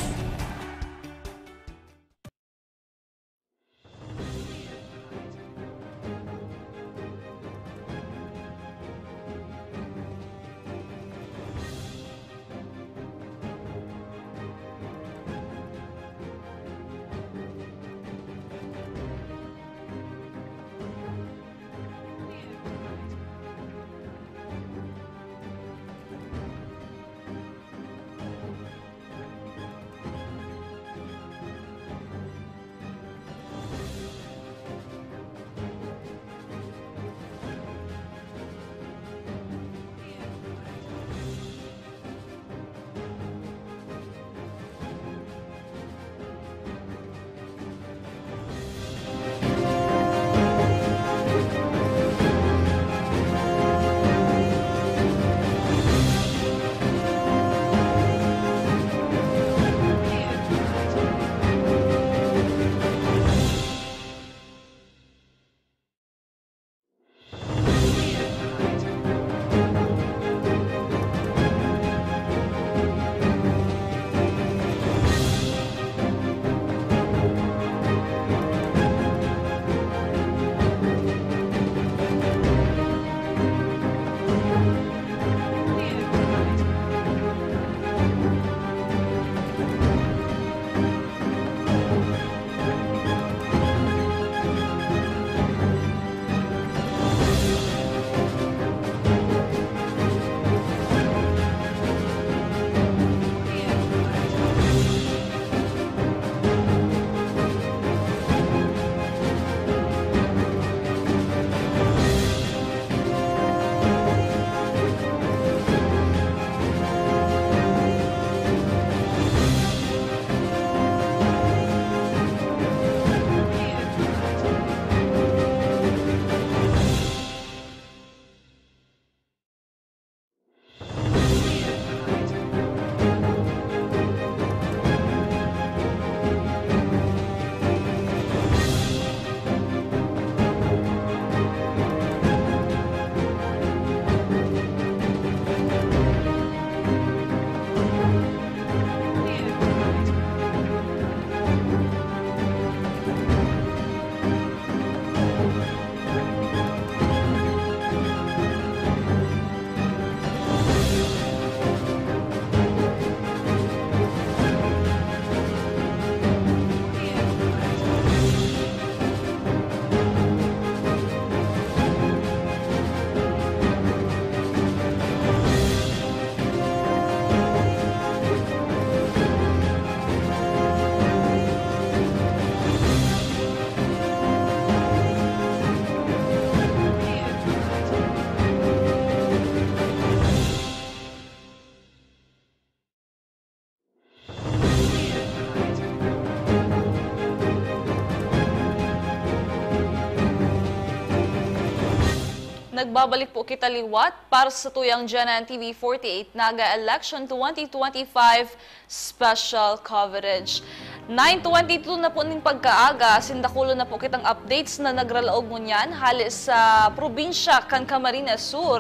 Nagbabalik po kita liwat para sa tuyang G N N T V forty-eight Naga Election twenty twenty-five Special Coverage. Nine twenty-two na po ning pagkaaga, sindakulon na po kitang updates na nagralaog ngunyan hali sa probinsya kan Camarines Sur.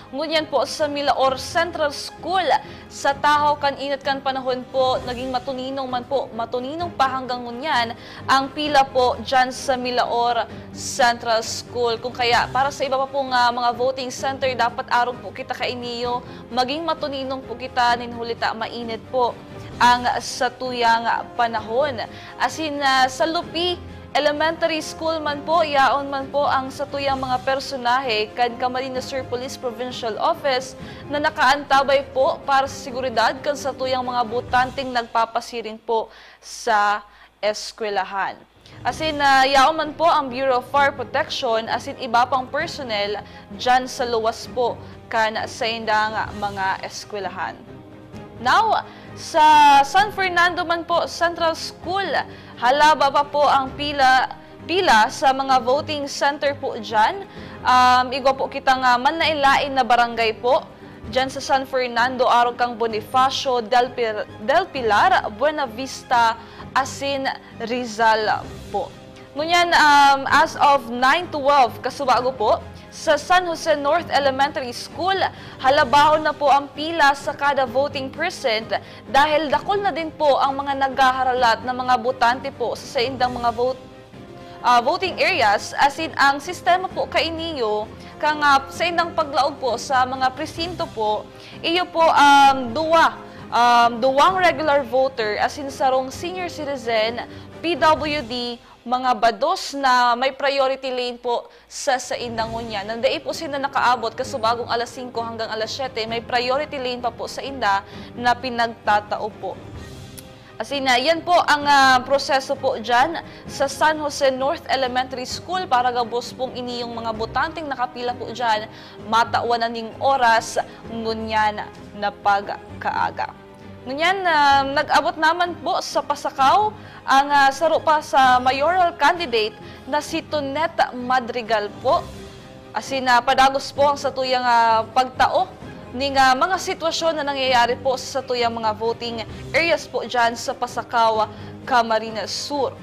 Ngunyan po sa Milaor Central School, sa tahaw kan init kan panahon po, naging matuninong man po, matuninong pa hanggang ngunyan ang pila po dyan sa Milaor Central School. Kung kaya, para sa iba pa pong, ah, mga voting center, dapat arog po kita kainiyo, maging matuninong po kita, nin huli ta mainit po ang satuyang panahon. Asin, ah, sa Lupi Elementary School man po, yaon man po ang satuyang mga personahe kan Camarines Sur Police Provincial Office na nakaantabay po para sa seguridad kan satuyang mga botanteng nagpapasiring po sa eskwelahan. Asin, ah, yaon man po ang Bureau of Fire Protection asin iba pang personnel dyan sa luwas po kan saindang mga eskwelahan. Now, sa San Fernando man po Central School, halaba pa po ang pila, pila sa mga voting center po dyan. Um, igwa po kitang, ah, manlaen-laen na barangay po dyan sa San Fernando, arog kang Bonifacio, Del Pir-, Del Pilar, Buenavista, asin Rizal po. Ngunyan, um, as of nine twelve kasubago po, sa San Jose North Elementary School, halabahon na po ang pila sa kada voting precinct dahil dakul na din po ang mga naghaharalat na mga botante po sa saindang mga vote, ah, voting areas, asin ang sistema po kainiyo, kang, ah, saindang paglaog po sa mga presinto po, iyo po, um, duwa, um, duwang regular voter, asin sarong senior citizen, P W D, mga bados na may priority lane po sa sainda ngunyan. Nang dai po sinda nakaabot kasubagong alas singko hanggang alas siyete, may priority lane pa po sainda na pinagtatao po. Asin, ah, yan po ang, ah, proseso po dyan sa San Jose North Elementary School. Para gabos pong iniyong mga botanteng nakapila po dyan, matawan na ning oras ngunyan na pagkaaga. Ngunyan, ah, nag-abot naman po sa Pasacao ang, ah, saro pa sa mayoral candidate na si Tonet Madrigal po. Asin, ah, padagos po ang satuyang, ah, pagtao ning, ah, mga sitwasyon na nangyayari po sa satuyang mga voting areas po dyan sa Pasacao, Camarines Sur.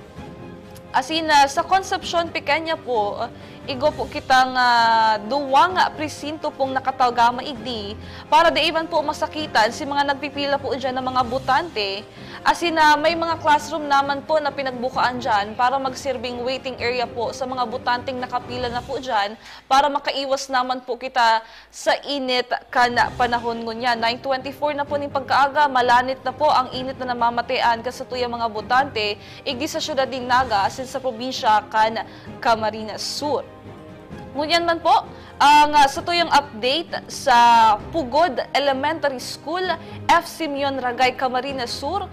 Asin, ah, sa Concepcion Pequeña po, igwa po kitang, ah, duwang presinto pong nakatagama igdi para dai man po masakitan si mga nagpipila po dyan na mga botante. Asin, ah, may mga classroom naman po na pinagbukaan dyan para magsirbing waiting area po sa mga botanteng nakapila na po dyan para makaiwas naman po kita sa init kan panahon ngunyan. Nine twenty-four na po ning pagkaaga, malanit na po ang init na namamatean kan satuyang mga botante, igdi sa siyudad nin Naga asin sa probinsya kan Camarines Sur. Ngunyan man po, ang, ah, satuyang update sa Pugod Elementary School, F. Simeon Ragay, Camarines Sur,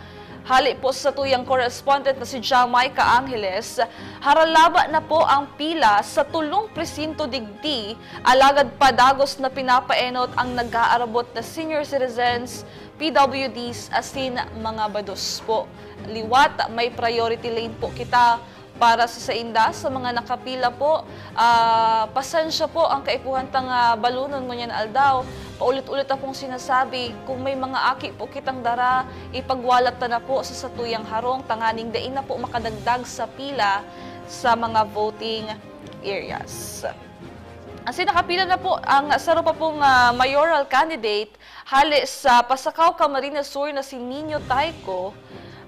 hali po sa satuyang correspondent na si Jamaica Angeles, haralaba na po ang pila sa tulong presinto digdi, alagad padagos na pinapaenot ang nag-aarabot na senior citizens, P W Ds, asin mga bados po. Liwat, may priority lane po kita para sa sainda, sa mga nakapila po. Ah, pasensya po, ang kaipuhan tang, ah, balonon ngunyan aldaw. Paulit-ulit akong sinasabi, kung may mga aki po kitang dara, ipagwalat ta na po sa satuyang harong tanganing dai na po makadagdag sa pila sa mga voting areas. Asin nakapila na po ang saro pa pong, ah, mayoral candidate hali sa Pasacao, Camarines Sur na si Nino Taico.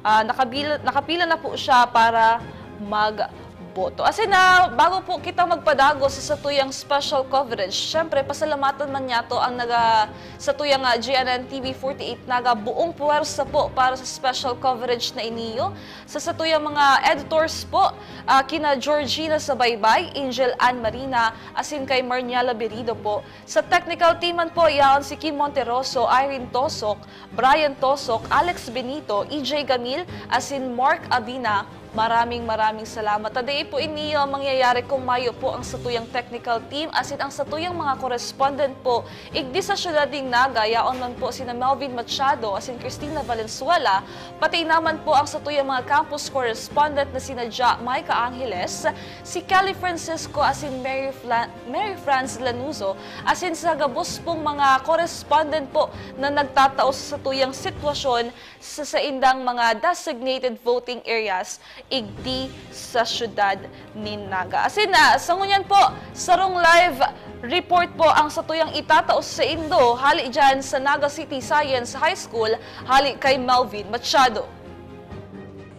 Ah, nakabila-, nakapila na po siya para magboto. Asin na, bago po kita magpadagos sa satuyang special coverage, syempre, pasalamatan man niyato ang naga-, satuyang, ah, G N N T V forty-eight Naga buong puwersa po para sa special coverage na iniyo. Sa satuyang mga editors po, ah, kina Georgina Sabaybay, Angel Ann Marina, asin kay Marniela Berido po. Sa technical team man po, yaon si Kim Monterroso, Irene Tosok, Brian Tosok, Alex Benito, E J Gamil, asin Mark Abina. Maraming, maraming salamat. Tadei po ini, ah, mangyayari kung mayo po ang satuyang technical team, asin ang satuyang mga correspondent po, igdi sa siyudad nin Naga, yaon man po sina Melvin Machado, asin Christina Valenzuela, pati naman po ang satuyang mga campus correspondent na sina Ja Micah Angeles, si Kelly Francisco, asin Mary Fla-, Mary Franz Lanuzo, asin sa gabos pong mga correspondent po na nagtatao sa satuyang sitwasyon sa saindang mga designated voting areas igdi sa siyudad nin Naga. Asin na, sa ngunyan po, sarong live report po ang satuyang itatao saindo, hali dyan sa Naga City Science High School, hali kay Melvin Machado.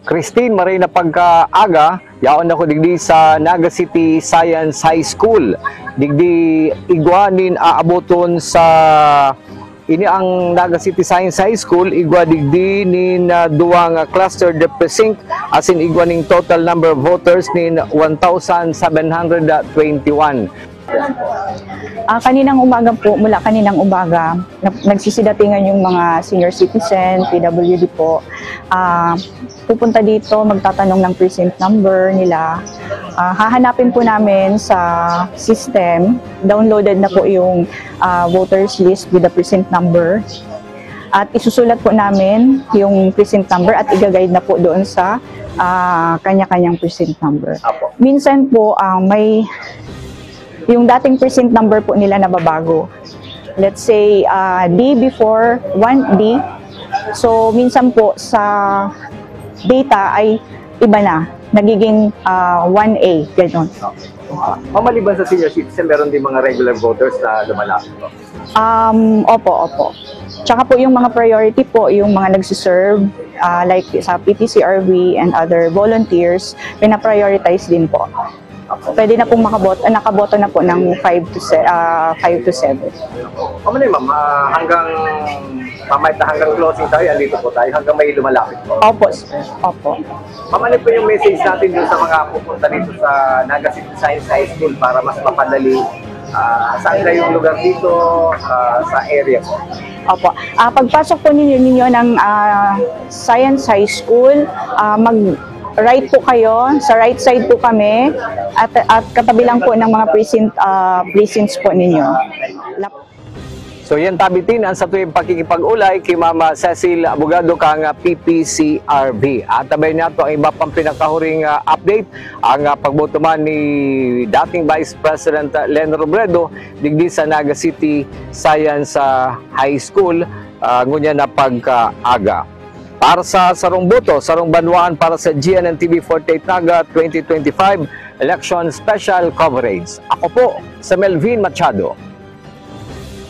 Christine, maray na pagkaaga, yaon ako digdi sa Naga City Science High School. Digdi igwa nin aaboton sa Ini ang Naga City Science High School, igwa digdi nin, ah, duwang, ah, clustered precinct, asin igwa ning total number of voters nin one thousand seven hundred twenty-one. Ah, kaninang umaga po, mula kaninang umaga, nag-, nagsisidatingan yung mga senior citizen, P W D po. Ah, pupunta dito, magtatanong ng precinct number nila. Ah, hahanapin po namin sa system, downloaded na po yung, ah, voters list with the precinct number. At isusulat po namin yung precinct number at iga-guide na po doon sa, ah, kanya-kanyang precinct number. Apo. Minsan po, ah, may, yung dating precinct number po nila nababago. Let's say, ah, D before one D. So, minsan po sa data ay iba na. Nagiging, ah, one A, ganun. Ma'am, maliban sa senior citizen, meron din mga regular voters na lumalapit po? Um, opo, opo. Tsaka po yung mga priority po, yung mga nagsiserve, ah, like sa P T C R V and other volunteers, pina-prioritize din po. Pwede na pong makabot-, ah, nakaboto na po ng five to se-, ah, five to seven. Ma'am, ano yun, ma'am? Ah, hanggang mamaya, hanggang closing tayo, andito po tayo, hanggang may lumalapit po. Opo, sir. Opo. Ma'am, ano po yung message natin dun sa mga pupunta dito sa Naga City Science High School para mas mapadali, ah, saan na yung lugar dito, ah, sa area po? Opo. Ah, pagpasok po ninyo, ninyo ng, ah, Science High School, ah, mag-right po kayo. Sa right side po kami at, at katabi lang po ng mga precinct, ah, precincts po ninyo. Lap- So, yan, Tabitin, ang satuyang pakikipag-ulay ki Ma'am Cecil Abogado kan, ah, P P C R V. At tabay nato ang iba pang pinakahuring, ah, update, ang, ah, pagboto man ni dating Vice President, ah, Leni Robredo digdi sa Naga City Science, ah, High School, ah, ngunyan na pagkaaga. Para sa sarong boto, sarong banwaan para sa G N N T V forty-eight Naga twenty twenty-five Election Special Coverage. Ako po, si Melvin Machado.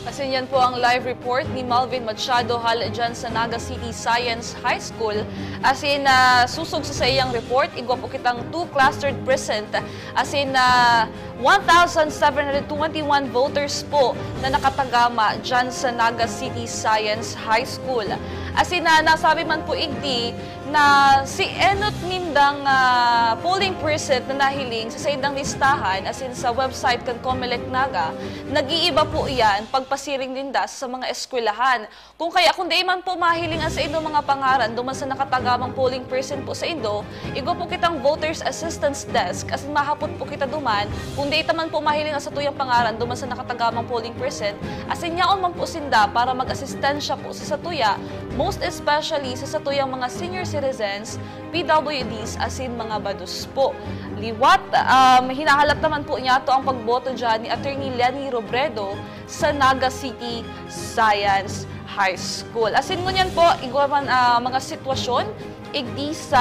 Asin yan po ang live report ni Melvin Machado hale dyan sa Naga City Science High School. Asin, ah, susog sa saiyang report, igwa po kitang two clustered precinct. Asin, ah, one thousand seven hundred twenty-one voters po na nakatagama dyan sa Naga City Science High School. Asin, ah, nasabi man po igdi na si enot nindang, ah, polling precinct na nahiling sa saindang listahan, asin sa website kan Comelec Naga, nag-iiba po iyan pagpasiring ninda sa mga eskwelahan. Kung kaya, kung dai man po mahiling ang saindo mga pangaran duman sa nakatagamang polling precinct po saindo, igwa po kitang voters assistance desk, asin mahapot po kita duman. Kung dai ta man po mahiling ang satuyang pangaran duman sa nakatagamang polling precinct, asin yaon man po sinda para mag-asistensya po sa satuya, most especially sa satuyang mga senior citizens, P W Ds, asin mga bados po. Liwat, um, hinahalat naman po niyato ang pagboto dyan ni Attorney Leni Robredo sa Naga City Science High School. Asin ngunyan po, igwa man, ah, mga sitwasyon, igdi sa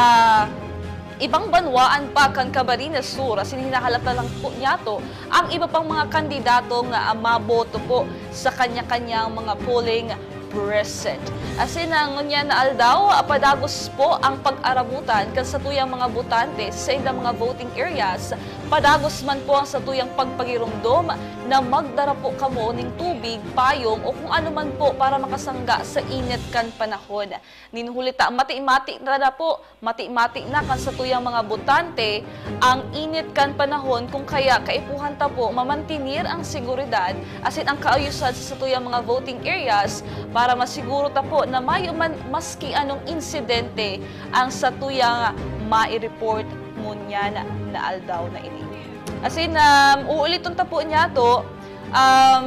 ibang banwaan pa kan Camarines Sur, asin hinahalat na lang po niyato ang iba pang mga kandidato nga, ah, maboto po sa kanya-kanyang mga polling precinct. Asin na ngunyan na aldaw, padagos po ang pag-arabutan kan satuyang mga botante sa saindang mga voting areas. Padagos man po ang satuyang pagpagiromdom na magdara po kamo ning tubig, payong o kung ano man po para makasangga sa init kan panahon. Nin huli ta, mati-mati na, na po, mati-mati na kan satuyang mga botante ang init kan panahon, kung kaya kaipuhan ta po mamantinir ang seguridad asin ang kaayusan sa satuyang mga voting areas para masiguro ta po na mayo man maski anong insidente ang satuyang mai-report ngunyan na aldaw na ini. As in, um, uuliton ta po niya to, um,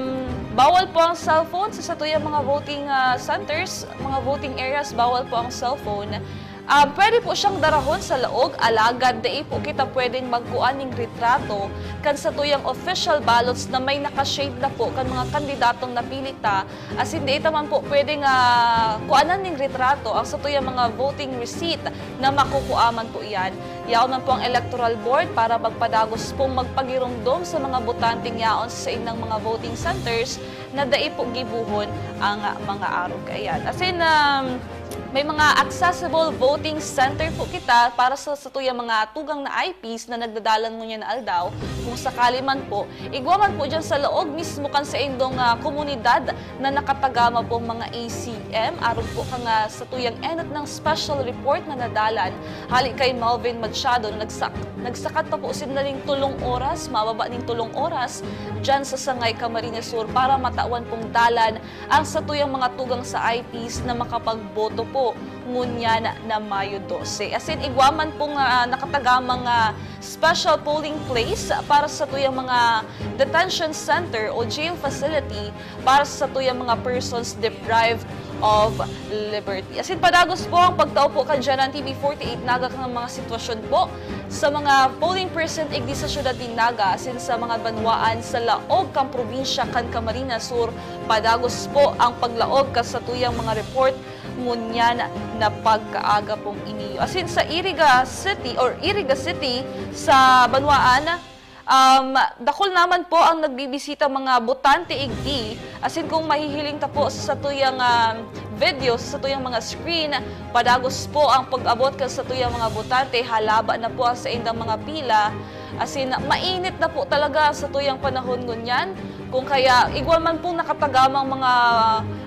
bawal po ang cellphone sa satuyang mga voting, ah, centers, mga voting areas, bawal po ang cellphone. Um, pwede po siyang darahon sa laog, alagad dai po kita pwedeng magkuan ning retrato kan satuyang official ballots na may naka-shade na po kan mga kandidatong napili ta. Asin dai ta man po pwedeng, ah, kuanan ning retrato ang satuyang mga voting receipt na makukua man po iyan. Yaon man po ang Electoral Board para magpadagos pong magpagiromdom sa mga botanteng yaon sa saindang mga voting centers na dai po gibohon ang mga arog kaiyan. Asin, um, may mga accessible voting center po kita para sa satuyang mga tugang na I Ps na nagdadalan ngunyan na aldaw. Kung sakali man po, igwa man po diyan sa laog mismo kan saindong, ah, komunidad na nakatagama pong mga A C M, arog po kan, ah, satuyang enot na special report na nadalan hali kay Melvin Machado na nagsak-, nagsakat pa po sinda ning tolong oras, mababa ning tolong oras, diyan sa Sangay, Camarines Sur, para matawan pong dalan ang satuyang mga tugang sa I Ps na makapagboto po ngunyan na Mayo dose. Asin, igwa man pong, ah, nakatagamang, ah, special polling place para sa satuyang mga detention center o jail facility para sa satuyang mga persons deprived of liberty. Asin, padagos po ang pagtao po kan G N N T V forty-eight Naga kan mga sitwasyon po sa mga polling precinct igdi sa siyudad nin Naga asin sa mga banwaan sa laog kan probinsya kan Camarines Sur. Padagos po ang paglaog kan satuyang mga report ngunyan na pagkaaga pong ini. Asin sa Iriga City or Iriga City sa banwaan, um, dakul naman po ang nagbibisita mga botante igdi. Asin kung mahihiling ta po sa satuyang, um, video, sa satuyang mga screen, padagos po ang pag-abot kan satuyang mga botante, halaba na po ang saindang mga pila. Asin, mainit na po talaga sa satuyang panahon ngunyan. Kung kaya, igwa man pong nakatagamang mga,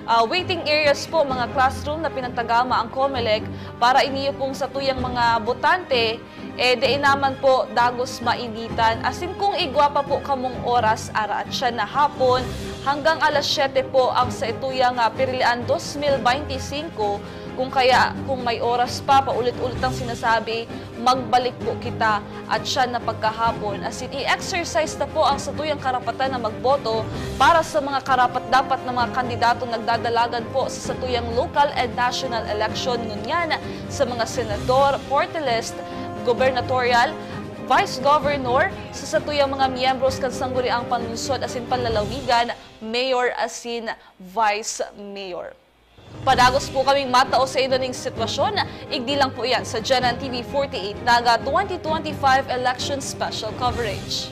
ah, waiting areas po, mga classroom na pinagtagama ang Comelec para iniyo pong satuyang mga botante, eh, dai naman po dagos mainitan. Asin kung igwa pa po kamong oras, ara at siya na hapon, hanggang alas siyete po ang satuyang, ah, Pirilian dos mil beinti singko. Kung kaya, kung may oras pa, paulit-ulit ang sinasabi, magbalik po kita at siya na pagkahapon. Asin, i-exercise na po ang satuyang karapatan na magboto para sa mga karapat-dapat na mga kandidatong nagdadalagan po sa satuyang local and national election ngunyan sa mga senador, party list, gubernatorial, vice governor, sa satuyang mga miyembros kan sangguniang panlungsod asin panlalawigan, mayor asin vice mayor. Padagos po kaming matao sa indo ning sitwasyon. Igdi lang po iyan sa G N N T V forty-eight Naga twenty twenty-five Election Special Coverage.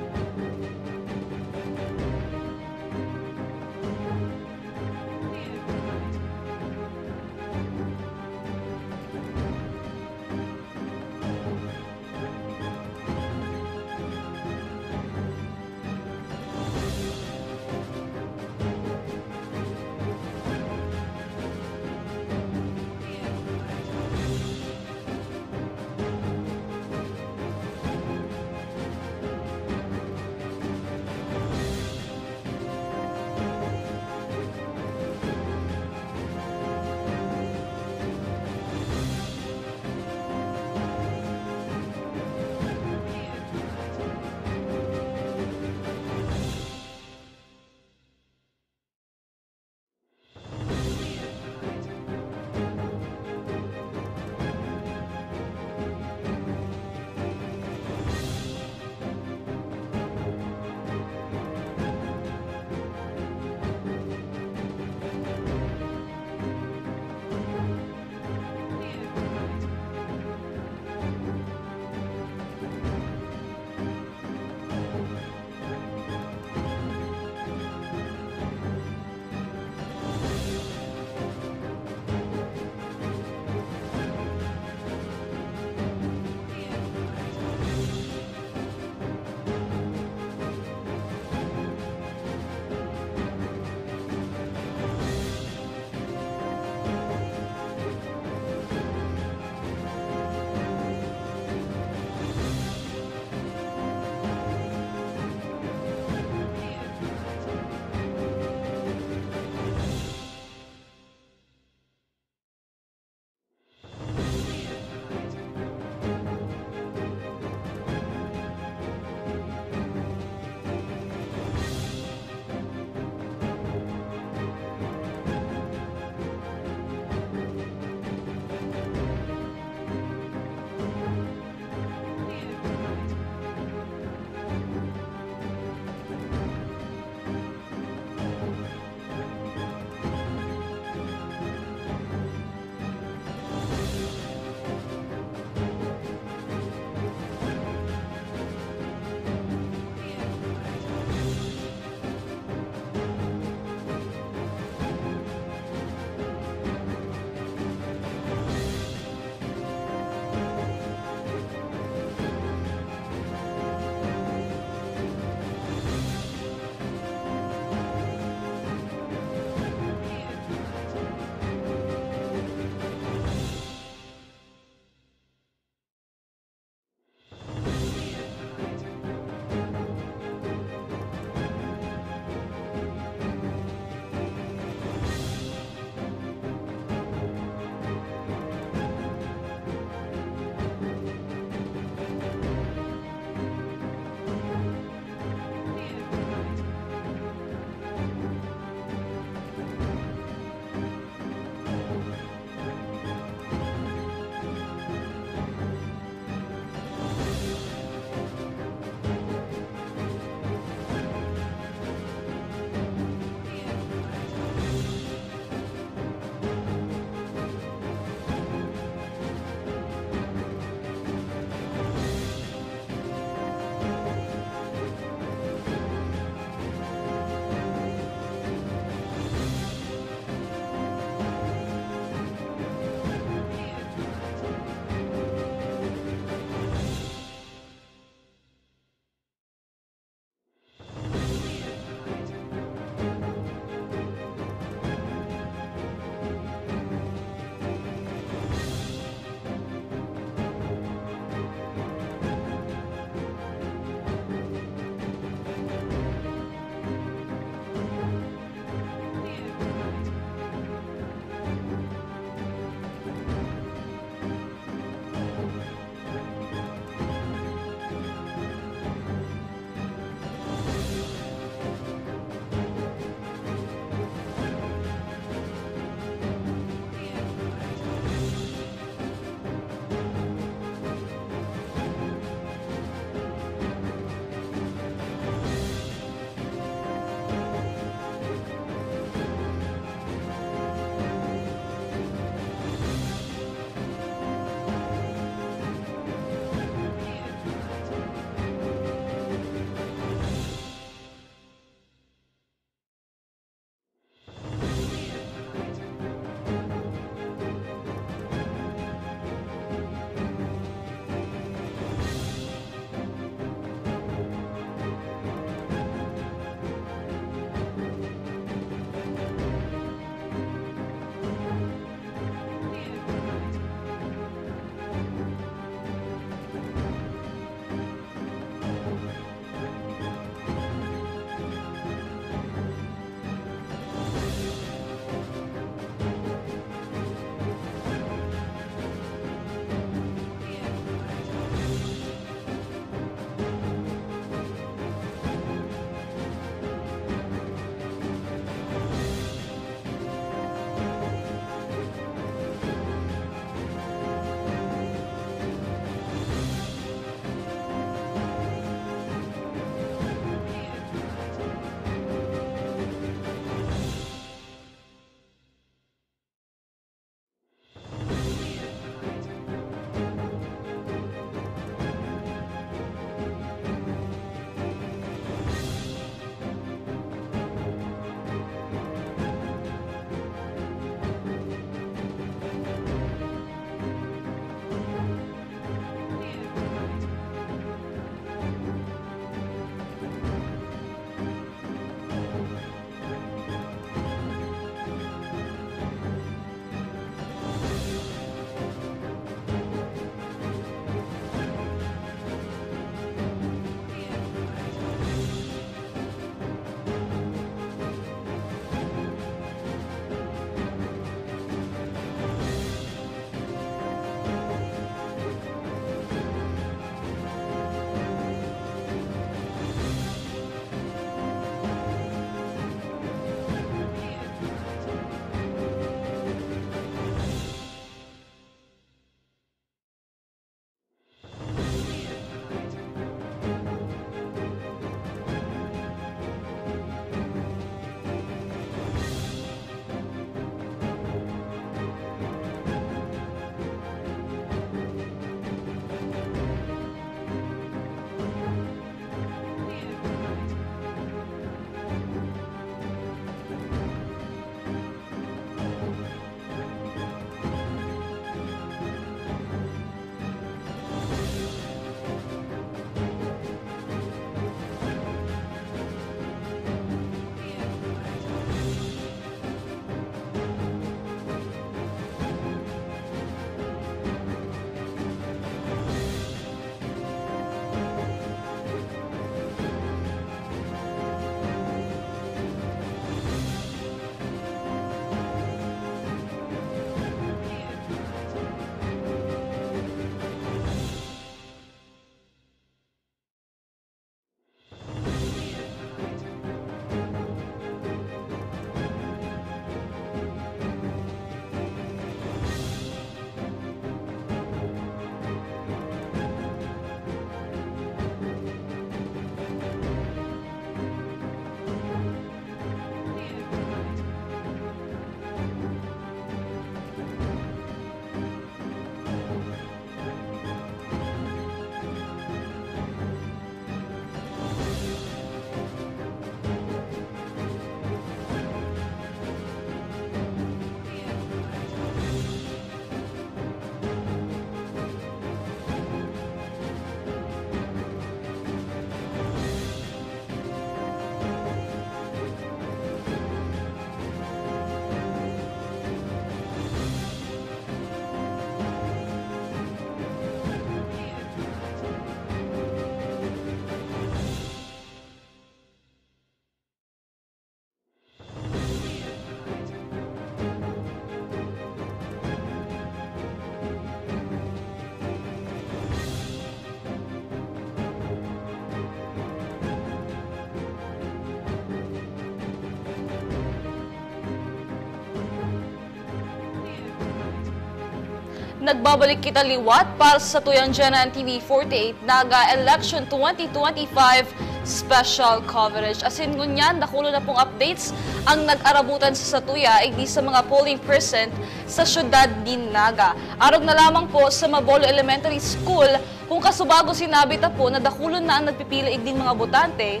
Nagbabalik kita liwat para sa tuyang G N N T V forty-eight Naga Election twenty twenty-five Special Coverage. Asin ngunyan, dakulo na pong updates ang nag-arabutan sa satuya, igdi sa mga polling percent sa siyudad nin Naga. Arog na lamang po sa Mabolo Elementary School, kung kasubago sinabi ta po na dakulon na ang nagpipila igding mga botante,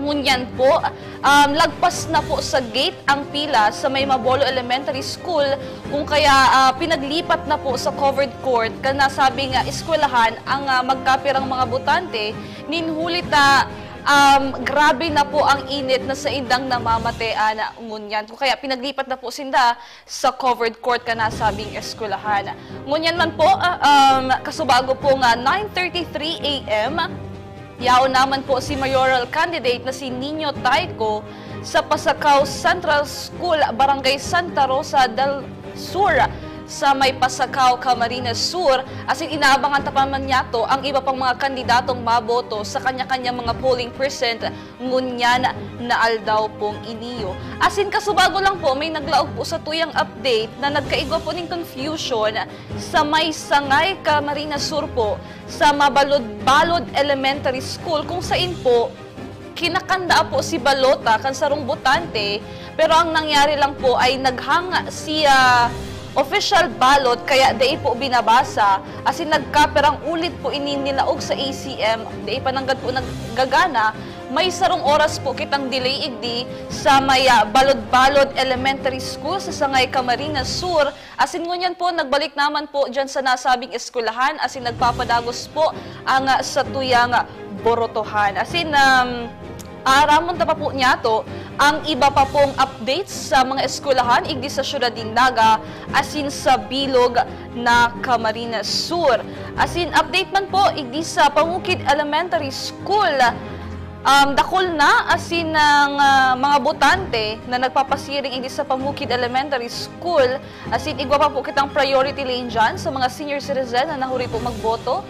ngunyan po, um, lagpas na po sa gate ang pila sa may Mabolo Elementary School, kung kaya, ah, pinaglipat na po sa covered court kan nasabing, ah, eskwelahan ang, ah, magkapirang mga botante, nin huli ta, um, grabe na po ang init na saindang namamatean ngunyan. Kung kaya pinaglipat na po sinda sa covered court kan nasabing eskwelahan. Ngunyan man po, ah, um, kasubago po nga nine thirty-three A M, yaon naman po si mayoral candidate na si Nino Tayco sa Pasacao Central School, Barangay Santa Rosa del Sur, sa may Pasacao, Camarines Sur, asin inaabangan ta pa man niyato ang iba pang mga kandidatong maboto sa kanya-kanyang mga polling percent ngunyan na aldaw pong iniyo. Asin kasubago lang po, may naglaog po sa tuyang update na nagkaigwa po ning confusion sa may Sangay, Camarines Sur po, sa Mabalod-balod Elementary School, kung sain po, kinakanda po si balota kan sarong botante, pero ang nangyari lang po ay naghang si, ah, official ballot, kaya dai po binabasa, asin nagkapirang ulit po ini nilaog sa A C M, dai pa nanggad po naggagana. May sarong oras po kitang delay igdi sa may, ah, Balod-balod Elementary School sa Sangay, Camarines Sur. Asin ngunyan po, nagbalik naman po dyan sa nasabing eskwelahan, asin nagpapadagos po ang, ah, satuyang borotohan. Asin, um, aaramon ta pa po niyato ang iba pa pong updates sa mga eskwelahan igdi sa siyudad nin Naga asin sa bilog na Camarines Sur. Asin update man po igdi sa Pamukid Elementary School. Um, dakul na asin ang, ah, mga botante na nagpapasiring igdi sa Pamukid Elementary School. Asin igwa pa po kitang priority lane dyan sa mga senior citizen na nahuri po magboto.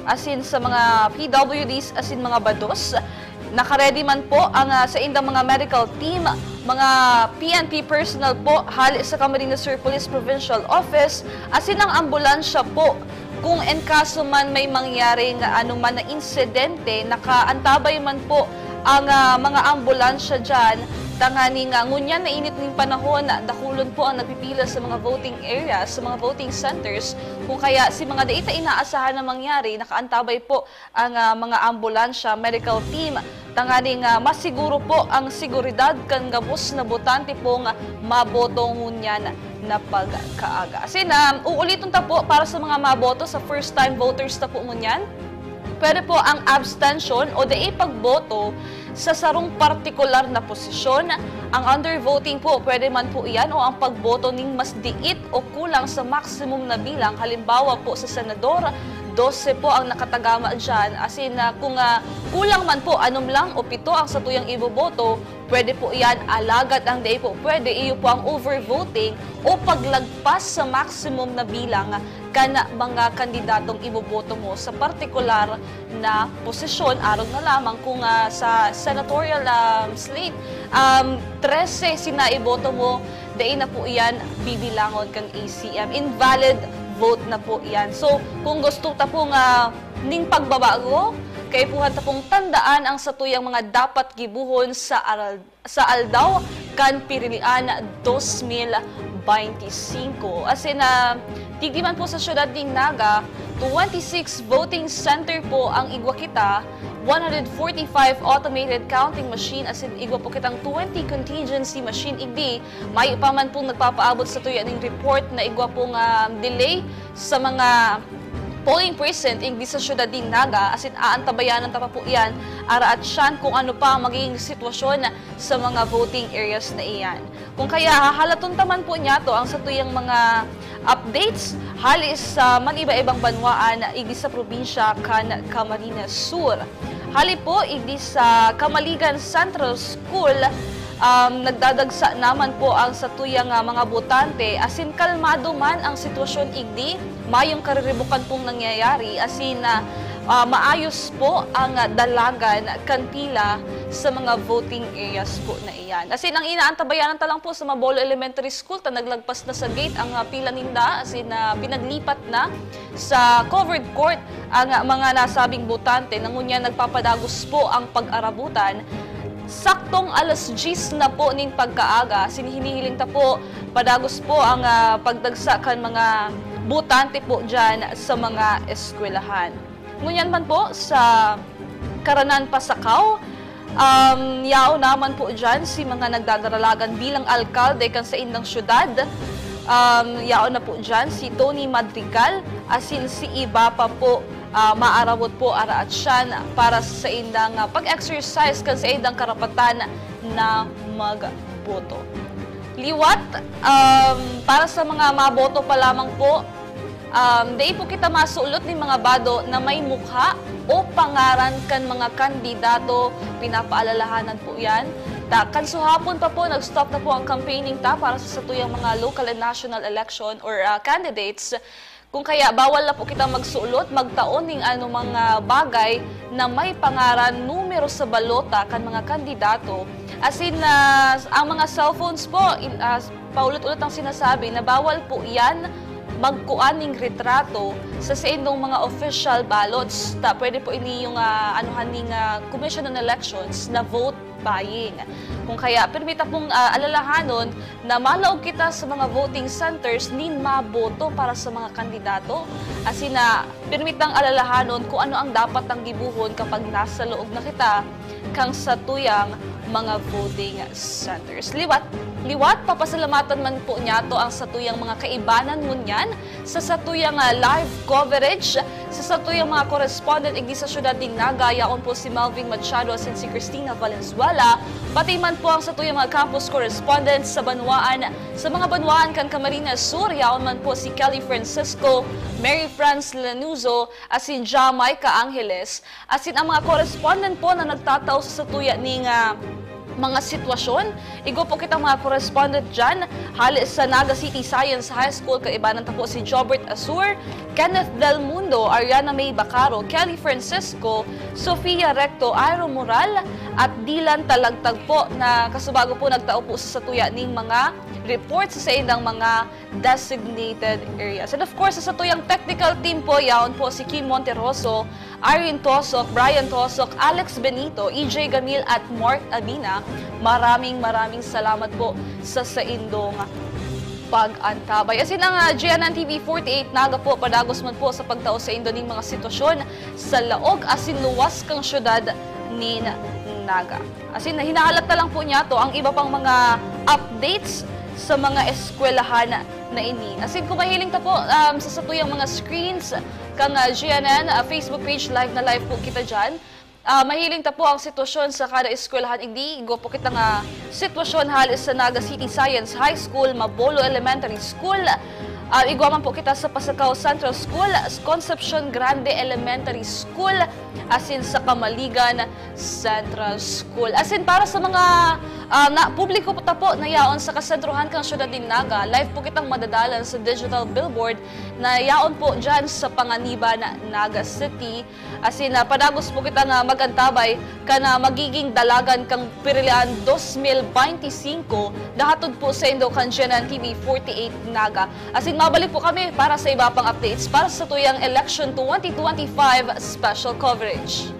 Asin sa mga P W Ds asin mga bados. Nakaready man po ang, ah, saindang mga medical team, mga P N P personnel po hali sa Camarines Sur Police Provincial Office, asin ang ambulansya po. Kung en kaso man may mangyaring anuman na insidente, nakaantabay man po ang, ah, mga ambulansya dyan, tanganing ngunyan na init nin panahon, dakulon po ang nagpipila sa mga voting areas, sa mga voting centers. Kung kaya si mga dai ta inaasahan na mangyari, nakaantabay po ang, ah, mga ambulansya, medical team, tanganing masiguro po ang seguridad kan gabos na botante pong maboto ngunyan na pagkaaga. Asin, um, uuliton ta po, para sa mga maboto, sa first time voters ta po ngunyan, pwede po ang abstention o dai pagboto sa sarong partikular na posisyon. Ang undervoting po, pwede man po iyan, o ang pagboto ning mas diit o kulang sa maximum na bilang. Halimbawa po, sa senador, dose po ang nakatagama dyan. Asin, ah, kung, ah, kulang man po, anom lang o pito ang satuyang iboboto, pwede po iyan. Alagad ang dai po pwede, iyo po ang overvoting o paglagpas sa maximum na bilang kan mga kandidatong iboboto mo sa partikular na posisyon. Arog na lamang kung, ah, sa senatorial, um, slate, um, trese sina iboto mo, dai na po iyan bibilangon kan A C M. Invalid vote na po iyan. So, kung gusto ta po nga ning pagbabago, kaipuhan ta pong tandaan ang satuyang mga dapat gibohon sa aral, sa aldaw kan pirilian dos mil beinti singko. Asin, ah, digdi man po sa siyudad nin Naga, twenty-six voting center po ang igwa kita, one hundred forty-five automated counting machine, asin igwa po kitang twenty contingency machine igdi. Mayo pa man pong nagpapaabot sa tuya ning report na igwa pong, ah, delay sa mga polling precinct igdi sa siyudad nin Naga, asin aantabayanan ta pa po iyan, araat siyan kung ano pa ang magiging sitwasyon sa mga voting areas na iyan. Kung kaya, hahalaton ta man po niyato ang satuyang mga updates hali sa man-iba-ibang banwaan igdi sa probinsya kan Camarines Sur. Hali po igdi sa Camaligan Central School, um, nagdadagsa naman po ang satuyang, ah, mga botante, asin kalmado man ang sitwasyon igdi, mayong kariribukan pong nangyayari, asin, ah, ah, maayos po ang, ah, dalagan kan pila sa mga voting areas po na iyan. As in, ang inaantabayanan ta lang po sa Mabolo Elementary School, ta naglagpas na sa gate ang, ah, pila ninda, as in, ah, pinaglipat na sa covered court ang, ah, mga nasabing botante, na ngunyan nagpapadagos po ang pag-arabutan. Saktong alas diyes na po nin pagkaaga, as in, hinihiling ta po, padagos po ang, ah, pagdagsa kan mga botante po dyan sa mga eskwelahan. Ngunyan man po sa Karanan, Pasacao, um, yaon naman po dyan si mga nagdadaralagan bilang alkalde kan saindang syudad. Um, yaon na po dyan si Tony Madrigal, asin si iba pa po, ah, maarawot po araat siyan para sa saindang, ah, pag-exercise kan saindang karapatan na magboto. Liwat, um, para sa mga maboto pa lamang po, um, dai po kita masulot nin mga bado na may mukha o pangaran kan mga kandidato. Pinapaalalahanan po yan. Ta, kan suhapon pa po, nag-stop na po ang campaigning ta para sa satuyang mga local and national election or, ah, candidates. Kung kaya, bawal na po kitang magsulot, magtao ning anumang, ah, bagay na may pangaran, numero sa balota kan mga kandidato. As in, ah, ang mga cellphones po, in, ah, paulit-ulit ang sinasabi na bawal po yan magkuan ning retrato sa saindong mga official ballots. Ta, pwede po ini yung, ah, anuhan ning, ah, Commission on Elections na vote buying. Kung kaya, pirmi ta pong, ah, alalahanon na malaog kita sa mga voting centers nin maboto para sa mga kandidato. Asin na, pirmi tang alalahanon kung ano ang dapat tang gibohon kapag nasa laog na kita kan satuyang mga voting centers. Liwat, liwat, papasalamatan man po niyato ang satuyang mga kaibanan ngunyan sa satuyang, ah, live coverage, sa satuyang mga correspondent igdi sa siyudad nin Naga, yaon po si Melvin Machado asin si Christina Valenzuela, pati man po ang satuyang mga campus correspondents sa banwaan, sa mga banwaan kan Camarines Sur, yaon man po si Kelly Francisco, Mary Franz Lanuzo, asin Jamaica Angeles, asin ang mga correspondent po na nagtatao sa satuya ning, ah, mga sitwasyon. Igwa po kitang mga correspondent dyan. Hali sa Naga City Science High School, kaibanan ta po si Jobert Asur, Kenneth Del Mundo, Ariana May Bacaro, Kelly Francisco, Sofia Recto, Iro Moral, at Dylan Talagtag po, na kasubago po nagtao po sa satuya ning mga report sa saindang mga designated areas. And of course, sa satuyang technical team po, yaon po si Kim Monterroso, Irene Tosok, Brian Tosok, Alex Benito, E J Gamil at Mark Abina. Maraming, maraming salamat po sa saindong pag-antabay. Asin ang, ah, G N N T V forty-eight Naga po, padagos man po sa pagtao saindo ning mga sitwasyon sa laog asin luwas kang syudad nin Naga. Asin, hinahalat na lang po niyato ang iba pang mga updates sa mga eskwelahan na ini. Asin, kung mahiling ta po, um, sa satuyang mga screens kang, ah, G N N, ah, Facebook page, live na live po kita dyan. Ah, mahiling ta po ang sitwasyon sa kada eskwelahan. Igdi, igwa po kita nga sitwasyon hali sa Naga City Science High School, Mabolo Elementary School. Ah, igwa man po kita sa Pasacao Central School, Concepcion Grande Elementary School, asin sa Kamaligan Central School. Asin para sa mga, ah, na, publiko po ta po na yaon sa kasentrohan kan syudad nin Naga, live po kitang madadalan sa digital billboard na yaon po dyan sa Panganiban, Naga City. Asin, ah, padagos po kita nga mag-antabay kan, ah, magiging dalagan kan Pirilian dos mil beinti singko, nahatod po saindo kan G N N T V forty-eight Naga. Asin mabalik po kami para sa iba pang updates para sa satuyang Election twenty twenty-five special coverage.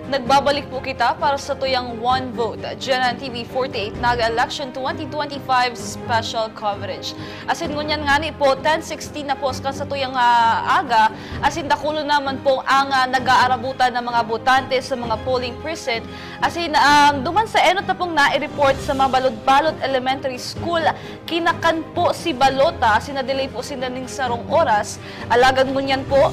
Nagbabalik po kita para sa tuyang One Vote, G N N T V forty-eight Naga Election twenty twenty-five Special Coverage. Asin ngunyan ngani po, ten sixteen na po kan sa tuyang, ah, aga, asin dakulo naman po ang, ah, nag-aarabutan na mga botante sa mga polling precinct. Asin, um, duman sa enot na pong nai-report sa mga Balod-Balod Elementary School, kinakan po si balota, asin na-delay po sinda ning sarong oras. Alagad ngunyan po,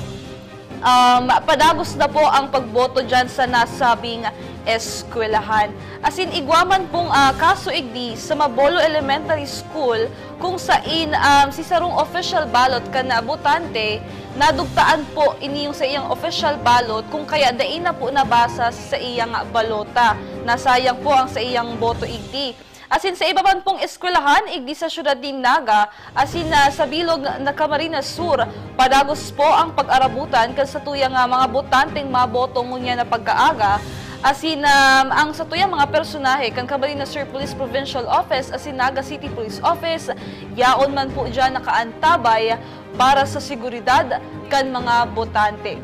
um, padagos na po ang pagboto dyan sa nasabing eskwelahan. Asin igwa man pong, ah, kaso igdi sa Mabolo Elementary School, kung sain, um, si sarong official ballot kan botante, nadugtaan po ini yung sa iyang official ballot, kung kaya dai na po nabasa sa iyang balota. Nasayang po ang sa iyang boto igdi. Asin sa iba man pong eskwelahan, igdi sa siyudad nin Naga, asin, ah, sa bilog na Camarines Sur, padagos po ang pag-arabutan kan satuyang, ah, mga botanteng maboto ngunyan na pagkaaga. Asin, ah, ang satuyang mga personahe kan Camarines Sur Police Provincial Office asin Naga City Police Office, yaon man po dyan nakaantabay para sa seguridad kan mga botante.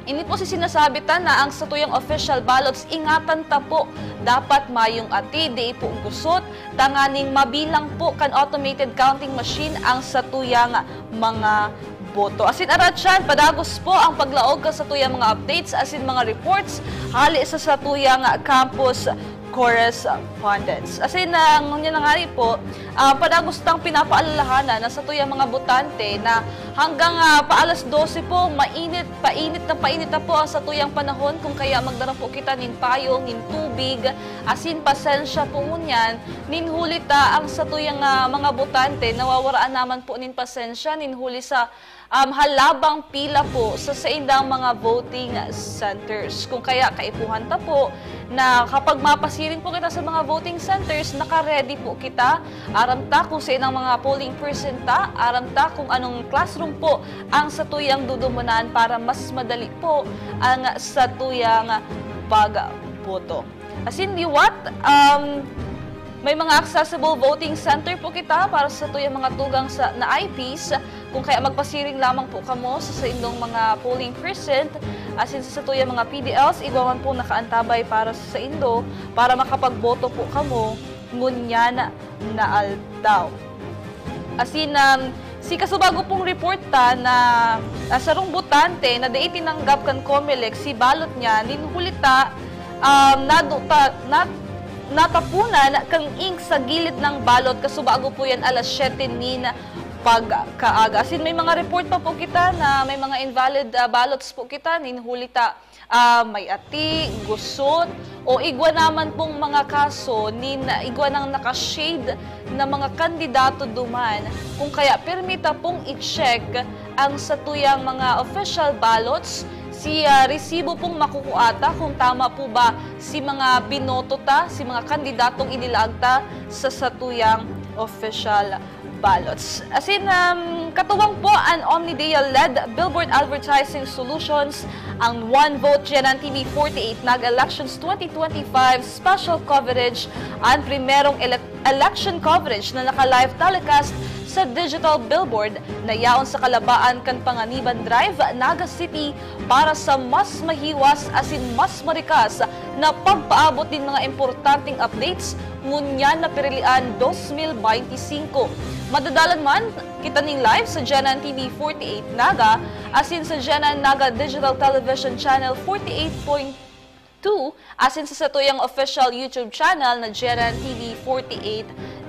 Ini po si sinasabi ta na ang satuyang official ballots, ingatan ta po, dapat mayong ati, di po gusot, tanganing mabilang po kan automated counting machine ang satuyang mga boto. Asin aratyan, padagos po ang paglaog kan satuyang mga updates asin mga reports hali sa satuyang campus correspondents. Asin, ah, ngunyan na ngari po, ah, padagos tang pinapaalalahanan na satuyang mga botante na hanggang, ah, pa alas dose po, mainit, painit na painit na po ang satuyang panahon, kung kaya magdara po kita nin payong, nin tubig, asin pasensya po ngunyan, nin huli ta ang satuyang, ah, mga botante, nawawaraan naman po nin pasensya, nin huli sa um, halabang pila po sa saindang mga voting centers. Kung kaya, kaipuhan ta po na kapag mapasiring po kita sa mga voting centers, naka-ready po kita. Aram ta kung saindang mga polling precinct ta, aram ta kung anong classroom po ang satuyang dudumunan para mas madali po ang satuyang pagboto. Asin liwat, um, may mga accessible voting center po kita para sa satuyang mga tugang sa, na I Ps. Kung kaya, magpasiring lamang po kamo sa saindong mga polling precinct, asin sa satuyang mga P D Ls, igwa man po nakaantabay para sa saindo, para makapagboto po kamo ngunyan na aldaw. Asin, um, si kasubago pong report ta na, ah, sarong botante na dai tinanggap kan Comelec si balot niya, nin huli ta, um, naduta-, nat-, natapunan kan ink sa gilid ng balot kasubago po yan alas siyete nin pagkaaga. Asin may mga report pa po kita na may mga invalid, ah, ballots po kita, nin huli ta ah, may ati, gusot, o igwa naman pong mga kaso nin igwa nang naka-shade na mga kandidato duman. Kung kaya, pirmi ta pong i-check ang satuyang mga official ballots, si, ah, resibo pong makukua ta kung tama po ba si mga binoto ta, si mga kandidatong inilaag ta sa satuyang official ballots. Asin, um, katuwang po an Omnidia-led Billboard Advertising Solutions, ang One Vote G N N T V forty-eight Naga Elections twenty twenty-five Special Coverage, an primerong ele-, election coverage na naka-live telecast sa digital billboard na yaon sa Kalabaan kan Panganiban Drive, Naga City, para sa mas mahiwas asin mas marikas na pagpaabot nin mga importanteng updates ngunyan na Pirilian dos mil beinti singko. Madadalan man kita nin live sa G N N T V forty-eight Naga asin sa G N N Naga Digital Television Channel forty-eight point two asin sa satuyang official YouTube channel na G N N T V forty-eight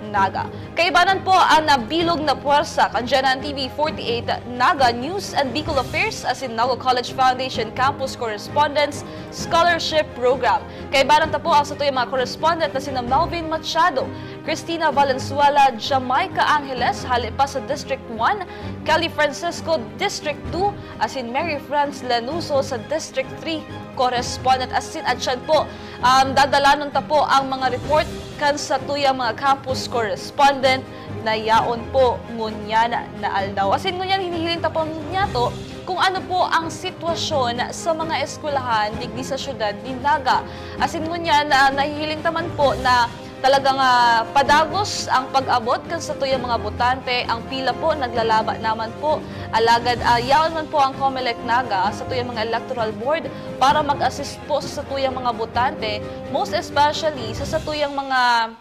Naga. Kaibanan po an nabilog na pwersa kan G N N T V forty-eight Naga News and Bicol Affairs asin Naga College Foundation Campus Correspondence Scholarship Program. Kaibanan ta po ang satuyang mga correspondent na sina Melvin Machado, Christina Valenzuela, Jamaica Angeles, hali pa sa District one, Kelly Francisco, District two, asin Mary Franz Lanuso sa District three correspondent. Asin atyan po, um, dadalanon ta po ang mga report kan satuyang mga campus correspondent na yaon po ngunyan na aldaw. Asin ngunyan, hinihiling ta po niyato kung ano po ang sitwasyon sa mga eskwelahan digdi sa siyudad nin Naga. Asin ngunyan, ah, nahihiling ta man po na Talagang, ah, padagos ang pag-abot kan satuyang mga botante. Ang pila po naglalaba naman po. Alagad, ah, yaon man po ang Comelec Naga, satuyang mga electoral board, para mag-assist po sa satuyang mga botante, most especially sa satuyang mga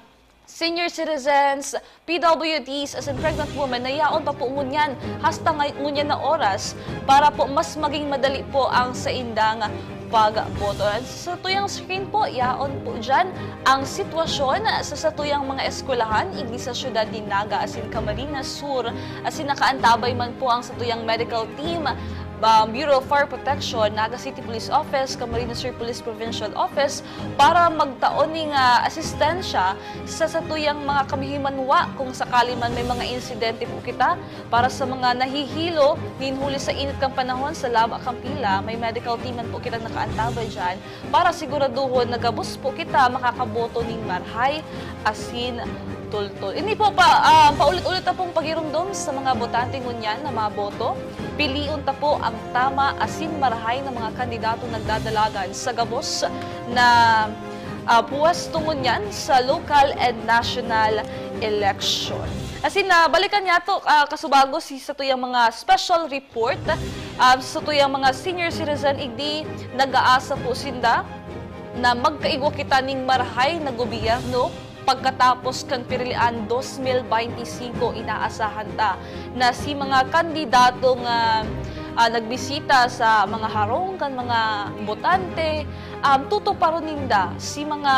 senior citizens, P W Ds, as in pregnant women na yaon pa po ngunyan, hasta ngay-, ngunyan na oras, para po mas maging madali po ang saindang pagboto. Sa tuyang screen po, yaon po dyan ang sitwasyon sa satuyang mga eskwelahan, igdi sa siyudad nin Naga asin Camarines Sur, asin nakaantabay man po ang satuyang medical team, ah, Bureau of Fire Protection, Naga City Police Office, Camarines Sur Police Provincial Office, para magtao ning, ah, asistensya sa satuyang mga kamihimanwa kung sakali man may mga insidente po kita. Para sa mga nahihilo nin huli sa init kan panahon, sa laba kan pila, may medical team man po kitang nakaantabay diyan para siguraduhon na gabos po kita makakaboto nin marhay asin tultol. Ini po pa, ah, paulit-ulit na pong pagiromdom sa mga botante ngunyan na maboto. Pilion ta po ang tama asin marhay na mga kandidatong nagdadalagan sa gabos na, ah, puwesto ngunyan sa local and national election. Asin na balikan niyato, ah, kasubago si satuyang mga special report, ah, satuyang mga senior citizen, igdi nag-aasa po sinda na magkaigwa kita ning marahay na gobyerno pagkatapos kan pirilian dos mil baynti singko. Inaasahan ta na si mga kandidatong, ah, ah, nagbisita sa mga harong kan mga botante, um, tutuparon ninda si mga,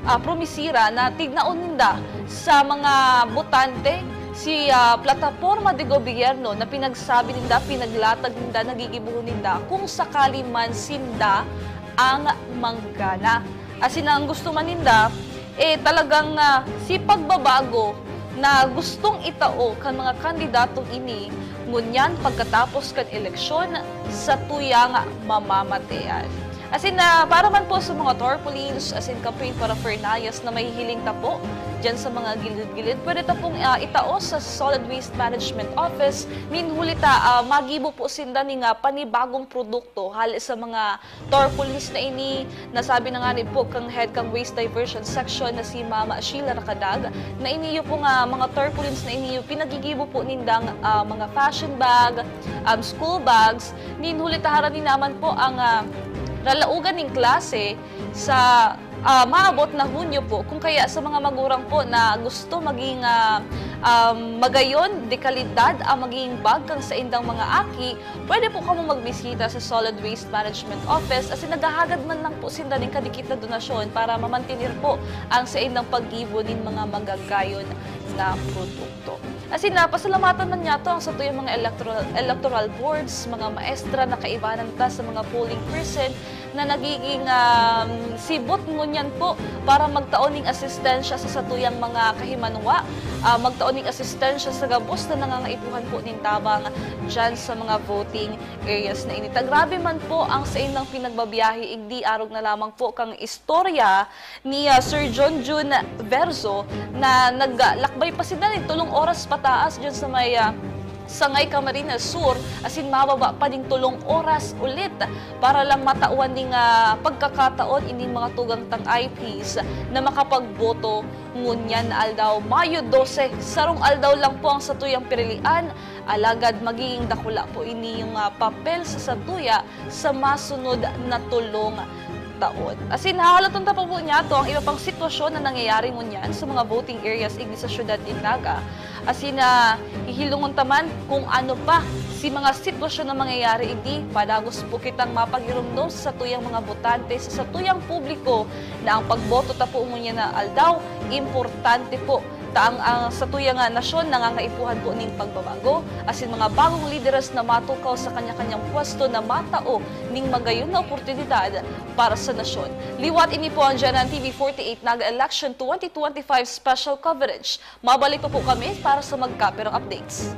ah, promisira na tignaon ninda sa mga botante, si, ah, plataporma de gobyerno na pinagsabi ninda, pinaglatag ninda, nagigibohon ninda kung sakali man sinda ang manggana. Asin ang gusto man ninda, eh, talagang, ah, si pagbabago na gustong itao kan mga kandidatong ini ngunyan pagkatapos kan eleksyon sa tuyang mamamatean. Asin, ah, para man po sa mga tarpaulins, asin kape, paraphernalia na mahihiling ta po diyan sa mga gilid-gilid, pwede ta pong, ah, itao sa Solid Waste Management Office. Nin huli ta, ah, magibo po sinda ning, ah, panibagong produkto hali sa mga tarpaulins na ini. Nasabi na ngani po kang head kang Waste Diversion Section na si Mama Sheila Rakadag, na iniyo po nga mga tarpaulins na iniyo pinagigibo po nindang, ah, mga fashion bag, um, school bags. Nin huli ta harani naman po ang, ah, ralaogan ning klase sa, ah, maabot na Hunyo po. Kung kaya sa mga magurang po na gusto maging, ah, um, magayon, de kalidad ang maging bag kang saindang mga aki, pwede po kamo magbisita sa Solid Waste Management Office asin naghahagad man lang po sinda nin kadikit na donasyon para mamantener po ang saindang paggibo nin mga magagayon na produkto. Asin na, pasalamatan man niyato ang satuyang mga electoral, electoral boards, mga maestra na kaibanan ta sa mga polling person na nagiging, um, sibot ngunyan po para magtao ning asistensya sa satuyang mga kahimanwa, ah, magtao ning asistensya sa gabos na nangangaipuhan po nin tabang diyan sa mga voting areas na ini. Ta grabe man po ang saindang pinagbabiyahe, igdi arog na lamang po kang istorya ni, ah, Sir John Jun Verzo na naglakbay pa sinda nin tolong oras pataas diyan sa may, ah, Sangay Camarines Sur, asin mababa pa ning tolong oras ulit para lang matawan ning, ah, pagkakataon ining mga tugang tang I Ps na makapagboto ngunyan na aldaw, Mayo dose. Sarong aldaw lang po ang satuyang pirilian, alagad magiging dakula po ini yung, ah, papel sa satuya sa masunod na tolong taon. Asin, hahaloton ta pa po niyato ang iba pang sitwasyon na nangyayari ngunyan sa mga voting areas igdi sa siyudad nin Naga. Asin, ah, hihilongon ta man kung ano pa si mga sitwasyon na mangyayari igdi. Padagos po kitang mapagiromdom sa satuyang mga botante, sa satuyang publiko, na ang pagboto ta po ngunyan na aldaw, importante po. Ta ang, ang satuyang, ah, nasyon nangangaipuhan po nin pagbabago, asin mga bagong lideres na matukaw sa kanya-kanyang pwesto na matao ning magayon na oportunidad para sa nasyon. Liwat ini po ang G N N T V forty-eight Naga Election twenty twenty-five Special Coverage. Mabalik pa po kami para sa magkaperang updates.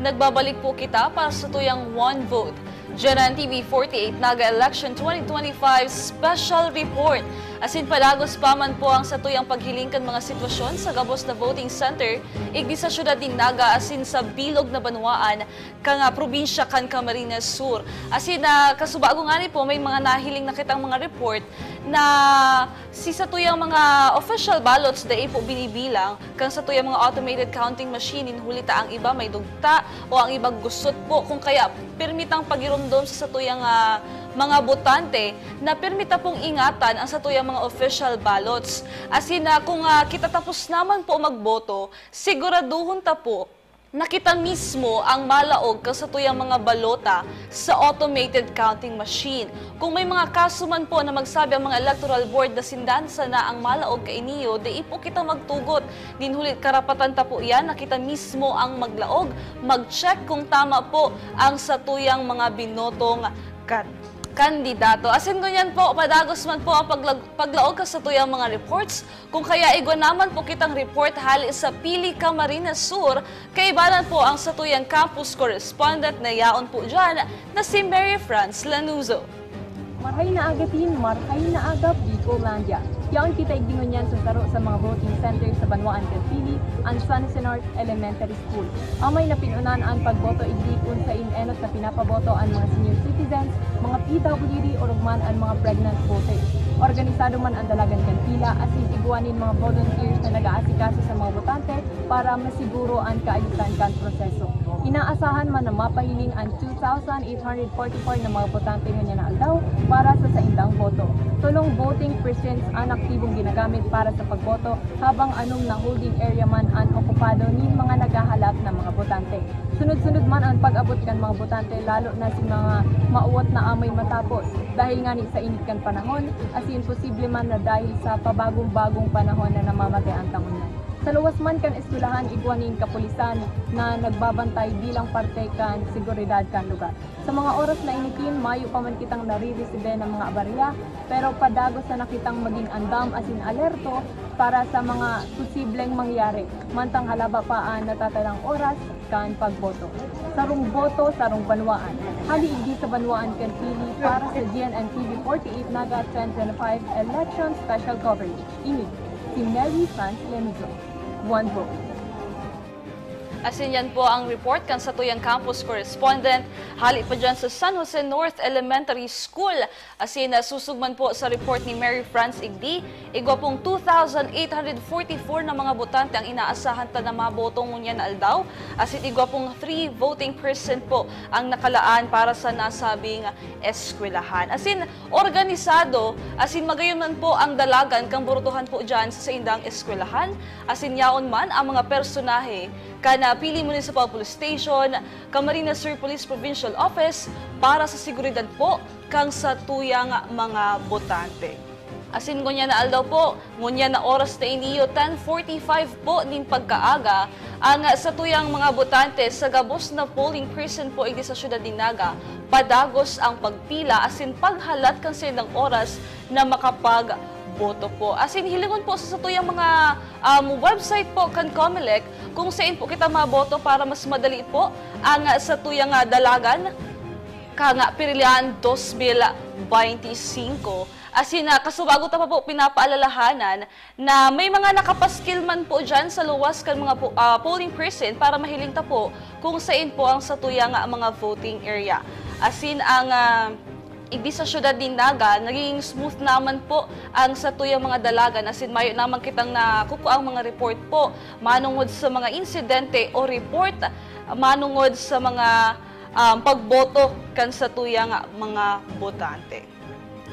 Nagbabalik po kita para sa tuyang One Vote, G N N T V forty-eight Naga Election twenty twenty-five Special Report. Asin padagos pa man po ang satuyang paghiling kan mga sitwasyon sa gabos na voting center, igdi sa siyudad nin Naga asin sa bilog na banwaan kan, ah, probinsya kan Camarines Sur. Asin, ah, kasubago ngani po, may mga nahiling na kitang mga report na si satuyang mga official ballots dai po binibilang kan satuyang mga automated counting machine, nin huli ta ang iba may dugta o ang ibang gusot po. Kung kaya, pirmi tang pagiromdom sa satuyang, ah, mga botante na pirmi ta pong ingatan ang satuyang mga official ballots. Asin, ah, kung, ah, kita tapos naman po magboto, siguraduhon ta po na kita mismo ang malaog kan satuyang mga balota sa automated counting machine. Kung may mga kaso man po na magsabi ang mga electoral board na sinda sana ang malaog kaini, dai po kita magtugot. Nin huli, karapatan ta po iyan na kita mismo ang maglaog, mag-check kung tama po ang satuyang mga binotong kan-, kandidato. Asin ngunyan po, padagos man po ang paglag-, paglaog kan satuyang mga reports. Kung kaya, igwa naman po kitang report hali sa Pili, Camarines Sur, kaibanan po ang satuyang campus correspondent na yaon po dyan na si Mary France Lanuzo. Marhay na aga, Tin. Marhay na aga, Bicolandia. Yaon kita igdi ngunyan sa saro sa mga voting center sa banwaan kan Pili, an San Jose North Elementary School. Amay na pinunan an pagboto igdi kun sain enot na pinapaboto an mga senior citizens, mga P W D, orog man an mga pregnant voters. Organisado man an dalagan kan pila asin igwa nin mga volunteers na nag-aasikaso sa mga botante para masiguro an kaayosan kan proseso. Inaasahan man na mapahiling an two thousand eight hundred forty-four na mga botante ngunyan na aldaw para sa saindang boto. Tolong voting precincts an aktibong ginagamit para sa pagboto, habang anom na holding area man an okupado nin mga naghahalat na mga botante. Sunod-sunod man an pag-abot kan mga botante, lalo na si mga mauwat na amay matapos, dahil ngani sa init kan panahon, asin posible man na dahil sa pabagong-bagong panahon na namamagian ta ngunyan. Sa luwas man kan eskwelahan, igwa nin kapulisan na nagbabantay bilang parte kan seguridad kan lugar. Sa mga oras na ini, Tin, mayo pa man kitang nariresibe na mga abarya, pero padagos sana kitang magin andam asin alerto para sa mga posibleng mangyari, mantang halaba pa an natatadang oras kan pagboto. Sarong boto, sarong banwaan. Hali igdi sa banwaan kan Pili para sa G N N T V forty-eight Naga twenty twenty-five Election Special Coverage. Ini si Mary France Lemizo. One vote. Asin yan po ang report kan satuyang campus correspondent, hali pa dyan sa San Jose North Elementary School. Asin, ah, susog man po sa report ni Mary France igdi, igwa pong two thousand eight hundred forty-four na mga botante ang inaasahan ta na maboto ngunyan na aldaw. Asin igwa pong three voting precinct po ang nakalaan para sa nasabing eskwelahan. Asin, organisado, asin magayon man po ang dalagan kan botohan po dyan sa saindang eskwelahan. Asin yaon man ang mga personahe kan, ah, Pili Municipal Police Station, Camarines Sur Police Provincial Office para sa seguridad po kan satuyang mga botante. Asin ngunyan na aldaw po, ngunyan na oras na iniyo, ten forty-five po nin pagkaaga, ang satuyang mga botante sa gabos na polling precinct po igdi sa siyudad nin Naga, padagos ang pagpila asin paghalat kan saindang oras na makapagboto po. Asin hilingon po sa satuyang mga, um, website po kan Comelec kung sain po kita maboto para mas madali po ang satuyang, ah, dalagan kan Pirilian dos mil beinti singko. Asin, ah, kasubago ta pa po pinapaalalahanan na may mga nakapaskil man po dyan sa luwas kan mga po, ah, polling precinct para mahiling ta po kung sain po ang satuyang, ah, mga voting area. Asin ang, ah, igdi sa siyudad nin Naga, nagiging smooth naman po ang satuyang mga dalagan. Asin mayo naman kitang nakukuang mga report po manungod sa mga insidente o report manungod sa mga, um, pagboto kan satuyang mga botante.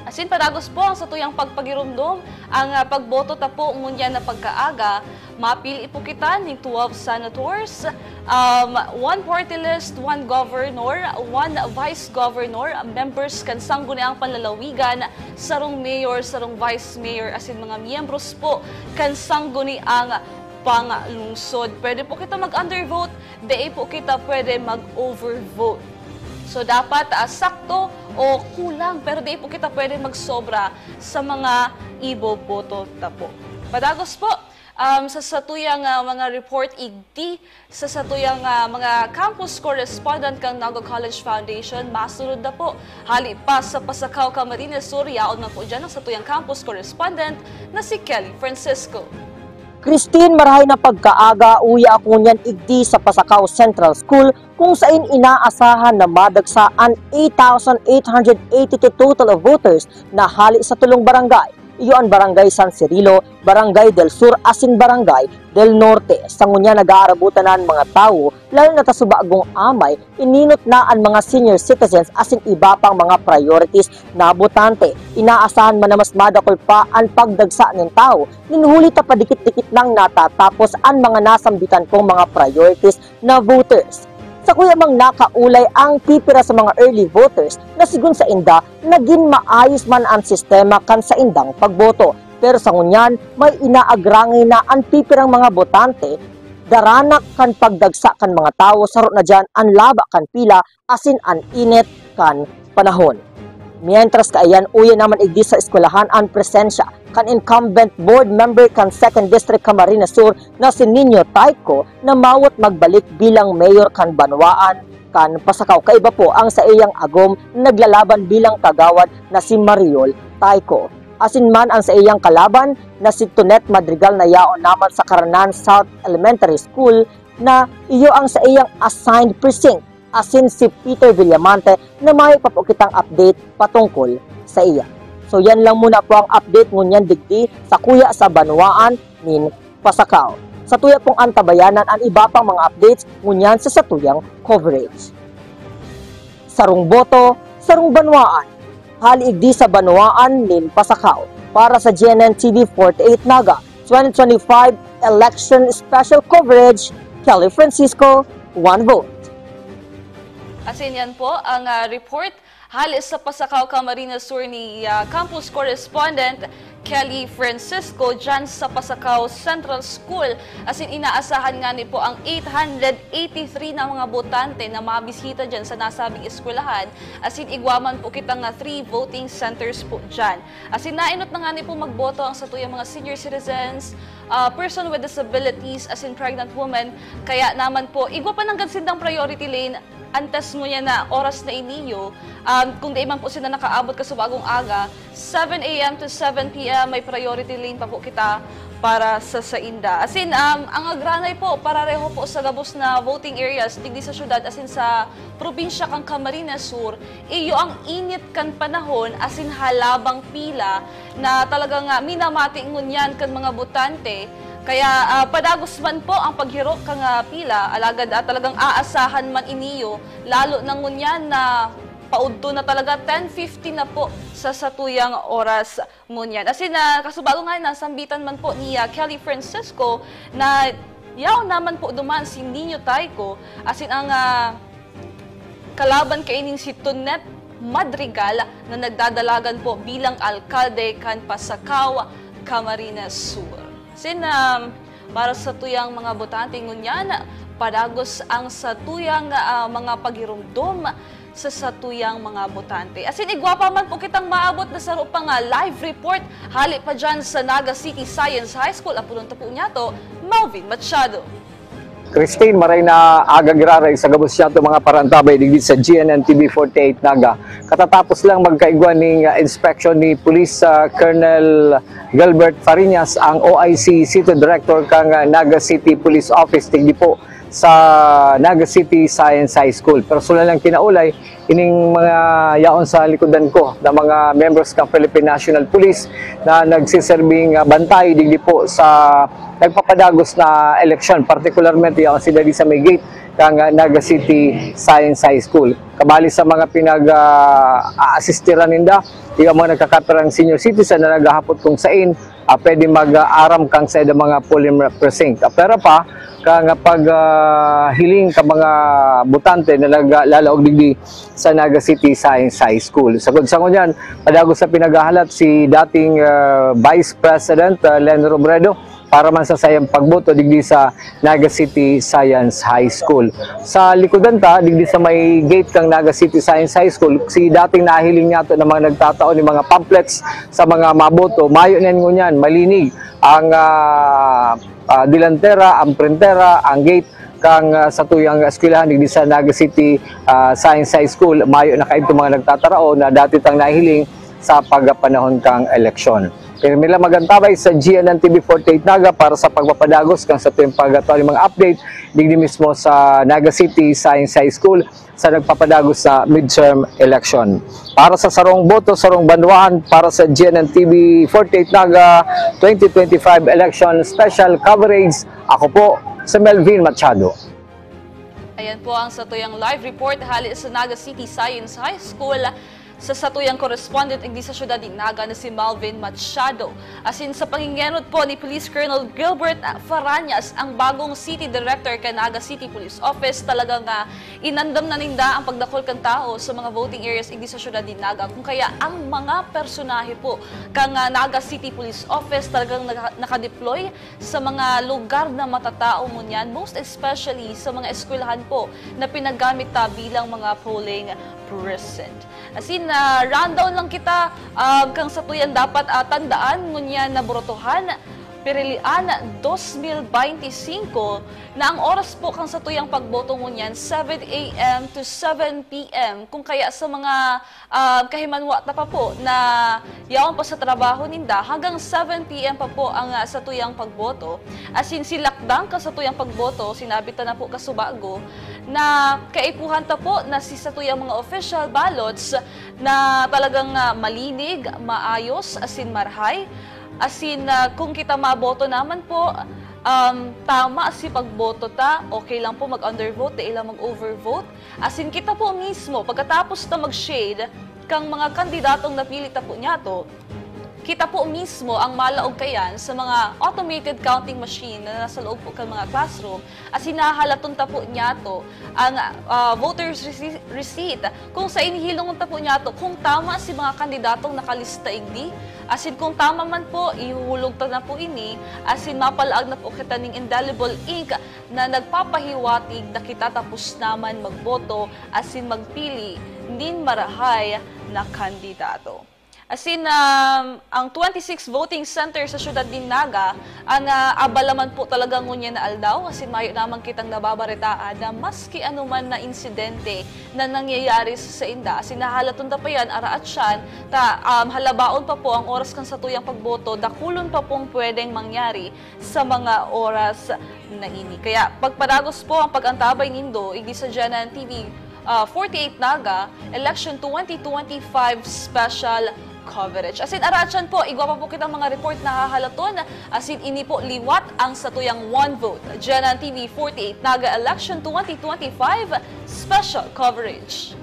Asin padagos po ang satuyang pagpagiromdom, ang, ah, pagboto ta po ngunyan na pagkaaga, mapili po kita nin twelve senators, um, one party list, one governor, one vice governor, members kan Sangguniang Panlalawigan, sarong mayor, sarong vice mayor, asin mga miyembros po kan Sangguniang Panglungsod. Pwede po kita mag-undervote, dai po kita pwede mag-overvote. So, dapat, ah, sakto o kulang, pero dai po kita pwede magsobra sa mga iboboto ta po. Padagos po, Um, sa satuyang, ah, mga report, igdi sa satuyang, ah, mga campus correspondent kan Naga College Foundation, masunod na po. Hali pa sa Pasacao, Camarines Sur, yaon man po dyan ang satuyang campus correspondent na si Kelly Francisco. Christine, marahay na pagkaaga, uya ako ngunyan igdi sa Pasacao Central School, kung sain inaasahan na madagsa an eight thousand eight hundred eighty-two total of voters na hali sa tulong barangay. Iyo an Barangay San Cirilo, Barangay del Sur asin Barangay del Norte. Sa ngunyan nag-aarabutan na an mga tawo, lalo na ta subagong amay, ininot na an mga senior citizens asin iba pang mga priorities na botante. Inaasahan man na mas madakul pa an pagdagsa nin tawo, nin huli ta padikit-dikit nang natatapos an mga nasambitan kong mga priorities na voters. Sakuya mang nakaulay ang pipira sa mga early voters na sigon sainda, nagin maayos man an sistema kan saindang pagboto. Pero sa ngunyan, may inaagrangay na an pipirang mga botante, daranak kan pagdagsa kan mga tawo, saro na diyan an laba kan pila asin an init kan panahon. Mientras kaiyan, uya naman igdi sa eskwelahan an presensya kan incumbent board member kan Second District Camarines Sur na si Nino Tayco na mawot magbalik bilang mayor kan banwaan kan Pasacao. Kaiba po ang saiyang agom na naglalaban bilang kagawad na si Mariol Tayco. Asin man ang saiyang kalaban na si Tonet Madrigal na yaon naman sa Caranan South Elementary School na iyo ang saiyang assigned precinct, asin si Peter Villamante na mayo pa po kitang update patungkol sa iya. So yan lang muna po ang update ngunyan digdi sakuya sa banwaan nin Pasacao. Satuya pong antabayanan an iba pang mga updates ngunyan sa satuyang coverage. Sarong boto, sarong banwaan. Hali igdi sa banwaan nin Pasacao. Para sa G N N T V forty-eight Naga, twenty twenty-five Election Special Coverage, Kelly Francisco, One Vote. Asin yan po ang, ah, report hali sa Pasacao, Camarines Sur ni, ah, campus correspondent Kelly Francisco dyan sa Pasacao Central School. Asin inaasahan ngani po ang eight hundred eighty-three na mga botante na mabisita dyan sa nasabing eskwelahan. Asin igwa man po kitang, ah, three voting centers po dyan. Asin naenot na ngani po magboto ang satuyang mga senior citizens, ah, person with disabilities, asin pregnant women. Kaya naman po, igwa pa nanggad sindang priority lane antes ngunyan na oras na iniyo, um, kung dai man po sila nakaabot kasubagong aga, seven A M to seven P M may priority lane pa po kita para sa sainda. Asin, um, ang agranay po, parareho po sa gabos na voting areas digdi sa syudad asin sa probinsya kan Camarines Sur, iyo ang init kan panahon asin halabang pila na talagang, ah, minamati ngunyan kan mga botante. Kaya, ah, padagos man po ang paghirok kan, ah, pila, alagad, ah, talagang aasahan man iniyo, lalo na ngunyan na paudto na talaga, ten fifty na po sa satuyang oras ngunyan. Asin, ah, kasubago nga, nasambitan man po ni, ah, Kelly Francisco na yaon naman po duman si Nino Tayco, asin ang, ah, kalaban kaining si Tonet Madrigal na nagdadalagan po bilang alkalde kan Pasacao, Camarines Sur. Asin, um, para sa tuyang mga botante ngunyan, padagos ang satuyang, ah, mga pagirumdom sa satuyang mga botante. Asin igwa pa man po kitang maabot na saro pang, ah, live report hali pa dyan sa Naga City Science High School. Ang punong tapo niyato, Melvin Machado. Christine, maray na aga giraray sa gabos niyato mga parantabay digdi sa G N N T V forty-eight Naga. Katatapos lang magkaigwa ning, ah, inspection ni Police, ah, Colonel Gilbert Fariñas, ang O I C City Director kan, ah, Naga City Police Office digdi po sa Naga City Science High School. Personal ang kinaulay, ining mga yaon sa likodan ko na mga members ng Philippine National Police na nagsiserbing, ah, bantay digdi po sa nagpapadagos na eleksyon, partikularmente yaon sila di sa may gate kang, ah, Naga City Science High School. Kabali sa mga pinag, ah, aasistiran ninda, yung mga nagkakapirang senior citizen na naghahapot kung sain, ah, pwede mag-aram kang sa mga polling precinct. Ah, pero pa, kang pag, ah, hiling ka mga botante na naglalaog digdi sa Naga City Science High School. Sagod sa ngunyan, padagos sa pinaghahalat si dating, ah, Vice President, ah, Len Robredo para man sa sayang pagboto digdi sa Naga City Science High School. Sa likodan ta, digdi sa may gate kang Naga City Science High School, si dating nahiling niyato na mga nagtatao ni mga pamphlets sa mga maboto, mayo na ngunyan, malinig. Ang, ah, ah, delantera, ang prentera, ang gate kan, ah, satuyang eskwelahan digdi sa Naga City, ah, Science High School. Mayo na kaidto mga nagtataraon na dati tang nahiling sa pagpanahon kan eleksyon. Pirmi lang mag-antabay sa G N N T V forty-eight Naga para sa pagpapadagos kan satuyang pagatuwang mga update digdi mismo sa Naga City Science High School sa nagpapadagos sa midterm election. Para sa sarong boto, sarong banwahan, para sa G N N T V forty-eight Naga twenty twenty-five Election Special Coverage, ako po si Melvin Machado. Ayan po ang satuyang live report hali sa Naga City Science High School. Sa satuyang correspondent digdi sa syudad nin Naga na si Melvin Machado. Asin sa pangingenot po ni Police Colonel Gilbert Farañas, ang bagong City Director kan Naga City Police Office, talagang, ah, inandam na ninda ang pagdakol kan tawo sa mga voting areas digdi sa syudad nin Naga. Kung kaya ang mga personahe po kan, ah, Naga City Police Office talagang naka- nakadeploy sa mga lugar na matatao ngunyan, most especially sa mga eskwelahan po na pinagamit ta bilang mga polling precinct. Asin, ah, rundown lang kita, ah, kan satuyang dapat, ah, tandaan ngunyan na botohan, pirilian, dos mil beinti singko, na ang oras po kan satuyang pagboto ngunyan, seven A M to seven P M. Kung kaya sa mga, ah, kahimanwa ta pa po na yaon pa sa trabaho ninda, hanggang seven P M pa po ang, ah, satuyang pagboto. Asin si lakdang kan satuyang pagboto, sinabi ta na po kasubago, na kaipuhan ta po na si satuyang mga official ballots na talagang, ah, malinig, maayos, asin marahay. Asin, ah, kung kita maboto naman po, um, tama si pagboto ta, okay lang po mag-undervote, dai lang mag-overvote. Asin kita po mismo, pagkatapos ta mag-shade kan mga kandidatong napili ta po niyato, kita po mismo ang malaog kayan sa mga automated counting machine na nasa loob po kan mga classroom. Asin hahalaton ta po niyato ang, ah, voter's rece-, receipt, kung saen hilongon ta po niyato kung tama si mga kandidatong nakalista igdi. Asin kung tama man po, ihuhulog ta na po ini, asin mapalaag na po kita ning indelible ink na nagpapahiwatig na kita tapos naman magboto asin magpili nin marahay na kandidato. Asin, um, ang twenty-six voting center sa syudad nin Naga, ang, ah, abala man po talaga ngunyan na aldaw, asin mayo naman kitang nababaretaan na maski anuman na insidente na nangyayari sa sainda. Asin hahalaton ta pa yan, araat siyan, ta, um, halabaon pa po ang oras kan satuyang pagboto, dakulon pa pong pwedeng mangyari sa mga oras na ini. Kaya pagpadagos po ang pag-antabay nindo, igdi sa G N N T V, ah, forty-eight Naga, Election twenty twenty-five Special Coverage. Asin araat siyan po, igwa pa po kitang mga report na hahalaton, asin ini po liwat ang satuyang One Vote, G N N T V forty-eight Naga Election twenty twenty-five Special Coverage.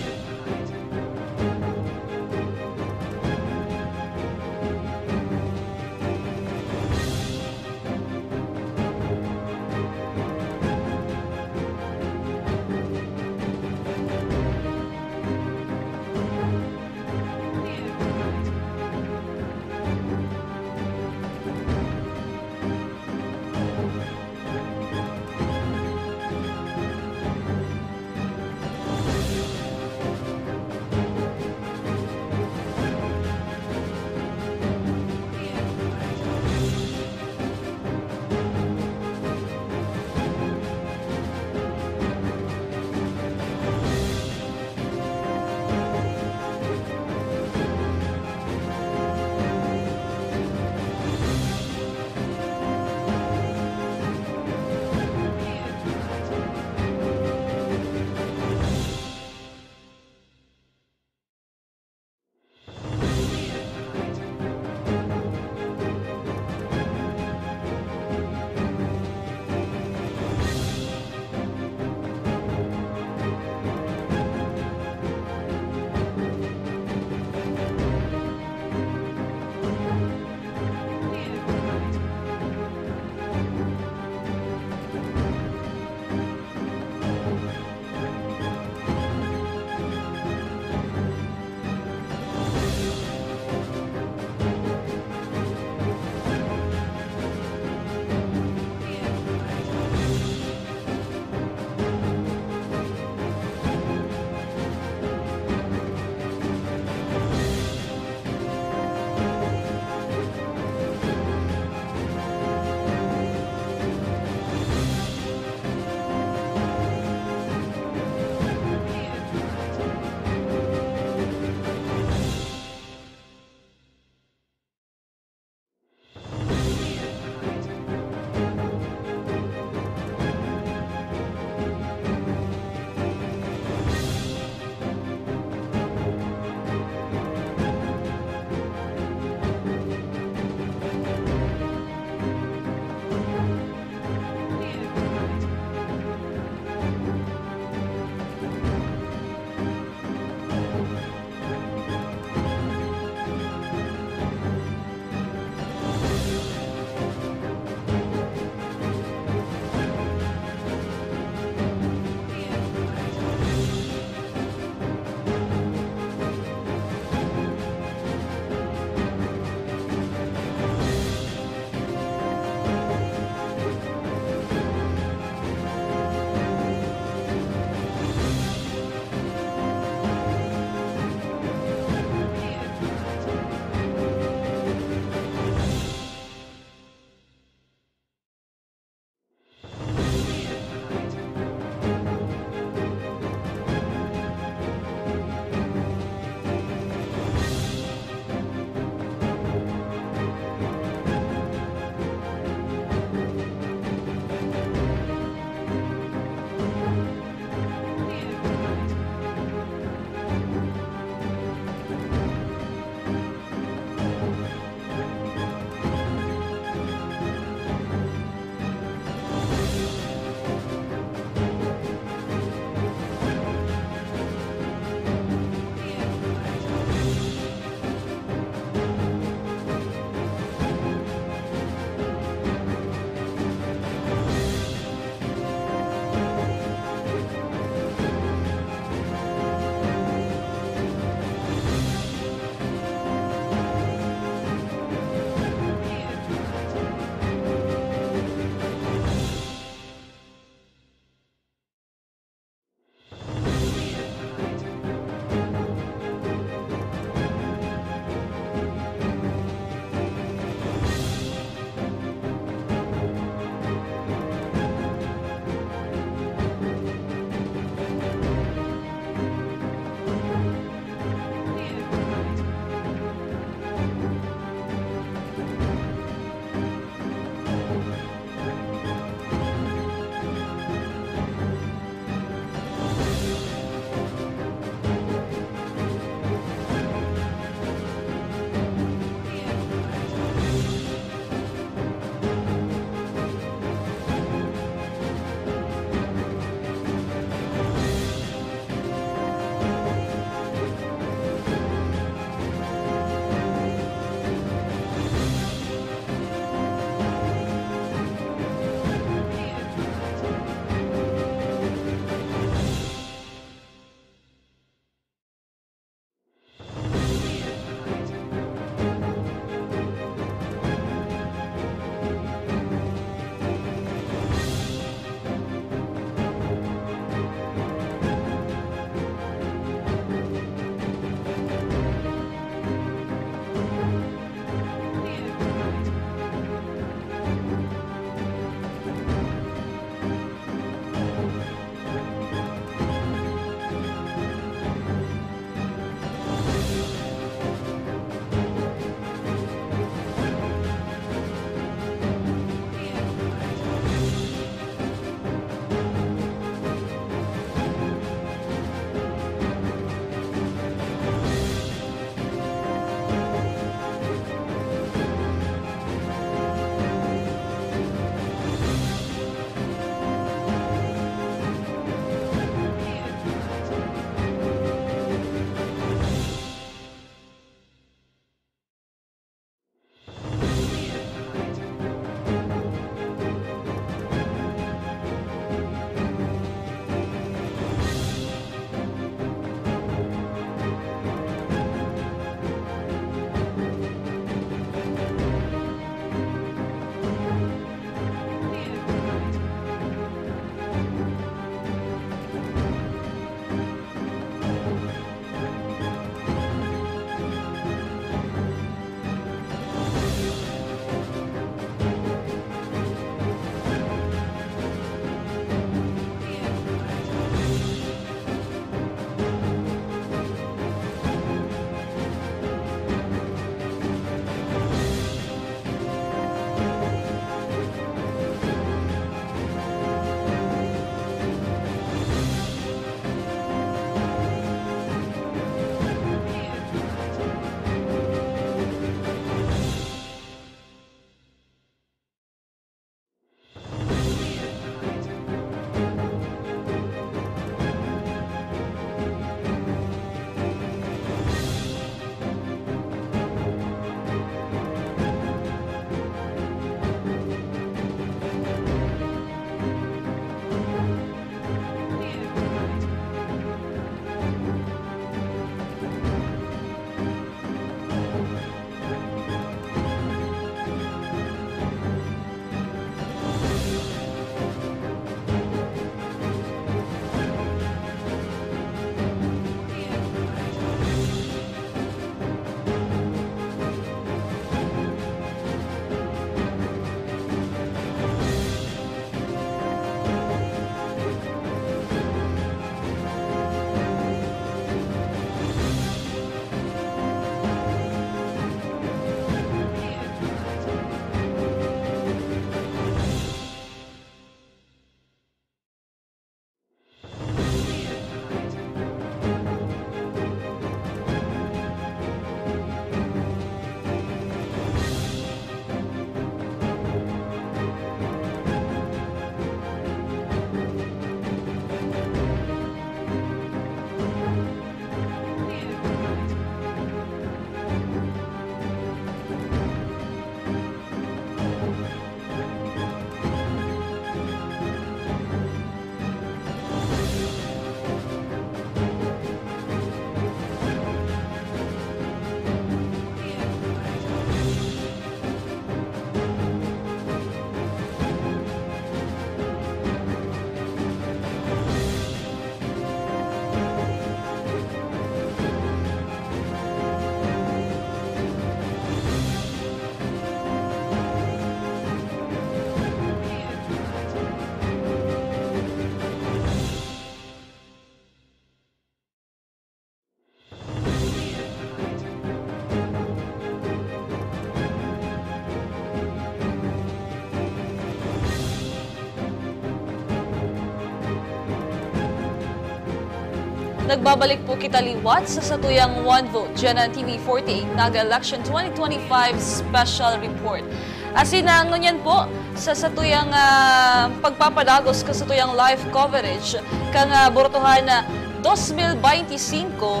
Nagbabalik po kita liwat sa satuyang One Vote, G N N T V forty-eight Naga Election twenty twenty-five Special Report. Asin na ngunyan po, sa satuyang, ah, pagpapadagos kan satuyang live coverage kan, ah, Botohan na dos mil beinti singko,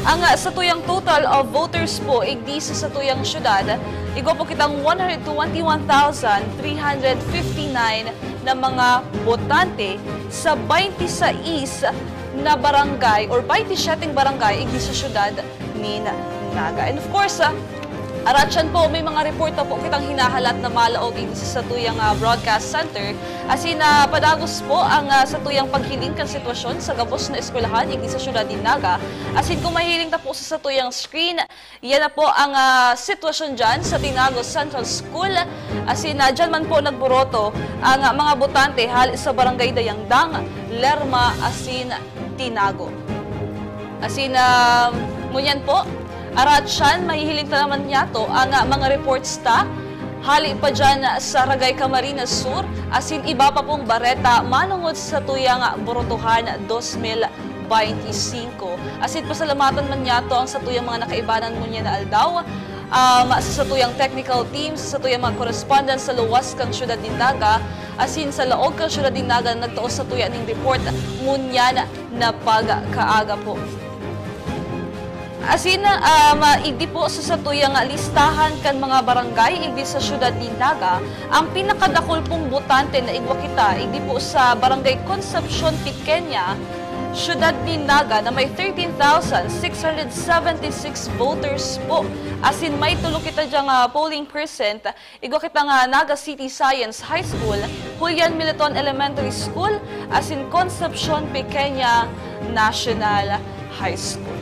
ang, ah, satuyang total of voters po igdi sa satuyang syudad, igwa po kitang one hundred twenty-one thousand three hundred fifty-nine na mga botante sa baynte sais na barangay or baynte siyeteng barangay igdi sa syudad nin Naga. And of course, ah, aratyan po, may mga report pa po kitang hinahalat na malaog igdi sa satuyang, ah, broadcast center. Asin, ah, padagos po ang, ah, satuyang paghiling kan sitwasyon sa gabos na eskwelahan igdi sa syudad nin Naga. Asin kung mahiling ta po sa satuyang screen, yan na po ang, ah, sitwasyon dyan sa Tinago Central School. Asin, ah, dyan man po nagburoto ang, ah, mga botante hali sa Barangay Dayangdang, Lerma, asin Tinago. Asin, ah, ngunyan po, aratyan, mahihiling ta naman niyato ang, ah, mga reports ta hali pa dyan sa Ragay, Camarines Sur, asin iba pa pong bareta manongod sa satuyang Botohan dos mil beinti singko. Asin pasalamatan man niyato ang satuyang mga nakaibanan ngunyan na aldaw, um, sa satuyang technical team, sa satuyang mga correspondents sa luwas kan syudad nin Naga, asin sa laog kan syudad nin Naga na nagtao satuya ning report ngunyan na pagkaaga po. Asin, um, igdi po sa satuyang listahan kan mga barangay igdi sa syudad nin Naga, ang pinakadakul pong botante na igwa kita, igdi po sa Barangay Concepcion Pequeña, syudad nin Naga, na may thirteen thousand six hundred seventy-six voters po. Asin may tulo kita dyang, ah, polling percent, igwa kitang, ah, Naga City Science High School, Julian Militon Elementary School, asin Concepcion Pequeña National High School.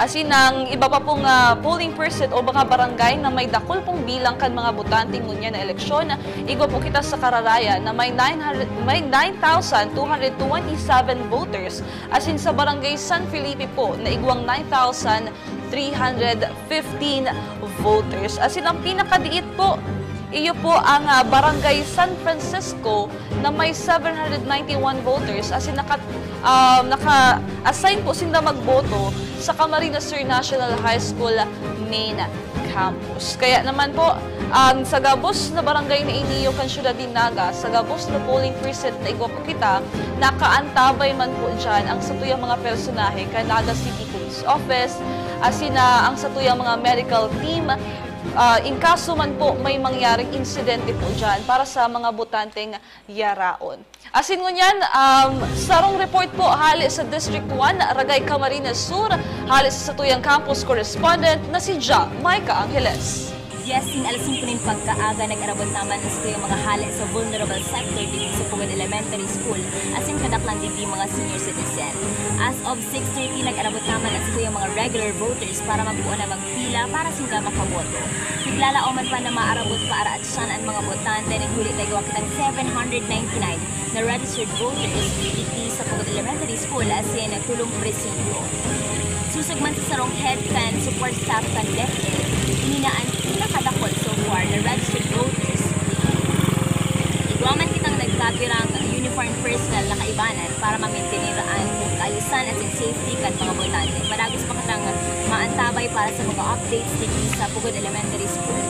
Asin ang iba pa pong, ah, polling percent o mga barangay na may dakul pong bilang kan mga botante ngunyan na eleksyon, igwa po kita sa Cararaya na may nine hundred, may nine thousand two hundred twenty-seven voters, asin sa Barangay San Felipe po na igwang nine thousand three hundred fifteen voters. Asin ang pinakadiit po, iyo po ang, ah, Barangay San Francisco na may seven hundred ninety-one voters. Asin naka-, ah, naka-assign po sinda magboto sa Camarines Sur National High School main campus. Kaya naman po, um, sa gabos na barangay na iniyo kan syudad nin Naga, sa gabos na polling precinct na igwa po kita, nakaantabay man po dyan ang satuyang mga personahe kan Naga City Police Office, asin na ang satuyang mga medical team, ah, in kaso man po may mangyaring insidente po dyan para sa mga botanteng yaraon. Asin ngunyan, um, sarong report po hali sa District one, Ragay, Camarines Sur, hali sa satuyang campus correspondent na si Ja Micah Angeles. Yes, nin alas singko nin pagkaaga, nag-arabot naman an satuyang mga hale sa vulnerable sector digdi sa Pugod Elementary School, asin kadaklan digdi mga senior citizen. As of six thirty, nag-arabot naman an satuyang mga regular voters para magpoon na magpila para sinda makaboto. Naglalaom man pa na maarabot pa aratsan an mga botante, naghulit na igwa kitang seven hundred ninety-nine na registered voters digdi sa Pugod Elementary School asin tulong presinto. Susog man sa sarong head kan support staff kan DepEd, ini na an pinakadakul so far na registered voters. Igwa man kitang nagkapirang uniform personnel na kaibanan para mamintinar an kaayusan asin safety kan mga botante. Padagos pa kitang maantabay para sa mga updates digdi sa Pugod Elementary School.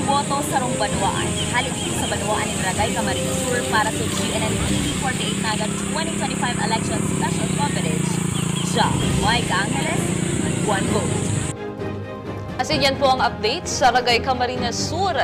Boto, sarong banwaan. Hale digdi sa banwaan nin Ragay, Camarines Sur para sa G N N T V forty-eight Naga twenty twenty-five Election Special Coverage. Ja Micah Angeles, One Vote. Asin yan po ang update sa Ragay, Camarines Sur.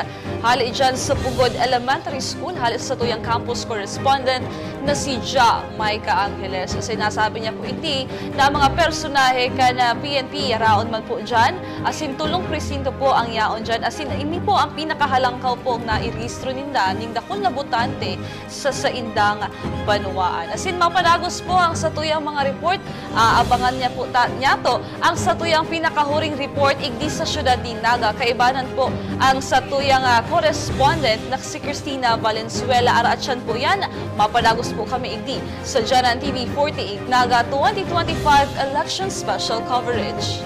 Hale dyan sa Pugod Elementary School, hale sa satuyang campus correspondent na si Ja Micah Angeles. Sinasabi niya po iti na mga personahe kan, ah, P N P, yaraon man po dyan, asin tulong presinto po ang yaon dyan. Asin ini po ang pinakahalangkaw pong nairehistro ninda ning dakul na botante sa saindang banwaan. Asin mapadagos po ang satuyang mga report. Aabangan niya po ta-, niyato ang satuyang pinakahuring report igdi sa syudad nin Naga. Kaibanan po ang satuyang, ah, correspondent na si Christina Valenzuela. Aratsan po yan. Mapadagos po kami igdi sa Janan T V forty-eight Naga twenty twenty-five Election Special Coverage.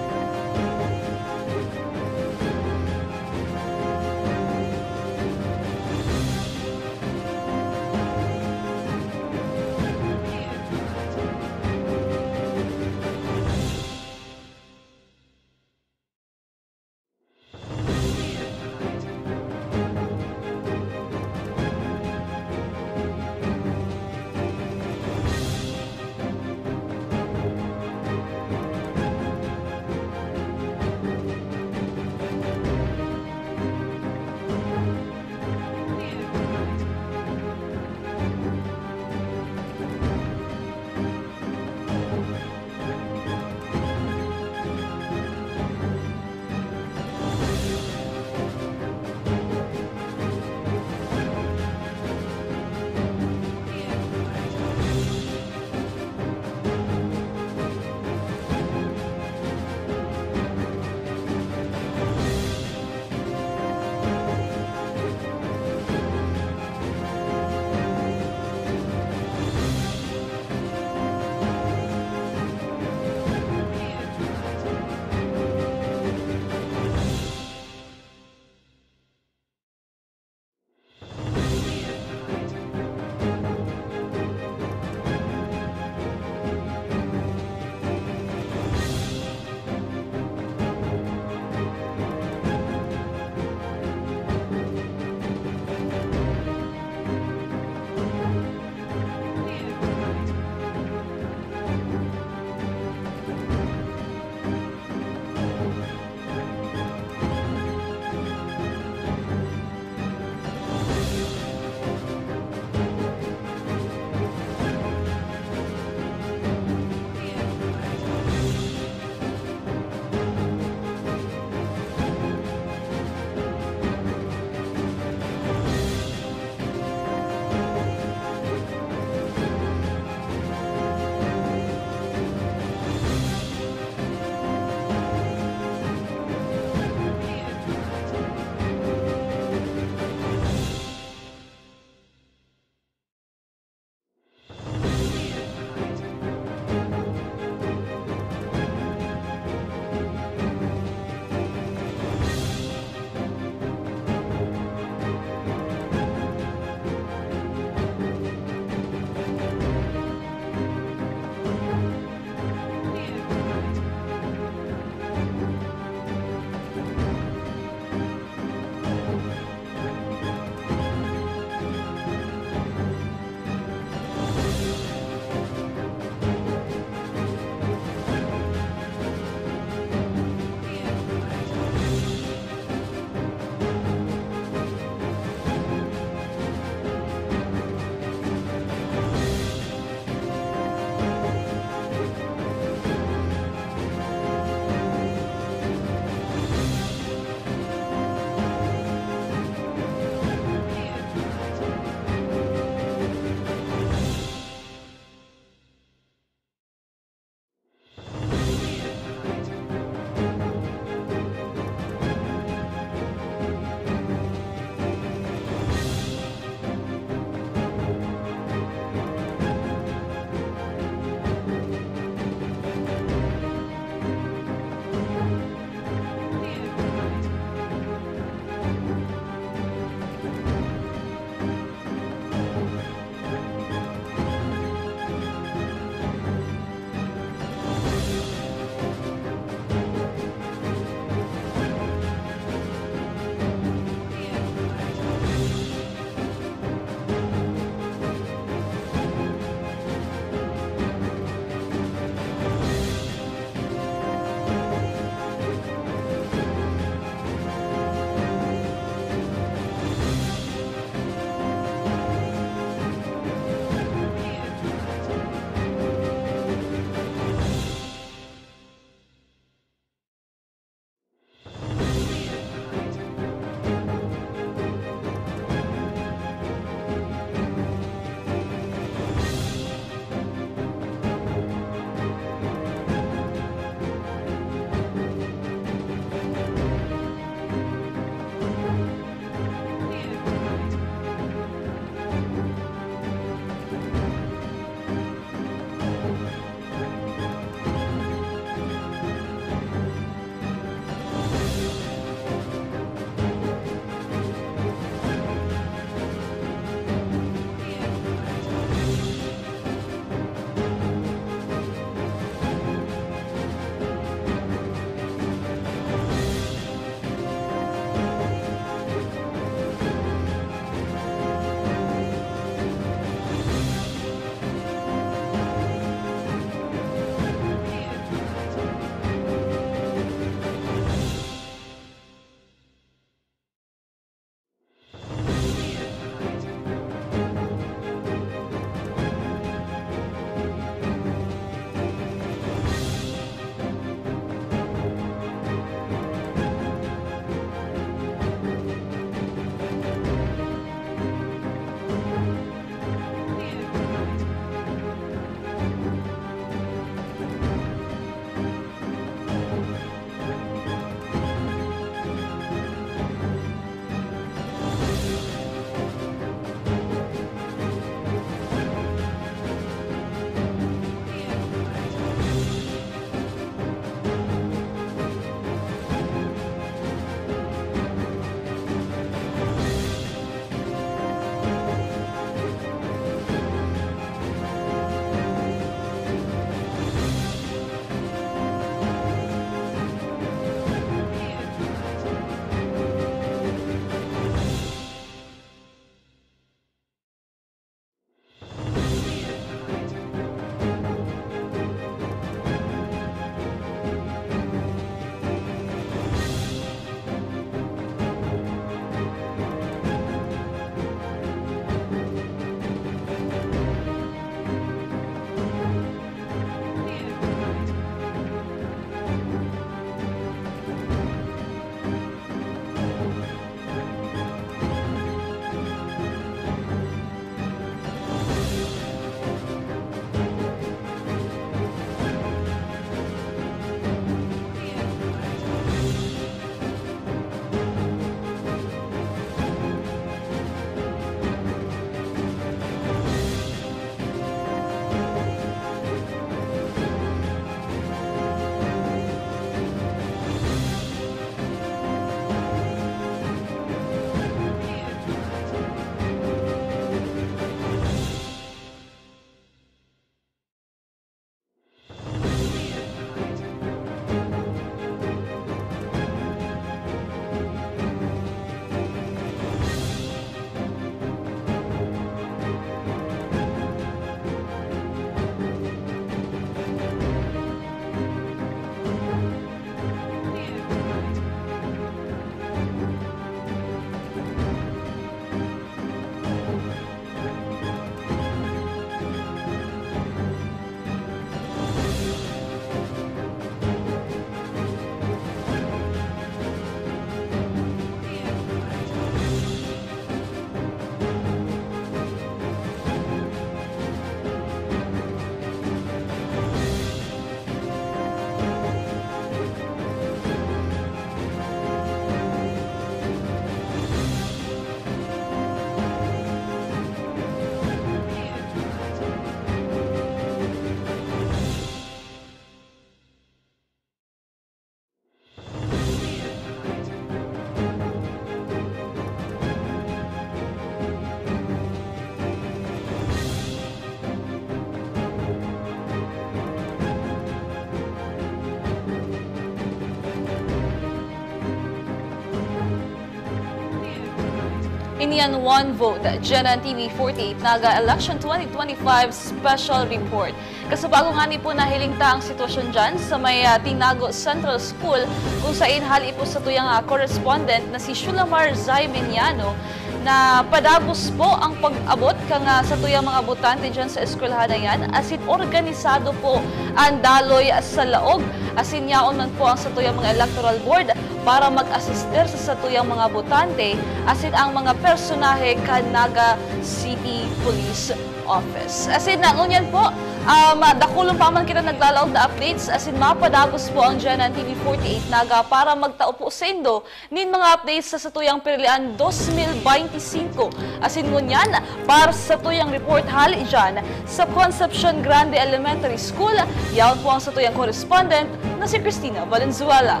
Ini an One Vote, GNN T V forty-eight Naga Election twenty twenty-five Special Report. Kasubago ngani po, nahiling ta ang sitwasyon dyan sa may, ah, Tinago Central School, kung sain hali po sa tuyang, ah, correspondent na si Shulamar Zay Meniano, na padagos po ang pag-abot kan, ah, sa tuyang mga botante dyan sa eskwelahan na yan, asin organisado po ang daloy sa laog, asin yaon man po ang sa tuyang mga electoral board para mag-asister sa satuyang mga botante asin ang mga personahe kan Naga City Police Office. Asin na ngunyan po, um, dakulon pa man kita naglalaog na updates asin mapadagos po ang GNN T V forty-eight Naga para magtao po saindo nin mga updates sa satuyang Pirilian dos mil beinti singko. Asin ngunyan, para sa satuyang report hali dyan sa Concepcion Grande Elementary School, yaon po ang satuyang correspondent na si Christina Valenzuela.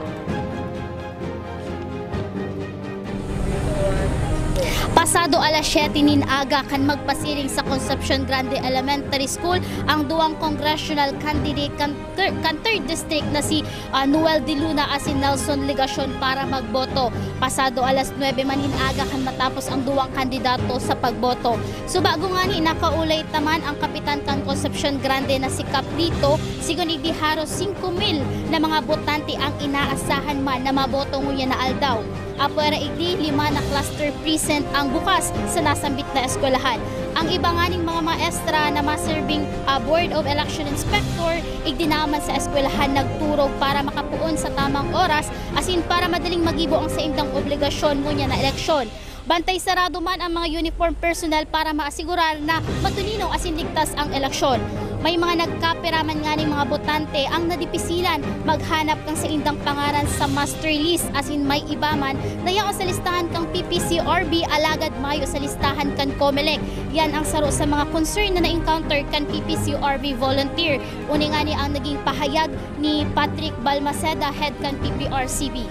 Pasado alas siyete nin aga kan magpasiring sa Concepcion Grande Elementary School ang duwang congressional candidate kan thir-, kan third District na si, ah, Noel De Luna asin Nelson Legacion para magboto. Pasado alas nuebe man nin aga kan matapos ang duwang kandidato sa pagboto. Subago ngani, nakaulay ta man ang kapitan kan Concepcion Grande na si Kap Lito, sigon igdi haros singko mil na mga botante ang inaasahan man na maboto ngunyan na aldaw. Apwera igdi, lima na cluster precinct ang bukas sa nasambit na eskwelahan. Ang iba nganing mga maestra na maserbing, ah, Board of Election Inspector, igdi naman sa eskwelahan nagturog para makapoon sa tamang oras asin para madaling magibo ang saindang obligasyon ngunyan na eleksyon. Bantay sarado man ang mga uniform personnel para maasigurar na matonino asin ligtas ang eleksyon. May mga nagkapira man nganing mga botante ang nadipisilan maghanap kan saindang pangaran sa master list, asin may iba man na yaon sa listahan kan P P C R B alagad mayo sa listahan kan Comelec. Yan ang saro sa mga concern na na-encounter kan P P C R B volunteer. Uni ngani ang naging pahayag ni Patrick Balmaceda, head kan P P R C B.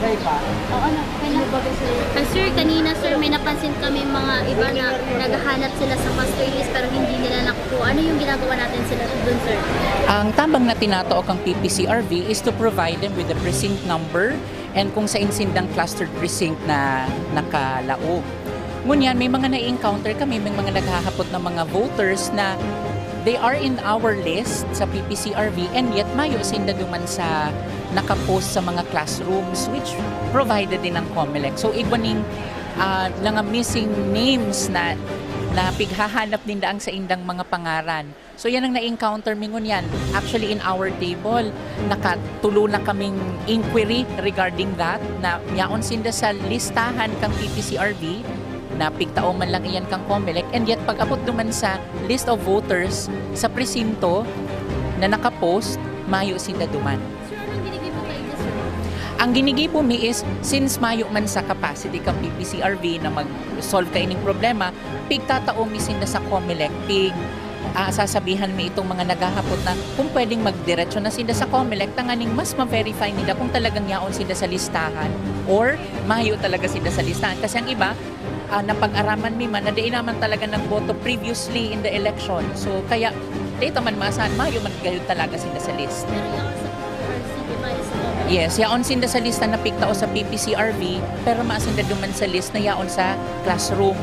Day pa? Oo na, okay na. Ah, sir, kanina, sir, may napansin kami mga iba na naghahanap sila sa master list pero hindi nila nakukuha. Ano yung ginagawa natin sila dun, sir? Ang tabang na tinatao kang P P C R V is to provide them with the precinct number and kung sain sindang clustered precinct na nakalaog. Ngunyan, may mga na-encounter kami, may mga naghahapot na mga voters na they are in our list sa P P C R V and yet mayo sinda duman sa nakapost sa mga classrooms, which provided din ng Comelec. So, igwa ning, ah, mga missing names na, na pighahanap ninda ang saindang mga pangaran. So, yan ang na-encounter mi ngunyan. Actually, in our table, nakatulo na kaming inquiry regarding that, na yaon sinda sa listahan kang P P C R V, na pigtao man lang iyan kang Comelec, and yet pag-abot duman sa list of voters sa presinto na nakapost, mayo sinda duman. Sir, anong ginigibo kayo dyan, sir? Ang ginigibo mi is, since mayo man sa capacity kang P P C R V na mag-solve kaining problema, pigtatao mi sinda sa Comelec, pig, ah, sasabihan mi itong mga naghahapot na kung pwedeng magdiretso na sinda sa Comelec, tanganing mas ma-verify nila kung talagang yaon sinda sa listahan or mayo talaga sinda sa listahan. Kasi ang iba, ah, napag-araman mi man na dai naman talaga nagboto previously in the election. So, kaya, dai ta man maasahan, mayo man gayud talaga sinda sa list. Pero yaon sa P P R C B, mayo sa Comelec? Yes, yaon sinda sa lista na pigtao sa P P C R V, pero mayo sinda duman sa list na yaon sa classroom.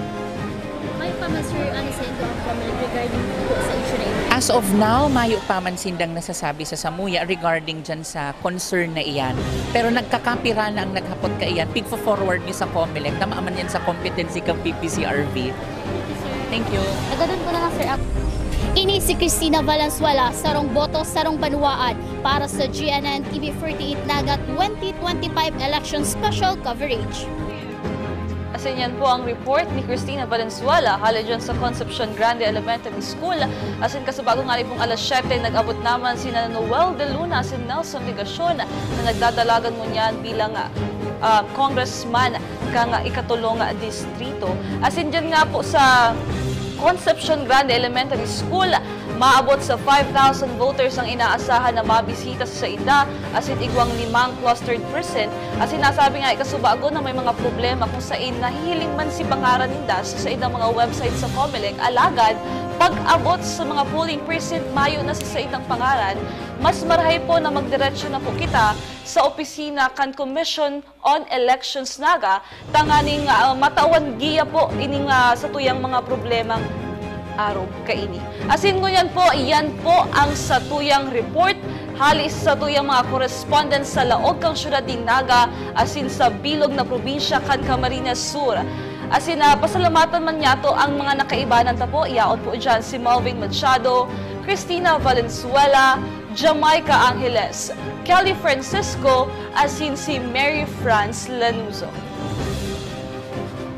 Mayo pa man, sir, ano sa indo ang Comelec regarding po sa issue na ito? As of now, mayo pa man sindang nasasabi sa samuya regarding dyan sa concern na iyan. Pero nagkakapira na ang naghapot kaiyan, pigfo-forward mi sa Comelec, tama man yan sa competency kang P P C R V. Thank you. Agadon ko na lang, sir. Ini si Christina Valenzuela, sarong boto, sarong banwaan, para sa G N N T V forty-eight Naga twenty twenty-five Election Special Coverage. Asin yan po ang report ni Christina Valenzuela, hale dyan sa Concepcion Grande Elementary School. Asin kasubago ngani pong alas siyete, nag-abot naman sina Noel De Luna asin Nelson Legacion na nagdadalagan ngunyan bilang, ah, congressman kan ikatolong distrito. Asin dyan nga po sa Concepcion Grande Elementary School, maabot sa five thousand voters ang inaasahan na mabisita sa sainda, asin igwang limang clustered precinct. Asin nasabi nga kasubago na may mga problema kung sain nahihiling man si pangaran ninda sa saindang mga website sa Comelec, alagad pag-abot sa mga polling precinct, mayo na sa saindang pangaran Mas marahay po na magdiretso na po kita sa opisina kan Commission on Elections Naga, tanganing, ah, matawan giya po ining, ah, satuyang mga problemang arog kaini. Asin ngunyan po, iyan po ang satuyang report hali sa satuyang mga correspondent sa laog kan syudad nin Naga asin sa bilog na probinsya kan Camarines Sur. Asin, ah, pasalamatan man niyato ang mga nakaibanan ta po, yaon po diyan si Melvin Machado, Christina Valenzuela, Jamaica Angeles, Kelly Francisco, asin si Mary France Lanuzo.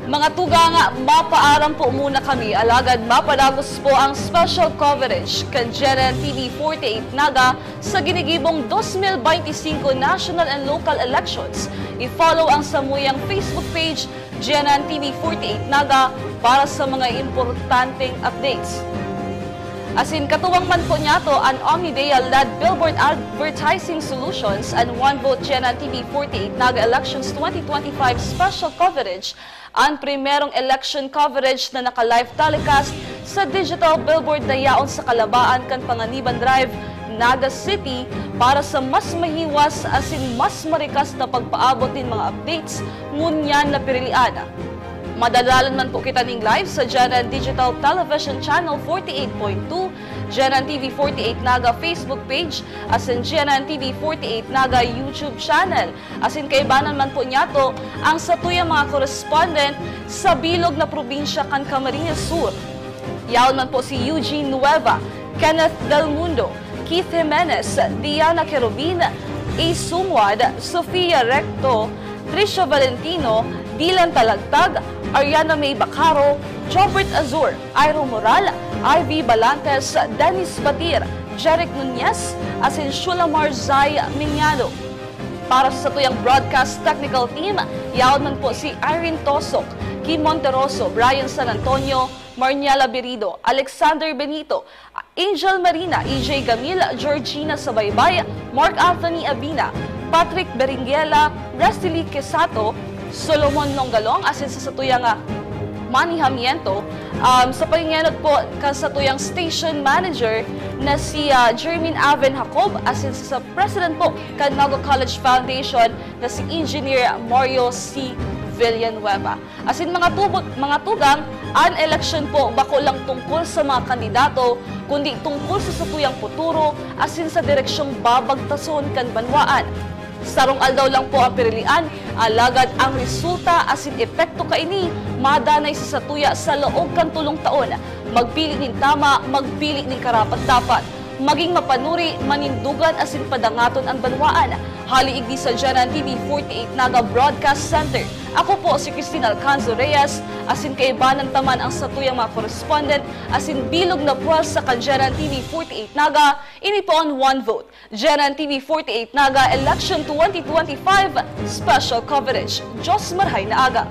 Mga tugang, mapaaram po muna kami, alagad mapadagos po ang special coverage kan G N N T V forty-eight Naga sa ginigibong dos mil beintisinko National and Local Elections. I-follow ang samuyang Facebook page, G N N T V forty-eight Naga, para sa mga importanteng updates. Asin katuwang man po niyato an Omnidia-led Billboard Advertising Solutions and One Vote G N N T V forty-eight Naga Elections twenty twenty-five Special Coverage, an primerong election coverage na naka-live telecast sa digital billboard na yaon sa kalabaan kan Panganiban Drive, Naga City, para sa mas mahiwas asin mas marikas na pagpaabot nin mga updates ngunyan na pirilian. Madadalan man po kita ning live sa G N N Digital Television Channel forty-eight point two, G N N T V forty-eight Naga Facebook page, asin G N N T V forty-eight Naga YouTube channel. Asin kaibanan man po niyato ang satuyang mga correspondent sa bilog na probinsya kan Camarines Sur. Yaon man po si Eugene Nueva, Kenneth Del Mundo, Keith Jimenez, Diana Querubin, Ace Sumwad, Sofia Recto, Tricio Valentino, Dylan Talagtag, Ariana May Bacaro, Jobert Azur, Iro Moral, Ivy Balantes, Dennis Batir, Jeric Nunez, asin Shulamar Zay Miñano. Para sa satuyang broadcast technical team, yaon man po si Irene Tosok, Kim Monteroso, Brian San Antonio, Marniela Berido, Alexander Benito, Angel Marina, E J Gamil, Georgina Sabaybay, Mark Anthony Abina, Patrick Berenguela, Wesley Quesato, Solomon Longalong, asin sa satuyang, ah, manihamiento, um, sa pangingenot po kan satuyang station manager na si, ah, Jermaine Aven Jacob, asin sa, sa president po kan Naga College Foundation na si Engineer Mario C Villanueva. Asin mga tubag, mga tugang, an eleksyon po bako lang tungkol sa mga kandidato, kundi tungkol sa satuyang futuro asin sa direksyong babagtason kan banwaan. Sarong aldaw lang po ang pirilian, alagad ang resulta asin epekto kaini madanay sa satuya sa laog kan tolong taon. Magpili nin tama, magpili nin karapat-dapat. Maging mapanuri, manindugan asin padangaton an banwaan. Hali igdi sa G N N T V forty-eight Naga Broadcast Center. Ako po si Christine Alcanzo Reyes, asin kaibanan ta man ang satuyang mga correspondent asin bilog na puwersa kan G N N T V forty-eight Naga, ini po an One Vote, G N N T V forty-eight Naga Election twenty twenty-five Special Coverage. Diyos marhay na aga!